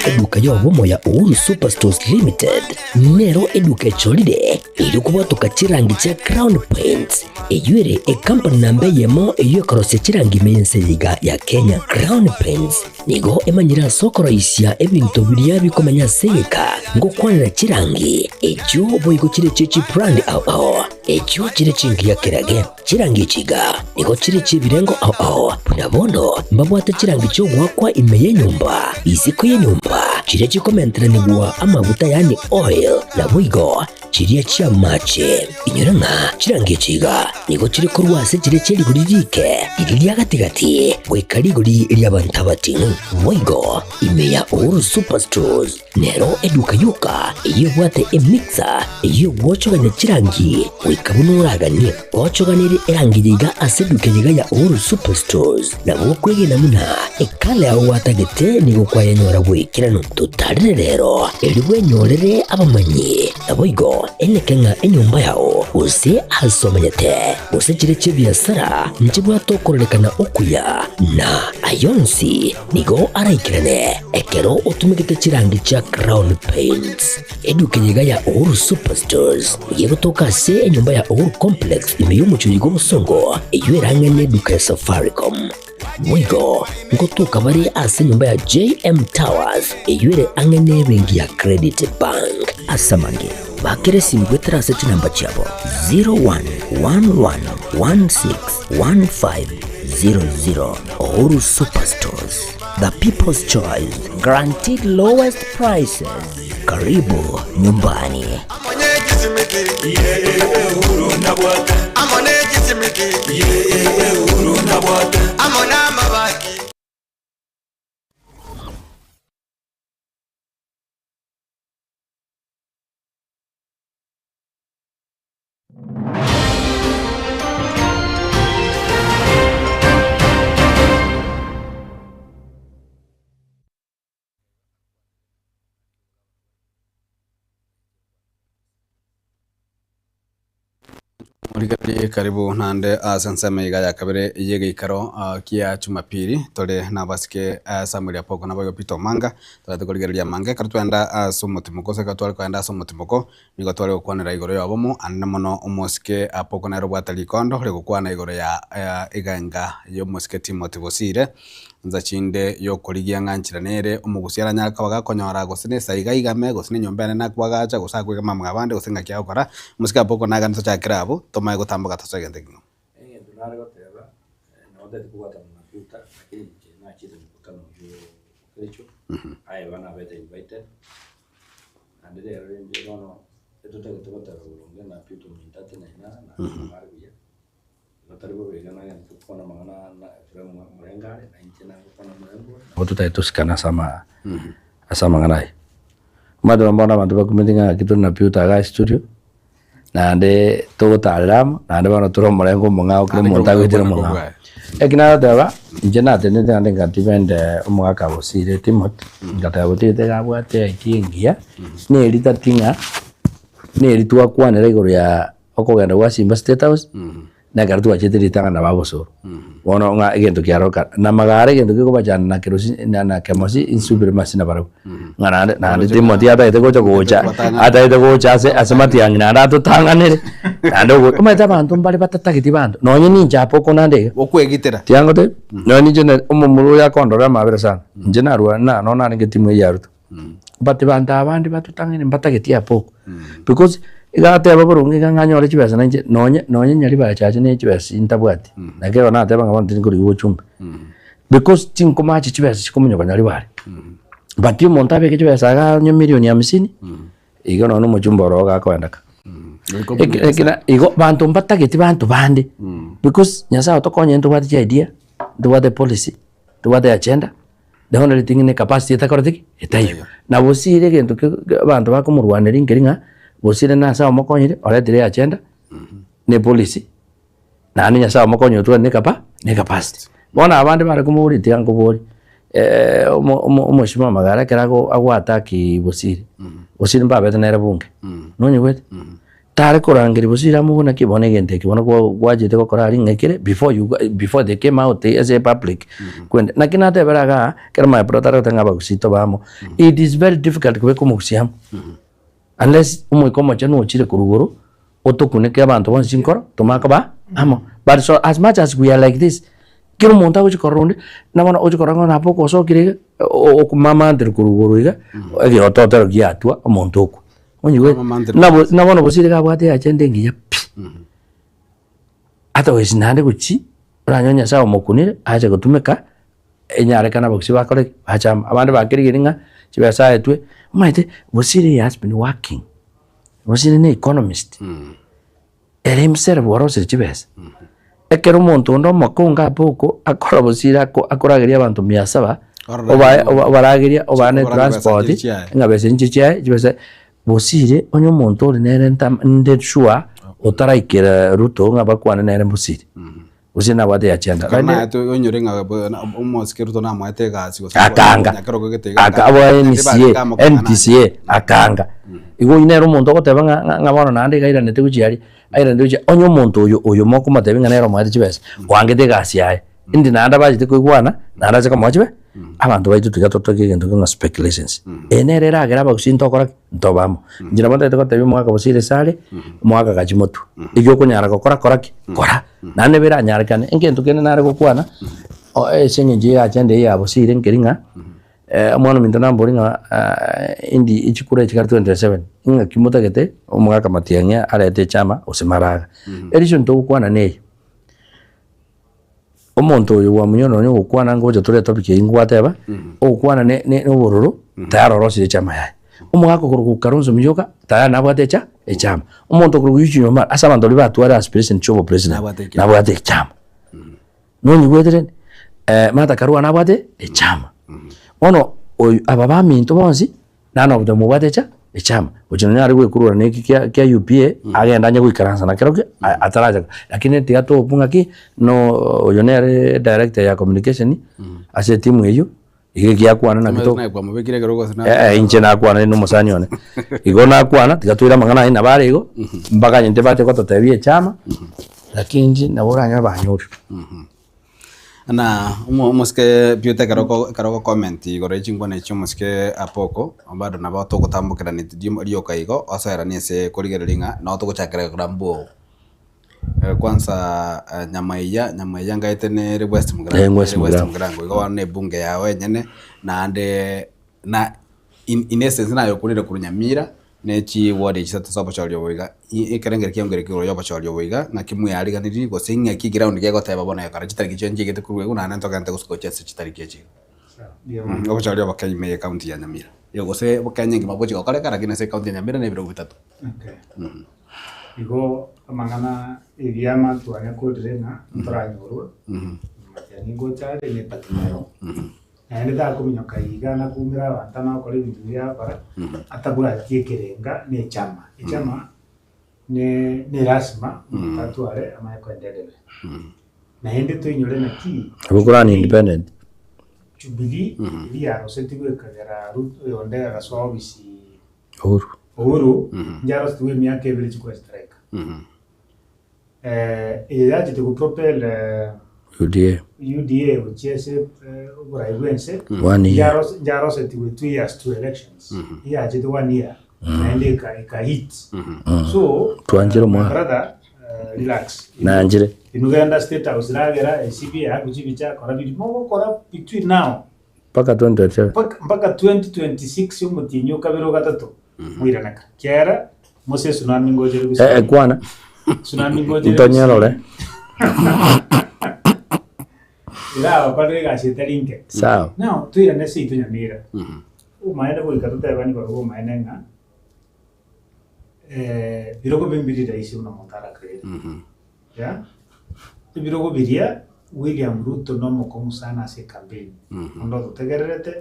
Eduka y'obomo ya Uhuru Superstores Limited nero eduka echorire erio kobwatoka chirangi chia Crown Paints eyio ere ecompany namba eyemo eyio ekorosia chirangi ime y'ense eye iga ya Kenya. Crown Paints nigo emanyire ase okoroisia ebinto biria bikomenya ase egeka ngokwanera chirangi echio boigo chire chie chibrand ao ao echio chire chingiya kerage. Chirangi echi iga nigo chire chi'ebirengo ao ao, buna bono mbabwate chirangi chi'ogoakwa ime y'enyomba, isiko y'enyomba, chiria chikomenteranigwa amaguta yaani oil, naboigo chiria chi'amache. Inyora ng'a chirangi echi iga nigo chire korwa ase chiria chie rigori riike, riria ria gati-gati, goika rigori ri'abanto abating'u. Boigo ime ya Uhuru Superstores. Nero eduka yoka eyio ebwate emixer eyio egwochogania chirangi goika buna oraganie. Gochoganeria erangi eye iga ase eduka eye iga ya Uhuru Superstores nabo okwegena buna ekala yao gwatagete nigo kwayenyora bw'ekeranu. Totarere rero erio bwenyorere abamanyi naboigo eneke ng'a enyomba yao gose ase omenyete gose chire chi'ebiasara nchibwate okororekana okuya na ayonsi Nigo araikerane ekero otumegete chirangi chia Crown Paints. Eduka eye iga ya Uhuru Superstores nigo egotoka ase enyomba ya Uhuru Complex ime y'omochie oyo bw'obosongo eyio erang'ane eduka ya Safaricom. Boigo ngotoka bare ase enyomba ya JM Towers eyio ere ang'e n'ebenki ya Credit Bank. Ase amange, bakera esimi goetera ase chinamba chiabo 0111161500. Uhuru Superstores, the people's choice, guaranteed lowest prices. Karibu nyumbani. Morigererie karibu naende ase ensemo iga ya kabere y'egeikaro kia Jumapili tore nabasike Samuel Apoko naboigo Peter Omanga torete korigereria amange ekero twagenda ase omotimoko gose ekero tware kogenda ase omotimoko Nigo tware gokwanera igoro y'obomo, aande mono omosike Apoko nere obwate rikondo rigokwana igoro ya egenga y'omosike Timothy Bosire. Nsa chinde y'okorigia ng'a nchera nere omogusia aranyare koba gakonyora gose nesaiga aigame, gose nenyomba enene akwagacha, gose akwegama amo abande, gose ng'aki agokora. Omosike Apoko nagende tochakere abwo, tomanye gotamboka tosoe egento ekeng'ao. Egento nare goteba, nabo ntagete kobwatana na Peter, lakini inche nachete mokutano oywo o Kericho, aye bono nabete invited. Naende rero rende bono etotagete goteba boronge ng'a Peter ominto ateneine aa naende nabo are buya, igo tari bobe iga nagende tokwana amang'ana na Ephraim omorembe are, na inche nagokwana omorembe ore, nabo totagete tosikane ase ama ase amang'ana aya. Omanyete bono abanto bakumeti ng'a ng'aki tore na Peter igaa studio, naende togotarera amo, naende bono tore omorengo omong'ao kera omonto agoetera omong'ao. Eki nagoteba, inche natenenete naende ngatiba ende omogaka gosire Timothy, ngateba gotete iga abwate idea engiya, neri tati ng'a, neri twakwanera igoro ya okogenda gwa Simba State House. Na ekero twachete ritang'ani nabo abosoro, bono ng'a egento kiaroka, na magara egento gekobachanda na kerosi na na kemosi insubire masi nabarabwo. Ng'a naende naende Timothy atagete gocha gocha atagete gocha ase ase matiang'i naende atotang'anere, naende ogo omanyete abanto mbare batatageti banto, nonye ninche apa okonande iga. But banto abande batotang'aine mbatageti apoko because iga ateba boronge iga ng'anyore chibesa nainche nonye nonye nyaribare chache ne chibesa ntabwati naki ekero nateba ng'a bono tindi korigia obochumbe because tinkomachi chibesa chikomonyoka nyaribare but omonto abeke chibesa iga onye milioni hamsini igo nonye omochumbe oro iga akoenda ka. Ekera igo banto mbatageti banto bande because Nyasaye otokonye ntobwate chiidea, ntobwate policy, ntobwate agenda. The only thing ne capacity etakoreti ki? Etaiyo. Na bosire egento ke abanto bakomorwaneria nkeri ng'a bosire nase amokonyire oretire agenda ne policy naende Nyasaye omokonyire otware ne capa ne capacity. Bono abande bare komoboria tiga nkoborie omo omo omosima magara ekero ago ago attack bosire, bosire mbabete nere bunge, nonyigwete? Tare korangeria gose amo buna ki bono egento eke bono gwachete gokora aria ng'a ekere before you go before they came out ase epublic kwende naki natebera igaa ekero my brother aragoteba ng'a abagusii tobe amo it is very difficult kobeka omogusii amo unless omoika omochenu ochire korwa igoro otokuneke abanto bonsi chinkoro tomanye koba amo but so as much as we are like this kera omonto agochi korora onde na bono ochi korora ng'a nabo okosokire iga okomamantera korwa igoro iga egeototero giatwa omonto okwa. Onyigwete? Nabo na bono bosire iga abwate eagenda engiya pi. Ata gochi naende gochi, oranyore Nyasaye omokunire, ache gotumeka, enyarekane abagusii bakore ki? Bache amo. Abande bakerigeria ng'a chibesa aetwe, omanyete Bosire he has been working, Bosire ne economist. Ere himself orosire chibesa. Ekero omonto onde omokongo aboko akora bosire ako akorageria abanto mia saba, obae obarageria obae ne transport, ng'a besa inche chiaye chibesa, bosire onye omonto ore nere nta nde sure otaraikera Ruto ng'a bakwane nere mbosire. Gose nabwate agenda. Ekero naete oinyore ng'a omosike Ruto namoete egasi gose Akanga. nyakerogo gete iga Aka abo akanga. NCA, NTCA akanga. Igo oyio nere omonto ogoteba ng'a ng'a ng'a bono naende iga airanete gochia aria, airanete gochia onye omonto oyo oyo mokomotebia ng'a nere omoete chibesa, oangete egasi yaye, indi naende abachete koigwana, naende ache komoa chibe, abanto baito tiga totoke egento keng'a speculations. Eye nere eragere abagusii ntokora ki? Ntobe amo. Inche nabo ntagete gotebia omogaka Bosire Sare, omogaka gachia motwe, ekio okonyara gokora kora ki? Kora. Naende nabo eranyarekane, egento kende nare gokwana, o ase eng'encho ya agenda eye ya Bosire nkeri ng'a, omwana ominto namborie ng'a indi chikura echi kare 2027, ng'aki motagete omogaka Matiang'i arete echama gose maraga. Ereason togokwana neye, Omonto oyo bwamunyora nonya ogokwana ngocha tore etopic eyio ngwateba, ogokwana ne ne obororo tayari orosirie echama yaye. Omogaka okorokwa Kalonzo Musyoka tayari nabwate echa echama. Omonto okorokwa Eugene Wamalwa ase abanto baria batware aspiration chia obopresident Nabwate ekiama. nabwate echama. Nonyigwete rende? Martha Karua nabwate echama. Bono oyo aba baminto bonsi. Nano obochenu mobwate echa echama, gochia nonya are gwekurura na eki kia kia UPA, agende anye goikaransa na kerokio ataracha lakini tiga tohope ng'aki no oyo nere director ya communication ase etimu eywo, iga egiakwana naki to Naye kwamobekire ekero gose na- eh inche nakwana na omosani one, igo nakwana tiga toire amang'ana aye nabo are igo, mpaka nyente bache gototebia echama, lakini inche nabo oranyore banyorire. Na omosike Peter ekero oko ekero ogo comment igoro ye chinkwana echi omosike Apoko, bado nabo togotambokerania rioka igo, osoeranie ase korigereria ng'a nabo togochakera kilambu kwanza Nyamaiya, Nyamaiya ngaete nere West Mugirango, Eh, West ere West Mugirango. Mugirango, igo bono na ebunge yao enyene, naende na in in essence naye okorire korwa Nyamira. Ne chiwodi chisato chi'obochori obo iga, ekerengerio kiao nkere igoro y'obochori obo iga, ng'aki mweariganirie, gose ing'aki eground gegoteba bono ekero chitariki chiaye nchiigete korwa igoro naende ntogente gose gochia ase chitariki echi iga. Obochori oboke ime y'ecounty ya Nyamira, gose Kenya engima bogochia gokoreka lakini ase ecounty ya Nyamira na ebirogo bitato. Okay. Igo amang'ana ebiama twanyakorire ng'a ntoranyorwe, matiang'i ngocha are ne party nero. Naende takominyoka iga na koumera abanto na gokora ebinto biria agokora, atabwati ekerenga na echama. Echama ne ne lasima omonto atware amanye koenda edebe. Naende toinyore naki Nabo korana independent. Jubilee eria yarosetigwe ekagera Ruto oyonde agasoa ofisi Uhuru. Uhuru, njarosetigwe emiaka ebere chikura chitaraika. Eye yachete go propel UDA. UDA gochia ase oborai bwense One year. njarosetigwe 2 years to elections yachete one year naende eka eka hit so Twanchire my omwaka. brother relax Nanchire. Inwe genda state house ragera esibi yaku chibicha kora biri mogokora between now. Mpaka 2027. Mpaka mpaka 2026 omotienyi o kabere o gatato moiraneka. Kiagera mose esunami ngochere gusii. Eh, eh, kwana. Tsunami ngochere Ntonyerore. Irabakorere egasi etari nke. Sawa. Now toirane ase intwe Nyamira. Omaene goika totebani barobwo omaene ng'a eh, birogo bimbiri rahisi buna omonto arakrere. Yeah? Ebirogo biria William Ruto nomokong'u sana ase ecampaign. Onde ototegererete,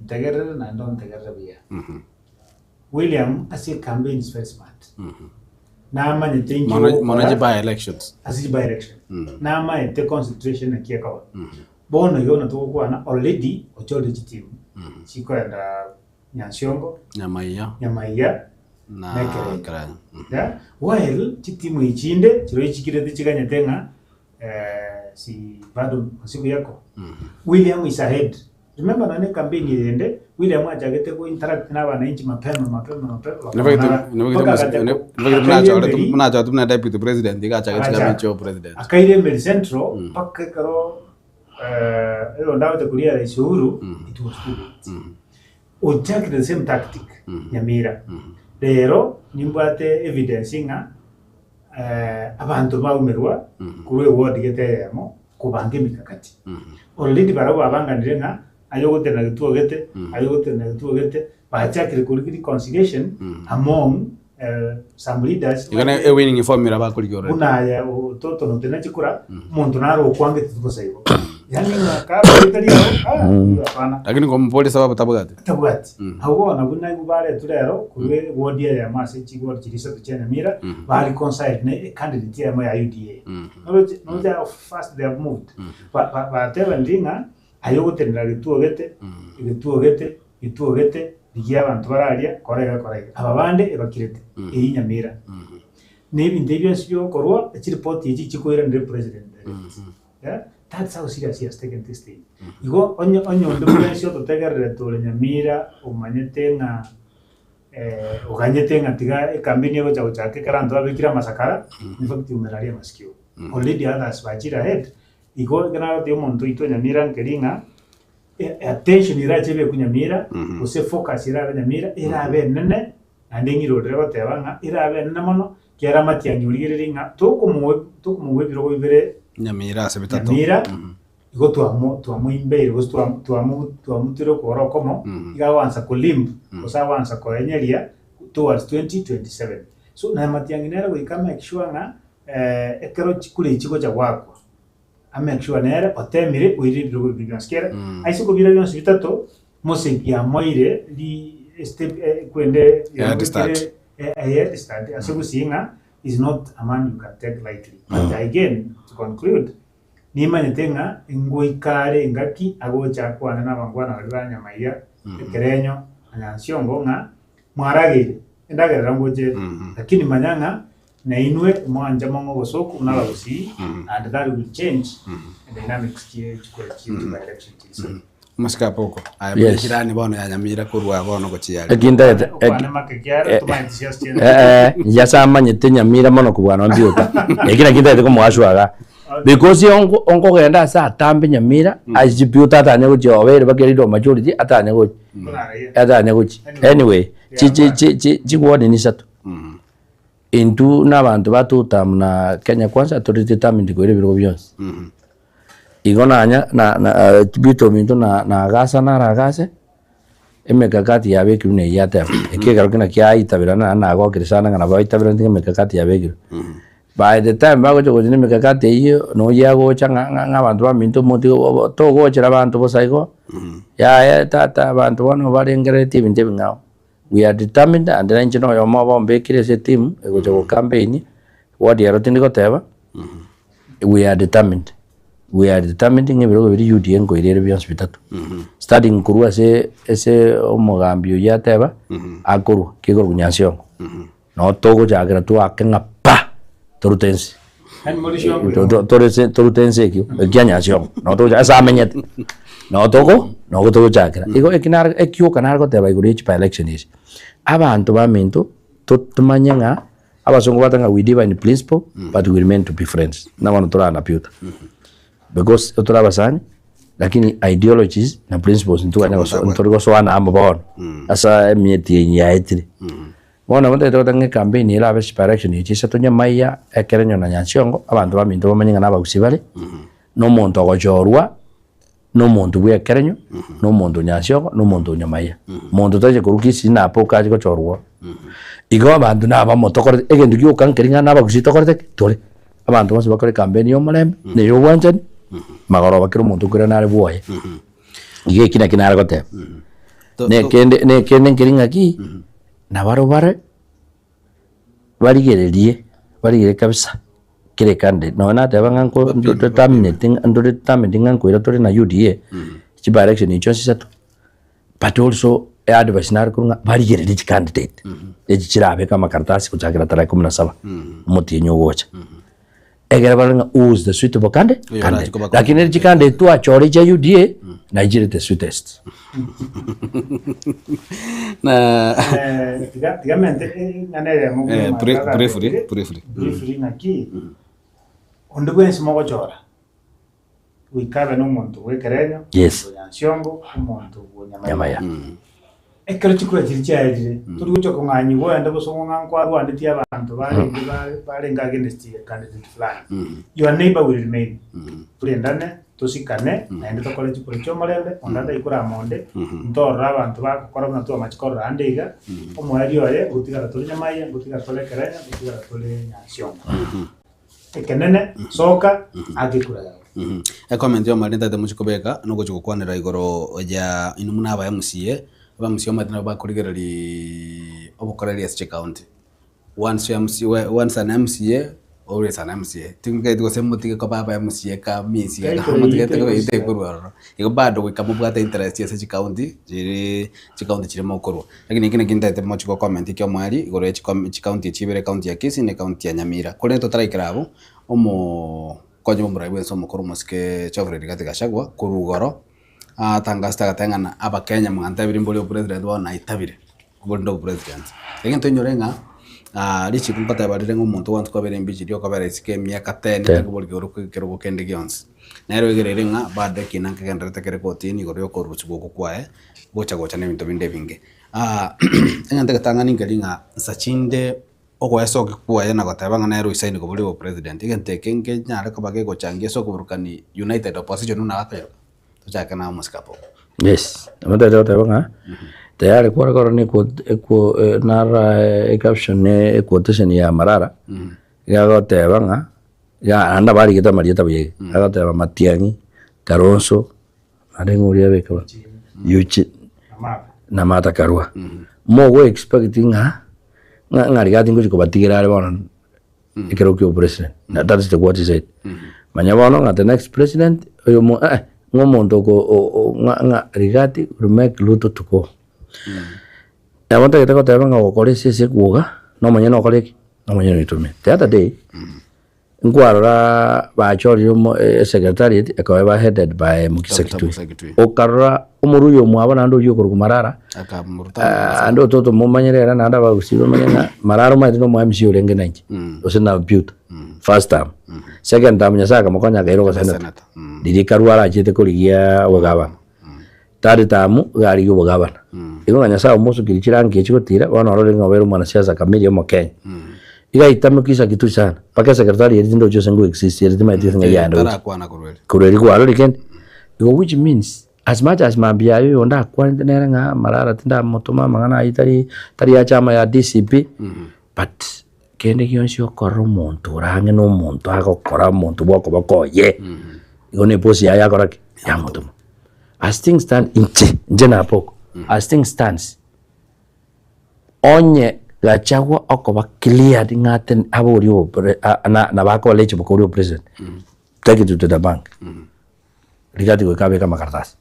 ntegerere naende ontegerere buya. William ase ecampaign is very smart. Namanyete inki Mono mono ogokora chi by elections. ase chi by election. Namaete concentration naki ekoba. Bono iga buna togokwana already ochorire chitimu chikoenda Nyansiongo, Nyamaiya Nyamaiya na na Ekerenyo. Ekerenyo. Yeah? While chitimu echinde chirochio chikirete chiganyete ng'a eh, si bado masiku yako. William is ahead. Remember nonye campaign eyende William achagete go interact na abananchi mapema mapema mapema bakamorora mpaka agacha ko- akaira emeri Munachorete buna deputy president iga achagete Agacha. chicampaign chia obopresident. akaira emeri central mpaka ekero eh, eronda agocha koria rais Uhuru it was too late. Ochakire the same tactic Nyamira. Rero nimbwate evidence ng'a eh, abanto baumerwa korwa eward gete eyemo kobanga emikakati. Already barabwo babanganire ng'a aye ogotenena gituo gete, aye ogotenena gituo gete, bachakire korigia reconciliation among eh, some leaders Iga ne e winning formula bakorigia already. buna aye ototo notena chikura omonto naro okwangete bosa igo yaani ng'a karoete riao ah, huyo hapana Lakini komoboria sababu tabwati. tabwati abwo bono buna igo baretwe rero korwa eward eyemo ase chiward chiria isato chia Nyamira ba reconciled ne ecandidate eyemo ya UDA Noroche noroche how fast they have moved Ba- ba- batebanire ng'a aye ogotenena getuo gete egetuo gete getuo gete rigia abanto bararia kora iga kora iga aba bande ebakirete eyio Nyamira na ebinto ebi bionsi biogokorwa chiripoti echi chikoiranera epresident direct eh, that's how serious he has taken this thing. Igo onye onye onde bwensi ototegererete ore Nyamira omanyete ng'a oganyete ng'a tiga ecampaign egocha gochaka ekero abanto babekire amasakara, in fact umelalia masikio. Already others bachire ahead, igo ekero nagotebia omonto oito Nyamira nkeri ng'a attention erache ebekwe Nyamira, gose focus erabe Nyamira, erabe enene, naende ng'irorere goteba ng'a erabe enene mono, Kiagera amatiang'i origererie ng'a tokomoa tokomoa ebirogo bibere Nyamira ase bitato. Nyamira, igo twamo twamoimbeire gose twa twamo twamotuire okogoro okomo, iga agoansa kolimp gose agoansa koenyeria towards 2027. So na amatiang'i nere goika amake sure ng'a ekero chikura echi chigocha goakwa, amake sure nere otemire oirire ebirogo biria bionsi. Ekiagera aise kobira bionsi bitato, Mose biamoire ri step kwende Head start. a head start ase gusii ng'a is not a man you can take lightly. But again to conclude nimanyete ng'a ngoika are engaki agocha akwane na abangwana baria ba Nyamaiya, Ekerenyo na Nyansiongo ng'a mwarageire endagera ero ngocha ere lakini manya ng'a nainwe mwancha mong'e obosoku buna abagusii and that will change the dynamics chie chikura chie by election chiri. Omosike Apoko, aye Yes. buna echirani bono ya Nyamira korwa bono gochia are. Eki ntagete Okwane make kiaro tomanyeti siasa chiaye. Eh, eh, inche amanyete Nyamira mono kobua nonya Mbiuta. Eki nakio ntagete komoaswa iga. Because onko onkogenda ase atambe Nyamira, ase Chibiuta atanye gochia obeire mpaka erinde omajority atanye gochi atanye gochi. Anyway, chi chi chi chi chigwoni ni isato. Intwe na abanto ba two term na Kenya Kwanza tore determined koira ebirogo bionsi. Igo nanya na na Peter ominto na nagasa naragase, emekakati yabekirwe na eyio ateba. Eki ekero kina kiaitabera naende nagokire sana ng'a nabo aitaberaneti ng'a emekakati yabekirwe. By the time bagocha gocha na emekakati eyio, noyio agocha ng'a ng'a ng'a abanto baminto motige obo togochera abanto bosa igo, yaya tata abanto bono barengereretie ebinto ebing'ao. We are determined and na inche noyomo obo mbekire ase etimu egocha go campaign, ward ero tindi goteba, we are determined, we are determined ng'a ebirogo biria UDA nkoira ere bionsi bitato. Starting korwa ase ase omogambi oyio ateba, akorwa kekorwa Nyansiongo, noo togochakera twake ng'a pa, torute nse. Yaani muri sure Torese torute ense ekio ekia Nyansiongo noo togocha ase amenyete noo togo noo togochakera. Igo eki nare ekioka nare goteba igoro ye chi by election echi, abanto baminto to tomanye ng'a abasongo bagoteba ng'a we differ in principle but we remain to be friends. Buna bono torana Peter, because tore abasani. Lakini ideologies na principles ntoganya goso ntori gosoana amo bono ase emieti yaetire. Bono nabo ntagete goteba ng'a ecampaign erabe ase direction echi isato Nyamaiya, Ekerenyo na Nyansiongo, abanto baminto bamanye ng'a nabagusii bare, na omonto ogochorwa na omonto bwa Ekerenyo, na omonto o Nyansiongo, na omonto o Nyamaiya. Monto tache korwa Kisii na Apoka ache gochorwa ororo. Igo abanto nabamo tokorete egento gioka nkeri ng'a nabagusii tokorete ki? Tore. Abanto bonsi bakore ecampaign ya omorembe, na eya obwanchani, magoroba kera omonto okoirana are bwoye. Iga eki naki nare goteba. To- Na to- ekende na ekende nkeri ng'aki, nabaro bare barigererie, barigererie kabisa kera ecandidate. Nonye nateba ng'a nko ndo determinate ng'a ndo determined ng'a nkoira tore na UDA, chidirection echio chionsi isato, but also eadvice nare korwa ng'a barigererie chicandidate echi chirabeke amakaratasi gochakera tarehe kumi na saba, omotienyi ogocha. Ekero barore ng'a who is the suitable candi- Oyo candidate. orache koba Lakini ere chicandidate twachora chia UDA, naichire the sweetest. Na Eh, tiga tiga mente eng'ana eyemo buna Eh, my bri- brother briefly, atebire. briefly. Briefly ng'aki, onde bwensi mogochora, goika abe na omonto bw'ekerenyo, Yes. omonto o Nyansiongo, omonto bwo Nyamaya. Nyamaya. Ekero chikura chiria chiaerire, tori gochia kong'anyigwa ogende bosongo ng'a nkwarwanetie abanto barenge bare barenge against a candidate fulani. Your neighbour will remain. Torendane, tosikane, naende tokore chikura chi'omorembe, onde ataikure amo onde, ntorore abanto bagokora buna twamache korora ande iga, omoerio oye ngotigara tore Nyamaiya, ngotigara tore Ekerenyo, ngotigara tore Nyansiongo. Ekenene, soka, ake ekura yao. Ecomment y'omoerio ntagete mochie kobeka nogochia gokwanera igoro ya inwe buna aba MCA, aba MCA omanyete nabo bakorigereria obokoreri ase chicounty. Once you MC once an MCA always an MCA. Ting'aeti gose motige koba aba MCA ka misi Title motigete eyio koba tegochia. tekorwa ororo. Igo bado goika mobwate interest ase chicounty chiria chicounty chiria mokorwa. Lakini eki nakio ntagete mochie go comment ekia omoerio igoro ya chicom chicounty echi ibere ecounty ya Kisii na ecounty ya Nyamira. Korende totaraikera abwo, omokonyi bwa omorai bwense omokoro omosike Geoffrey Rigathi Gachagua korwa igoro atangasete agateba ng'a na abakenya mwantebirie mbori obopresident bono naitabire mbori nde obopresident. Egento oinyore ng'a richiko nkoteba rire ng'a omonto gwansi kwabera embichi riria okobera isiko emiaka ten takobori kerogo kende gionsi. Nere oigereire ng'a bado ekina nkegendererete kere kotini igoro ya okorusigwa okwo kwaye. Gocha gocha na ebinto binde ebinge. Egento egetang'ani nkeri ng'a nsa chinde ogoesokia kwaye na goteba ng'a nere oisaini koba oria obopresident, egento eke nkenyare koba kegochangia ase okoburukani united opposition buna bakoyeba, tochake na omosike abwo. Yes, nabo ntagete goteba ng'a tayari kware korora na equote equo nara ecaption equotation ya Marara, iga agoteba ng'a iga naende abarigete amarieta buya iga, agoteba Matiang'i, Kalonzo. Naende ng'a oria abeke bo Eugene na Martha Karua. Mogo expect ng'a ng'a ng'a Rigathi ngochi kobatigera are bono ekero kia obopresident. Na that is the what he said. Manya bono ng'a the next president oyo mo eh ng'a omonto oko o- o ng'a ng'a Rigathi will make Ruto to go. Nabo ntagete goteba ng'a gokora ase ase ekwoga na omonyene okore ki? Na omonyene oitomie. The other day. Nkwarora bachorire omo esecretariat ekaba eba headed by Mukisa Dr. Kitui. Musa Kitui. Okarora omoruya omwabo naende oyio okorokwa Marara, Akamuruta ah, ande ototo momanyere ere naende abagusii bamanye ng'a Marara omanyete na omo MC orenge na inche, gose na Peter, first term. Second term Nyasaye akamokonya akaira obosenator. Senator. Mm. Riria Karua arachete korigia obogabana. Third term iga arigia obogabana. Igo ng'a Nyasaye omosukirie chiranki echi gotira, bono orore ng'a obeire omwanasiasa kamiri omokenya. Iga aitameka isaki tu sana, mpaka esekretari eria tindochi gose ngo exist ere timanyeti gose ng'ai yaenda gochia. Tarakwana korwa ere. Korwa eria kwarorire kende. Igo which means, as much as mambia aye oyonde akwanete nere ng'a Marara tindamotoma amang'ana ayio tari tari ya chama ya DCP, but kende gionsi okorora omonto ore ang'e na omonto agokora omonto bwa okoboko oye, igo na ebosi yaye yakora ki? Yamotoma. As things stand inche, inche naboko, as things stands, onye Gachagua okoba cleared ng'a ate abe oria obopre a- na nabo akoba eligible koria obopresident, take it to the bank, Rigathi goika abeke amakaratasi.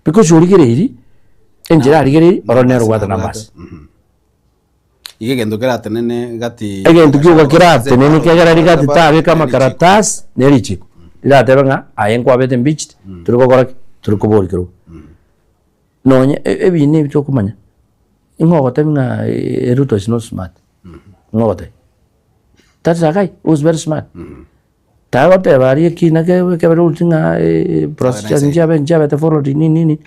Because origereiri, enchera arigereiri, oro nere obwate numbers. Iga egento keratenene gati Egento kioka keratenene ekiagera rigati tabeka amakaratasi ne richiko riratebe ng'a aye nkwabete impeached tori gokora ki? Tori koboria kerogo. Nonye ebina ebi tokomanya, ing'o ogotebia ng'a Ruto is not smart? Ing'o ogotebia? That is a guy who is very smart. Tagoteba aria ekina kebere oroche ng'a procedures nchiabe nchiabete followed nini nini,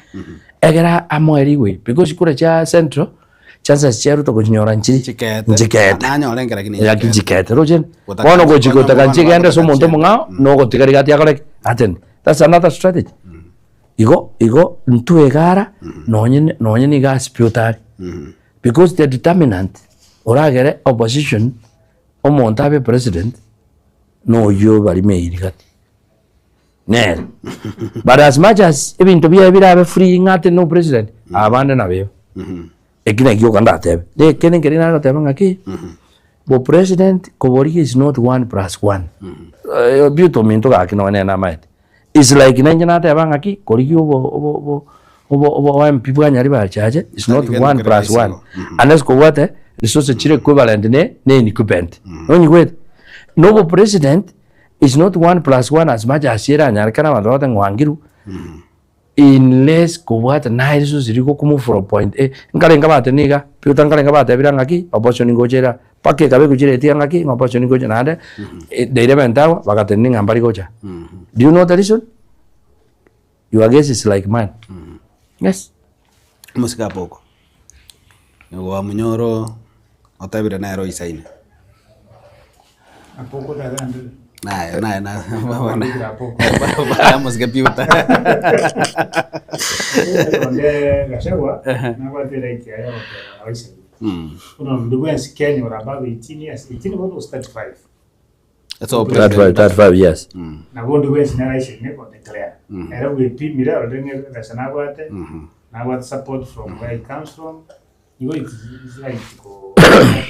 egere amoe leeway because kura chia central, chances chia Ruto gochinyora nchiri Nchikeete. nchikeete. Nanyore enke lakini Lakini nchikeete roche Gotaka bono gochi bono gotaka bono nchigende ase bagotaka omonto chiende. omong'ao nogotiga rigati akore ki? Atende. That's another strategy. Igo igo intwe egara nonye nonye nigo ase pi otari because the determinant oragere opposition omonto abe president noyio barime eiri gati nere but as much as ebinto biaye birabe free ng'a ati no president abande nabeba eki nakio gioka ndatebe. Ekende nkeri nagoteba ng'aki bo president koborigia is not one plus one Beauty ominto gaki nonye nere namaete is like nainche nateba ng'aki korigia obo obo obo obo obo MP bwa Nyaribari Chache is not one plus one unless kobwate resources chire equivalent ne ne incumbent nonyigwete? Na obo president is not one plus one as much as eranyarekane abanto bagote ng'a oangirwe Unless kobwate naye risosi rigokumwa from point A, nkarenge abate niga, Peter nkarenge abatebire ng'aki, opposition ngocha ere aa, mpaka ekaba egochia etia ng'aki, ng'a opposition ngocha naende, the eleventh hour, bagatenena ng'a mbari gocha. Do you know the reason? Your guess is like mine. Yes. Omosike Apoko, nigo wamunyoro otebire nere oisaine. Apoko tata ndire. Naye naye na Wabikire apoko. Omosike Peter. Onde Gachagua nabwate right yaye yogoteba oisaine. Buna onde bwensi Kenya ore above 18 years, 18 bono gose 35. So 35, 35 years. Nabo onde bwensi nere aisaine go declare. Ere bwepimire arore ng'a ebesa nabwate, nabwate support from where he comes from, igo it is right ko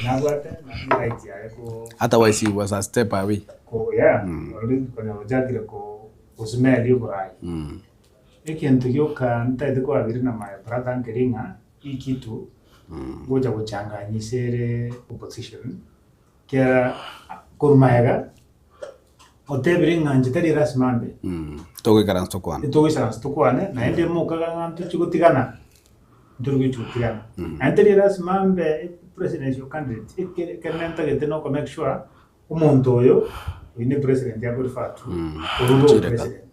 nabwate na right yaye ko Otherwise he was a step away. ko yeah, already konya ochakire ko gosmell oborai. Egento gioka ntaete koagree na my brother nkeri ng'a hii kitu ngocha gochanganyisa ere opposition. Kera korwa magega, otebire ng'a inche tari lasima mbe. Togoikaransa tokwane. Togoisaransa tokwane, naende mokaga ng'a ntochie gotigana, ntori gochia gotigana. Naende tari lasima mbe presidential candidate, ekere ekere ntagete na oko make sure, omonto oyo, oyio ne president ako refer to, orure obopresident.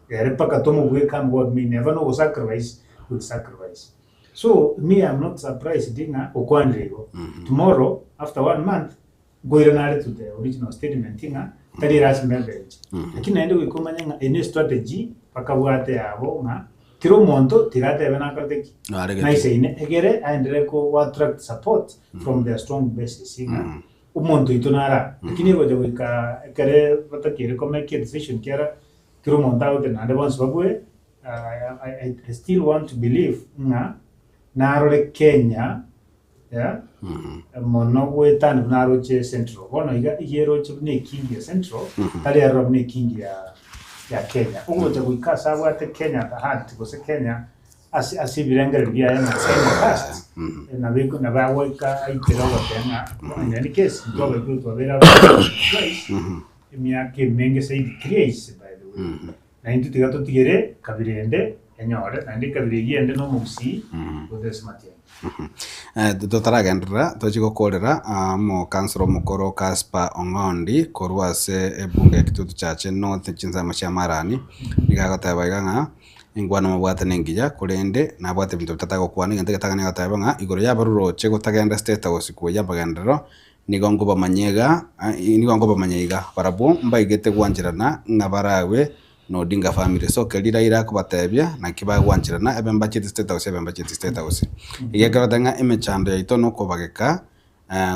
Ere mpaka tomobue come what may, neba na ogosacrifice, will sacrifice. So me am not surprised ng'a okwanire igo. Tomorrow after one month nkoirana are to the original statement ng'a tari erasima ebe inche. Lakini naende goika omanye ng'a eye ne strategy bakabwate yabo ng'a kera omonto tiga atebe nakorete ki? Naregete. Naisaine egere aenderere ko attract support from their strong bases ng'a omonto oito nare aa. Lakini egocha goika ekere batakeire ko make a decision kera kera omonto agote naende bonsi babue I, I still want to believe ng'a narore Kenya yeah, mono goetania buna aroche Central. Bono iga iga eroche buna ekingi ya Central, tari eroro buna ekingi ya ya Kenya. Ogocha goika ase abwate Kenya at heart gose Kenya ase ase ebirengererio biaye ng'a Kenya first, nabo eko nabo agoika aikere ogoteba ng'a in any case intwe abaibori twabeire aba twice, emiaka emenge zaidi thrice by the way. Na intwe tiga totigere kabira ende enyore, naende ekabira eyio ende nomogusii goetera ase amatiang'i. Totaragenderera tochie gokorera omokansoro omokoro Casper Ong'ondi korwa ase ebunge ya Kitutu Chache North chinsemo chia Marani, nigo agoteba iga ng'a enkwana mobwate nengiya korende nabwate ebinto bitatagokwana egento egetang'ani agoteba ng'a igoro y'abaruroche gotagenda State House koyia amagenderero Nigo nkobamanyia iga, nigo nkobamanyia iga, barabwo mbaigete gwancherana ng'a baragwe na Odinga family. So keria Raila akobatebia, naki bagwancherana, ebe mbacheti State House, ebe mbacheti State House. Iga ekero tari ng'a emechando yaito nokobageka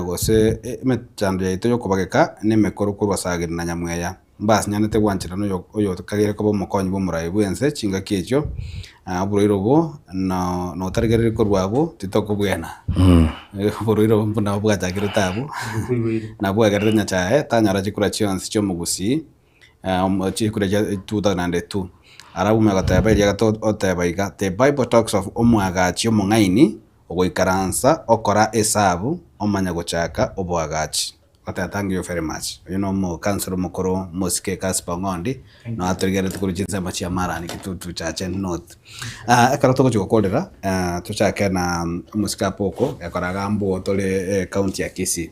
gose emechando yaito yokobageka nemekoro korwa Sagini na Nyamweya. Mbasinyanete gwancherana oyo oyokagere koba omokonyi bw'omorai bw'ense chingaki echio, oborwaire obo no notarigereiri korwa abwo titokobwena. Oborwaire obo buna bwachakerete abwo, nabwo bwagerete Nyachae tanyora chikura chionsi chi'omogusii chikura chia 2002. Alafu omanye goteba eria gato oteba iga, the bible talks of omwagachi omong'aini ogoikaransa okora esabu omanya gochaka oboagachi. Goteba thank you very much. Oyo no omokansoro omokoro omosike Casper Ong'ondi, no atorigereti korwa chinsemo chia Marani Kitutu Chache North. Ekero togochia gokorera, tochake na omosike Apoko, ekero agambwo tore ecounty ya Kisii.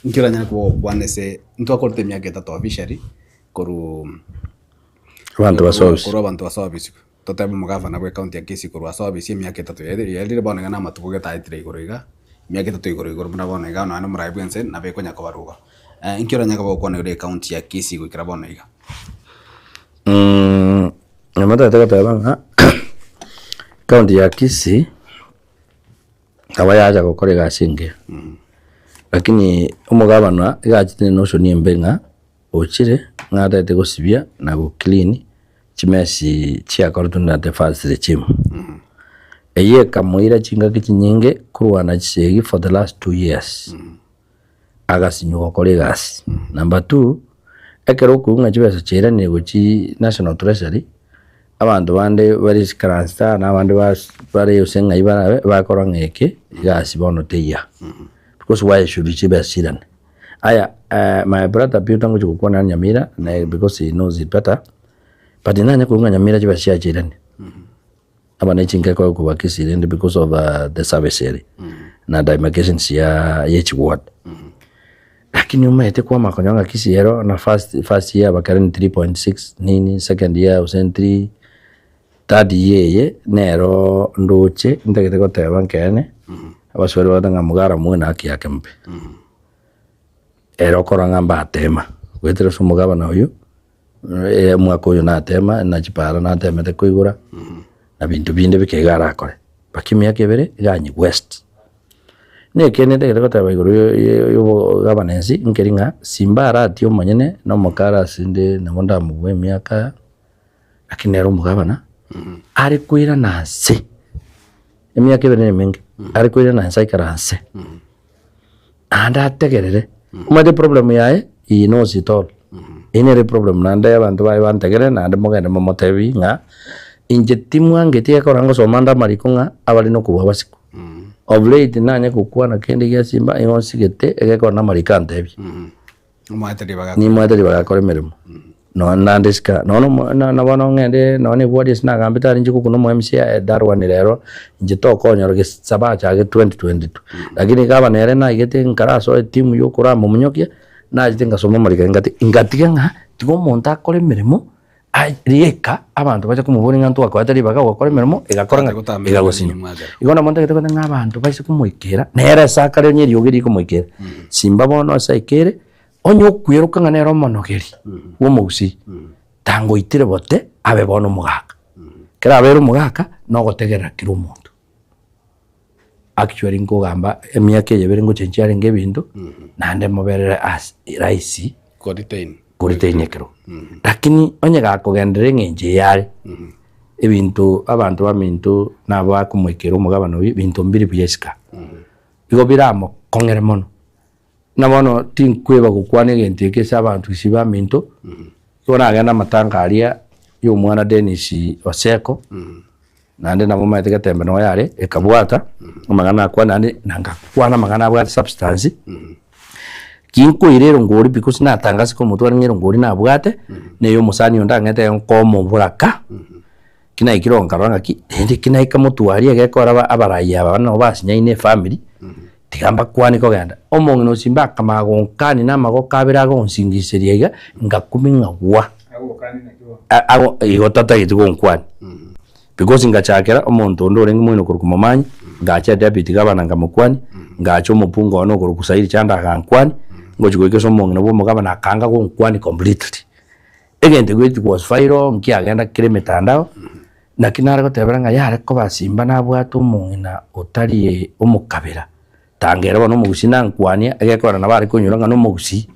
Nki oranyare koba ogokwana ase, ntwakorete emiaka etato officially. Korwa Abanto basobisi. Korwa abanto basobisiwe. Totebe omogavana bwe county ya Kisii korwa asobisi emiaka etato yaerire bono iga na amatuko gete aetire igoro iga, emiaka etato igoro igoro buna bono iga nonya na omorai bwense nabo ekonya kobarwa igo. Inki oranyare koba ogokwana igoro ye county ya Kisii goikera bono iga? Nyuma totagete goteba ng'a county ya Kisii nabo yacha gokora egasi engiya, lakini omogavana iga achete ne notion embe ng'a ochire ng'a atagete gosibia na go clean chimesi chiakoretwe na the first regime. Eyio ekamoira chingaki chinyinge korwana chisegi for the last 2 years, agasinywa gokora egasi. Number two, ekero okoigwa ng'a chibesa chiairanire gochia national treasury, abanto bande bare ikaranse na abande bas bare gose ng'ai barabe, bakora ng'a eke egasi bono teiyo, because why should chibesa chiirane? Aya my brother Peter ngochia gokwana na Nyamira naye because he knows it better, but nanye koigwa ng'a Nyamira chibesa chiaye chiirane. Aba ne chinka ekoe korwa Kisii rende because of the service ere na demarcations ya ye chiward. Lakini omanyete kwamanya konyora ng'a Kisii ero na first first year bakare ni 3.6 nini, second year gose ni 3, third year eye nero ndoche ntagete goteba nkeene, abaswahili bagoteba ng'a mgara muwe na haki yake mpe. Ere okorora ng'a mbatema, goetera ase omogabana oyio. Omwaka oyo natema, na chipara natemete koigora, na binto binde bike iga arakore, mpaka emiaka ebere iga anyigwe west. Na ekeene ntagete goteba igoro ya obogavanensi nkeri ng'a Simba Arati omonyene na omokara ase inde nabo ndamobue emiaka, lakini nere omogavana, are koirana nse, emiaka ebere na emenge, are koirana nse aikaranse. Naende ategerere, omanyete eproblem yaye, he knows it all. Eyio nere eproblem naende abanto baye bantegerere naende mogende momotebi ng'a inche timwangeti ekero ngosoma ande amariko ng'a abare nokobua abasiko. Of late nanye gokwana kende gia simba igo nsigete egekora na amariko antebia. Nimwaete ribaga Nimwaete ribaga akore emeremo. Nonya nande isika, nonya omo na na bono ng'ende nonya na eward ase nagambete aria inche gokuna omo MCA that one rero, inche tokonyora gesaba achake 2022. Lakini gavana ere naigete nkarasoa etimu ya okorama omonyokia, nachete ngasoma amariko aye ngati ngatiga ng'a tiga omonto akore emeremo, aye rieka abanto bache komoboria ng'a ntwakoete ribaga ogokora emeremo, egakora ng'a egagosinywa. Igo nabo ntagete goteba ng'a abanto baise komoikera, nere ase akare onye eriogi rikomoikera, simba bono ase aikere, onye okweroka ng'a nere omonogeri bw'omogusii, tangoitire bote abe bono omogaka. Ekero abeire omogaka, nogotegerera kera omonto. Actually nkogamba emiaka eye ebere ngochenchia arenge ebinto, naende moberere as rahisi Koretain. koretain ekerogo. Lakini onye gakogenderera eng'encho eye are, ebinto abanto baminto nabo bakomoikera omogabane oyio, ebinto mbiri buya isiko aa. Igo biramokong'ere mono. Buna bono tinkweba gokwana egento eke ase abanto gose baminto, igo nagenda amatanga aria ya omwana Dennis Oseko, naende nabo omanyete getembe noyo are, ekabwata, amang'ana nakwana naende na ngakwana amang'ana abwate substance, ginkoira erongori because natangase komotwara ng'a erongori nabwate, na eya omosani onde ang'ete nkomoboraka, ki naikire oo nkarora ng'aki, rende ki naika motwarie egekora aba abarai aba nabo basinyaine efamiri, tiga mbakwanie kogenda. Omong'ina o Simba akamanya gonkania na amagoko abere agonsingiseria iga, ngakumia ng'a gwa. Ago igo tatageti gonkwania, because ngachakera omonto onde orenge moino korokwa Momanyi, ngacha deputy gavana nkamokwania, ngacha omopunga one okorokwa Sairi Chanda agankwania, ngochi goika ase omong'ina bwa omogavana akanga gonkwania completely. Egento ekio it was viral, nkiagenda kere emetandao, naki nare gotebera ng'a yare koba simba nabwate omong'ina otari omokabira, tanga ere bono omogusii nankwanie, egekora nabo are konyora ng'a nomogusii.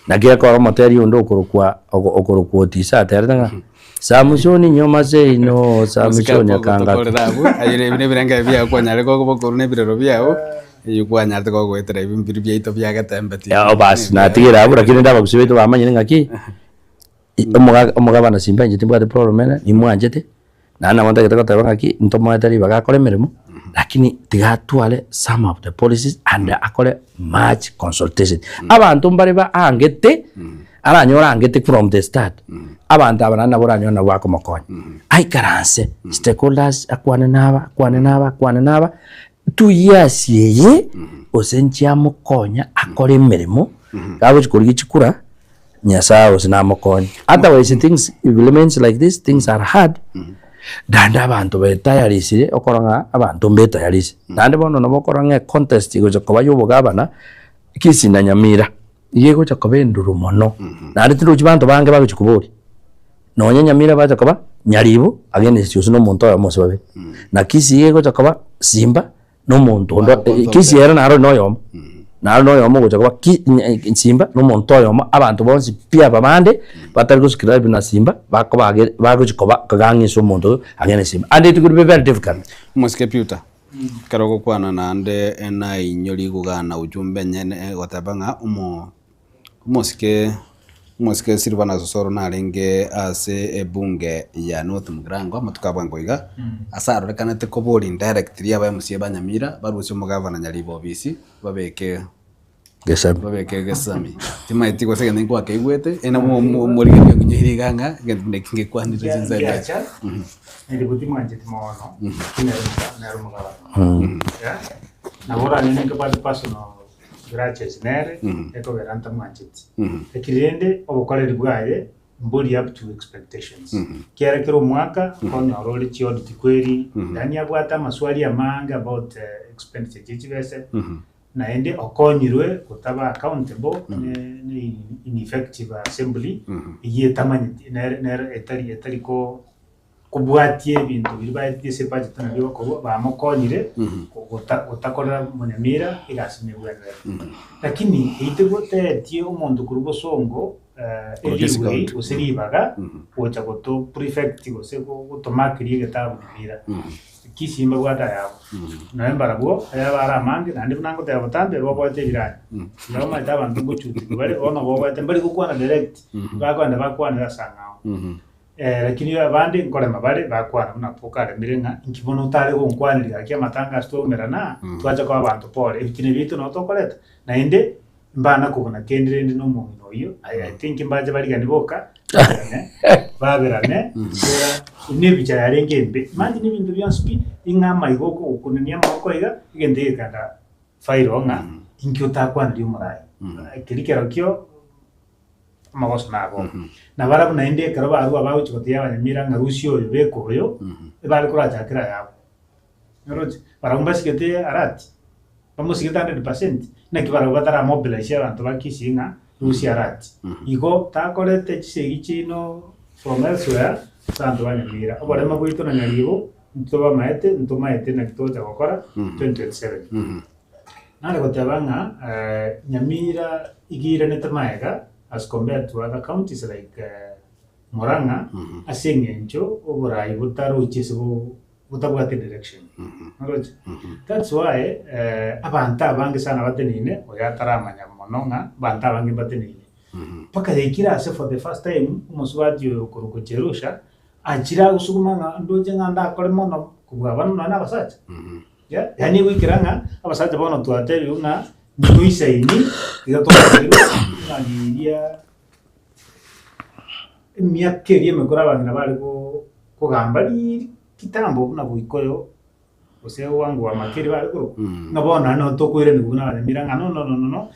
Naki ekora omoteri onde okorokwa oko okorokwa Otiso aterete ng'a Samusoni nyoma seino, Samusoni akanga Tokorera abwo, aye ebi nebirengererio biago kwanyare kobokorwa na ebirero biago, eywo kwanyarete kogoetera ebi mbiri biaito bia getembe ti. Oh basi natigire abwo lakini rende abagusii baito bamanyire ng'aki, omogaka omogabana simba inche timbwati problem ere, nimwanchete, naende nabo ntagete goteba ng'aki, ntomoete ribaga akore emeremo, lakini tiga atware some of the policies and akore much consultation. Abanto mbare baangete, aranyore angete from the start, abanto aba naende nabo oranyore nabo bakomokonya. Aikaranse, stakeholders akwane naba, akwane naba, akwane naba, 2 years eye, gose nchiamokonya akore emeremo, gagochi korigia chikura. Nyasaye gose namokonye. Otherwise things if remains like this, things are hard, naende abanto betayarisire okora ng'a abanto mbetayarise. Naende bono nabo okora ng'a econtest egocha koba ya obogabana, Kisii na Nyamira, iga egocha koba enduru mono. Naende tindochi banto bange bagochi koboria, nonye Nyamira bacha koba Nyaribo against gose na omonto oyomo gose babere. Na Kisii iga egocha koba Simba na omonto onde Kisii ere naro na oyomo, naro na oyomo ogocha koba ki Simba na omonto oyomo abanto bonsi pi aba bande batari gosubscribe na Simba bakoba age bagochi koba kogang'isa ase omonto oyo agende Simba and it could be very difficult. Omosike Peter, ekero ogokwana naende nainyori kogana ujumbe enyene egoteba ng'a omo Omosike omosike Silvanus Osoro narenge ase ebunge ya North Mugirango amatuko a bwango iga, ase arorekanete koboria indirectly aba MCA ba Nyamira barusie omogavana Nyaribo obisi babeke Gesami. babeke Gesami. Timaeti gose egento nkwakeigwete, ere nabo omorigereria okinyoire iga ng'a egento neki ngekwanire chinsa echi. Ngiacha, Nyaribo timwancheti mono, lakini nere omoga- nere omogabana. Yeah. Nabo oranyore nkebwate personal grudges nere, ekogera ntamwancheti. Lakini rende obokoreri bwaye mbori up to expectations. Kiara kera omwaka okonyora ore chiaudit kweri, yaani abwate amaswali amange about expenditure chie chibese, naende okonyirwe gotaba accountable ne ne ineffective assembly, eyio etamanyeti nere nere etari etari ko kobwatia ebinto biria baetie ase ebudget nabio bakorwa bamokonyire gota gotakorera monyamira egasi nebwenerete. Lakini eyio tegotetie omonto korwa bosongo Korwa Kisii eleeway County. gose ribaga gocha goto prefect gose gotomakeria egetabu nyamira. Kisii mbabwate ayabo, nonya mbarabwo ayabo are amange naende buna ngoteba botambe baboete ebiranya. Nabo omanyete abanto ngochutigwa bare bono boboete mbari gokwana direct, bakogenda bakwanera ase ang'ao. Lakini abande nkorema bare, bakwana buna pokaremire ng'a inki bono otare gonkwaneria gaki amatanga ase twaumerana aa, twacha koa abanto pore, ebitina biaito nabo tokoreta. Naende mbana kobuna kende rende na omong'ina oyio, I I think mbache barigani boka, baberane, baberane, ekiagera ne ebicha yarenge embe. Imagine ebinto bionsi pi, ing'a amaiga okogokunania amaboko iga, egento egekanda viral ng'a inki otakwaneria omorai. Keria kerokio. amagoso nabo. Na barabwo naende ekero barua bagochia gotebia abanyamira ng'a rusia oyo, beka oyo, ebare korachakera ayabo. Oroche? Barabwo mbasigete Arati, bamosigete 100%, naki barabwo bataramobilize abanto ba Kisii ng'a rusia Arati. Igo takorete chisegi chiaino from elsewhere ase abanto ba Nyamira. Oboremo bwaito na Nyaribo, ntobamaete, ntomaete naki togocha gokora 2027. Nare goteba ng'a Nyamira iga eiranete magega as compared to other counties like Murang'a ase eng'encho oborai botarochi ase botabwate direction. Oroche? That's why abanto abange sana bateneine oyo ataramanya mono ng'a abanto abange mbateneine. Mpaka yaikire ase for the first time omosubati oyo okorokwa Jerusha achire agosuguma ng'a ndoche ng'a ndakore mono kobua abana nonya na abasacha. Yaani goikera ng'a abasacha bono twatebigwe ng'a ntoisaini iga twatebiwe ng'a riria emiaka eria emekoro abang'ina bare go kogamba riiri kitambo buna boikoyo gose wangu wa makeri bare korokwa, ng'a bono naende nabo tokoiranigwa buna abanyamira ng'a no no no no no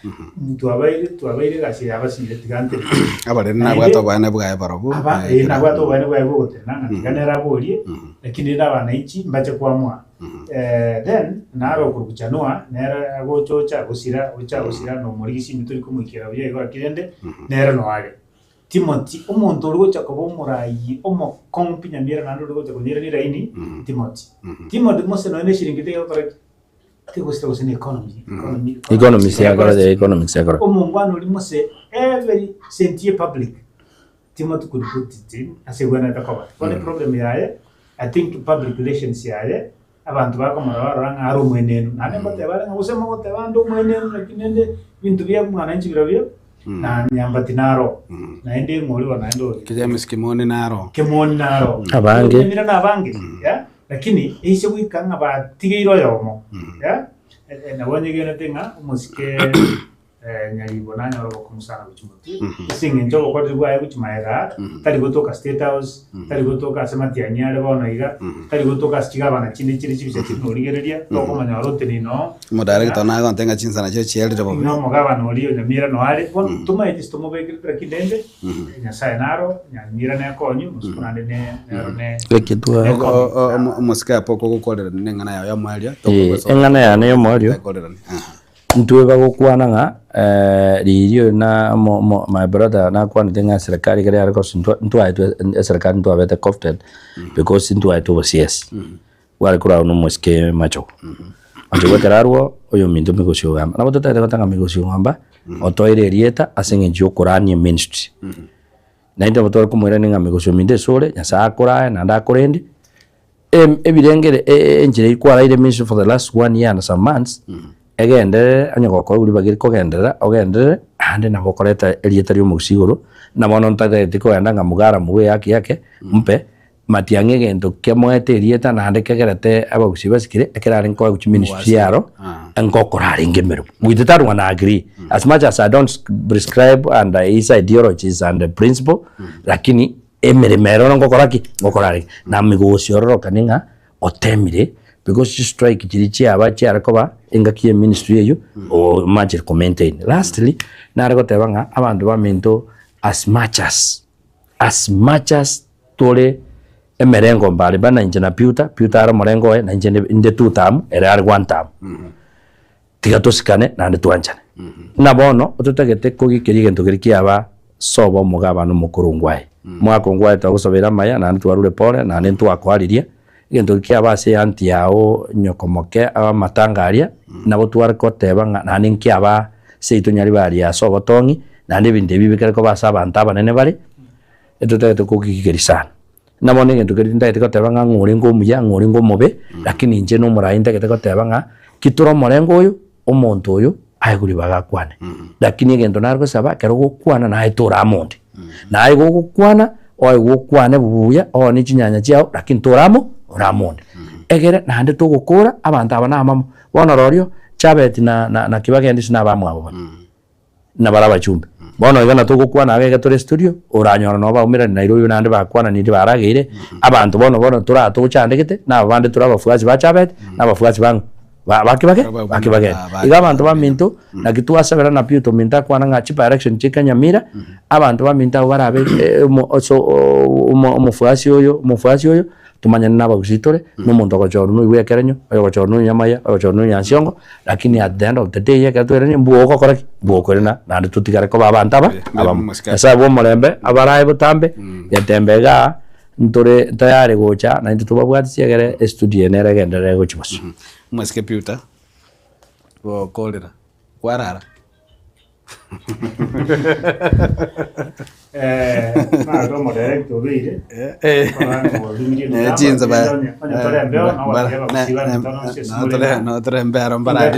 twabaire twabaire egasi eye abasire tiga ntenene. Abareri nabwate oboene bwaye barobwo. Aba eh nabwate oboene bwaye bogotena ng'a tiga nere aborie, lakini rende abananchi mbache koamua. Then naro okorokwa Chanua nere agocha ocha gosira ocha gosira na omorigisi ime tori komoikera buya igo lakini rende nere no are. Timothy omonto ore gocha koba omorayi omokong'u pi nyamira naende ore gocha konyerania eraini Timothy. Timothy mose nonya na eshiringi tegokora ki? Tegosira gose na economy economy Economics yakora economics yakora. Omongwana oria mose every cent ye public Timothy could put it in ase egwenerete koba. Bono eproblem yaye, I think public relations yaye, abanto bakomorora barora ng'a are omwenenu. Naende ngoteba are ng'a gose mogoteba ande omwenenu lakini rende ebinto bia mwananchi birobio, na nyambati naro. Naende ng'ori bono naende ore. James Kimoni naro. Kimoni naro. Abange. Nyamira na abange, yeah? Lakini eise goika ng'a batigeire oyomo, yeah? Nabo nyegenete ng'a omosike. Nyaribo nanyore obokong'u sana gochia motwe, ase eng'encho obokoreri bwaye gochia magega aa, tari gotoka State House, tari gotoka ase Matiang'i are bono iga, tari gotoka ase chigavana chinde chire chibisa chire norigereria, tokomonyora otenene oo. Omodarekta nagonte ng'a chinsana chiria chiarire bobe. Ng'a omogavana oria o Nyamira noyo are, bono tomaeti ase tomobekerete lakini rende, Nyasaye naro, Nyamira nekonywe, omosiko naende ne nero ne Omo- Omosike apo okogokorerania neng'ana yao y'omoerio, Eh, eng'ana yane y'omoerio Ekorerania. Aha. Intwe bagokwana ng'a riria oyo na mo mo my brother nakwanete ng'a eserekari ekero yare gosi ntwa ntwaetwe eserekari ntwabete co-opted because ntwaetwe obosiesi, bware korwa na omosike Machogu. Machogu ekero arwoo, oyominto Migosi Ogamba. Nabo totagete goteba ng'a Migosi Ogamba otoire erieta ase eng'encho ya okorania eministry. Naende nabo tware komoirania ng'a Migosi ominto ase ore, Nyasaye akorae naende akorende. Ebirengere enchera eyio kwaraire ministry for the last one year and some months, egenderere onye gokora oria bagere kogenderera ogenderere naende nabo okoreta erieta ria omogusii igoro, na bono ntagete kogenda ng'a mugara mobue haki yake mpe, matiang'i egento kemoete erieta naende kegerete abagusii basikire ekero arenge koegwa chiministry chiaro, nkokora arenge emeremo. With that one I agree as much as I don't prescribe and his ideologies and principle, lakini Emeremo ere oro ngokora ki? Ngokora arenge. Na migosi ororokane ng'a otemire because chistrike chiria chiaba chiare koba engaki ye ministry eywo omachire ko maintain. Lastly, nare goteba ng'a abanto baminto as much as, as much as tore emerengo mbare bana inche na Peter, Peter are omorengo oye na inche inde two term ere are one term. Tiga tosikane naende twanchane. Buna bono ototagete kogikeria egento keria kiaba sobo omogabane omokorongo aye. Omogaka ongo aye twagosabeire amaya naende twarure pole naende ntwakoaririe, egento keria kiaba ase eanti yao nyoko moke amatanga aria, nabo tware koteba ng'a naende nkiaba seito nyaribari ase obotong'i, naende ebinto ebi bikare koba ase abanto abanene bare, etotagete kogikeria sana. Buna bono egento keria ntagete goteba ng'a ng'a orenge omuya, ng'a orenge omobe, lakini inche na omorai ntagete goteba ng'a ki tore omorengo oyo, omonto oyo aye ribaga akwane. Lakini egento nare gosaba ekero ogokwana naye tore amo onde. Naye gogokwana, oye gokwane buya, oone chinyanya chiago, lakini tore amo ore amo onde. Egere naende togokora, abanto aba namamo. Bono rorio, Chabeti na na na Kibagendi ase nabamwabo baria. Nabare abachumbe. Bono iga natogokwana iga iga tore studio, oranyora nabo baumerani Nairobi naende bakwananiri barageire, abanto bono bono toraa tochandegete, na abande tore abafuasi ba Chabet, na abafuasi ba ng'o? Ba ba kibage? Ba Kibageni. Iga abanto baminto, naki twasabera na Peter ominto akwana ng'a chidirection chia Kenya Mira, abanto baminto abwo barabe omo oso omo omofuasi oyo omofuasi oyo, Tomanyane nabagusii tore, na omonto ogochorwa noigwe ekerenyo, oyogochorwa nonya amaya, oyogochorwa nonya nsiongo, lakini at the end of the day ekero twairania mbwo ogokora ki? Mbwo okoirana naende totigare koba abanto aba abamo. Nyasaye bwa omorembe abarae botambe, getembe igaa ntore tayari gocha naintwe tobabwatisie egere estudio eye nere egenderere gochia bosio. Omosike Peter, gokorera, kwarara.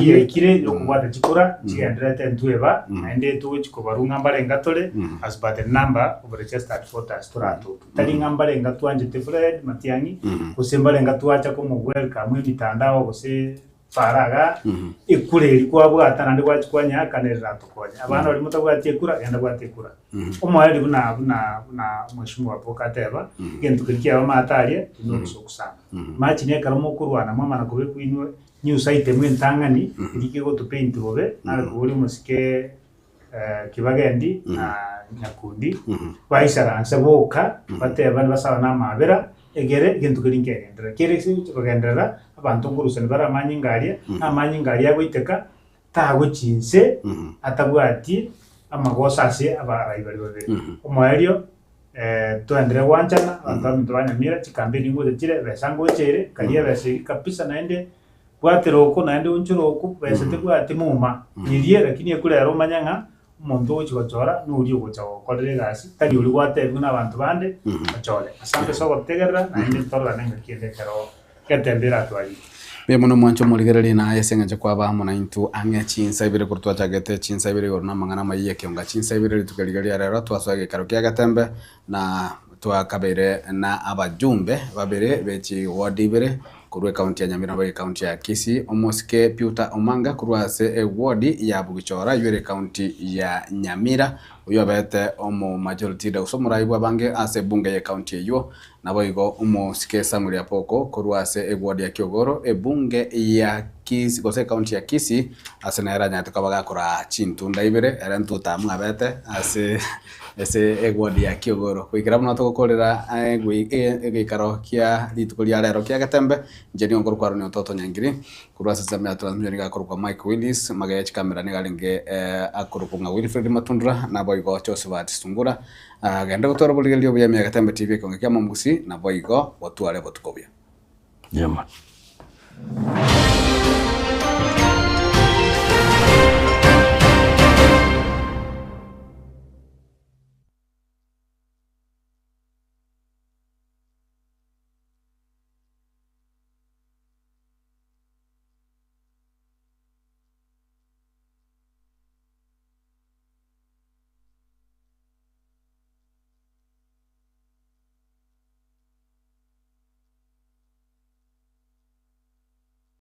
Yaikire yokobwata chikura chigendererete ntweba naende togochi kobarwa ng'a mbarenga tore as per the number of registered voters toratoke tari ng'a mbarenga twanchete Fred Matiang'i gose mbarenga twacha komo welcome emitandao gose Fara igaa, ekura eria kwabwata naende gwachia kwanyeakanerera atokonye. Abana baria motabwati ekura, genda bwata ekura. Omoerio buna buna buna omweshimiwa Apoka ateba, egento keria kiaba amato aria, inwe obosoku sana. Imagine ekero mokorwana mwamana kobekwa inwe news item entang'ani, eria kegotopaint bobe, nare koboria omosike Kibagendi na Nyakundi, baisaranse boka, batebane basabane amaabera, egere egento keria nkegenderere. Kere ase gochia kogenderera, abanto nkorusani bare amanyinga aria, na amanyinga aria agoiteka, tagochia inse atabwati amagoso ase abarai baria babere. Omoerio toenderere gwanchana, abanto baminto ba Nyamira, chikampeni ngocha chire, ebesa ngocha ere, karia ebesa eria kabisa naende. Bwatera oko naende onchore oko, besa tebwati muma, nyerie lakini ekure ere omanye ng'a omonto ogochia gochora noria ogocha gokorera egasi, tari oria gwatebiwa na abanto bande ochore. Asante ase ogotegerera naende ntororane engaki ende ekero getembe eratwarire. Mbuya mono mwanche omorigereria naye ase eng'encho kwaba amo naintwe ang'e chinsa ibere korwa twachagete chinsa ibere igoro na amang'ana amayia y'ekionga chinsa ibere rituko riria ria rero twasoa egeikaro kia getembe na twakabeire na abajumbe babere be chiward ibere. Korwa ekaunti ya Nyamira nabo ekaunti ya Kisii, omosike Peter Omanga korwa ase eward ya Bugichora eywo ere ekaunti ya Nyamira, oywo obete omo majority leader gose omorai bw'abange ase ebunge y'ekaunti eywo. Naboigo omosike Samuel Apoko korwa ase eward ya Kiogoro, ebunge ya Kisii gose ekaunti ya Kisii, ase nere anyarete koba gakoraa chintunda ibere, ere ntuta mwabete ase Ase ewodi ya Kiogoro. Goikera buna togokorera egeikaro kia rituko ria rero kia Getembe, inche nigo nkorokwa Aaron Ototo Nyangiri, korwa ase ensemo ya transmission nigo akorokwa Mike Willis, magega ya chikamera nigo arenge akorokwa ng'a Wilfred Matundura, naboigo Josephat Sungura. Genda gotwara oborigereria obuya ime ya Getembe TV ekeongo kia Momusi, naboigo gotware obotuko obuya. Yema.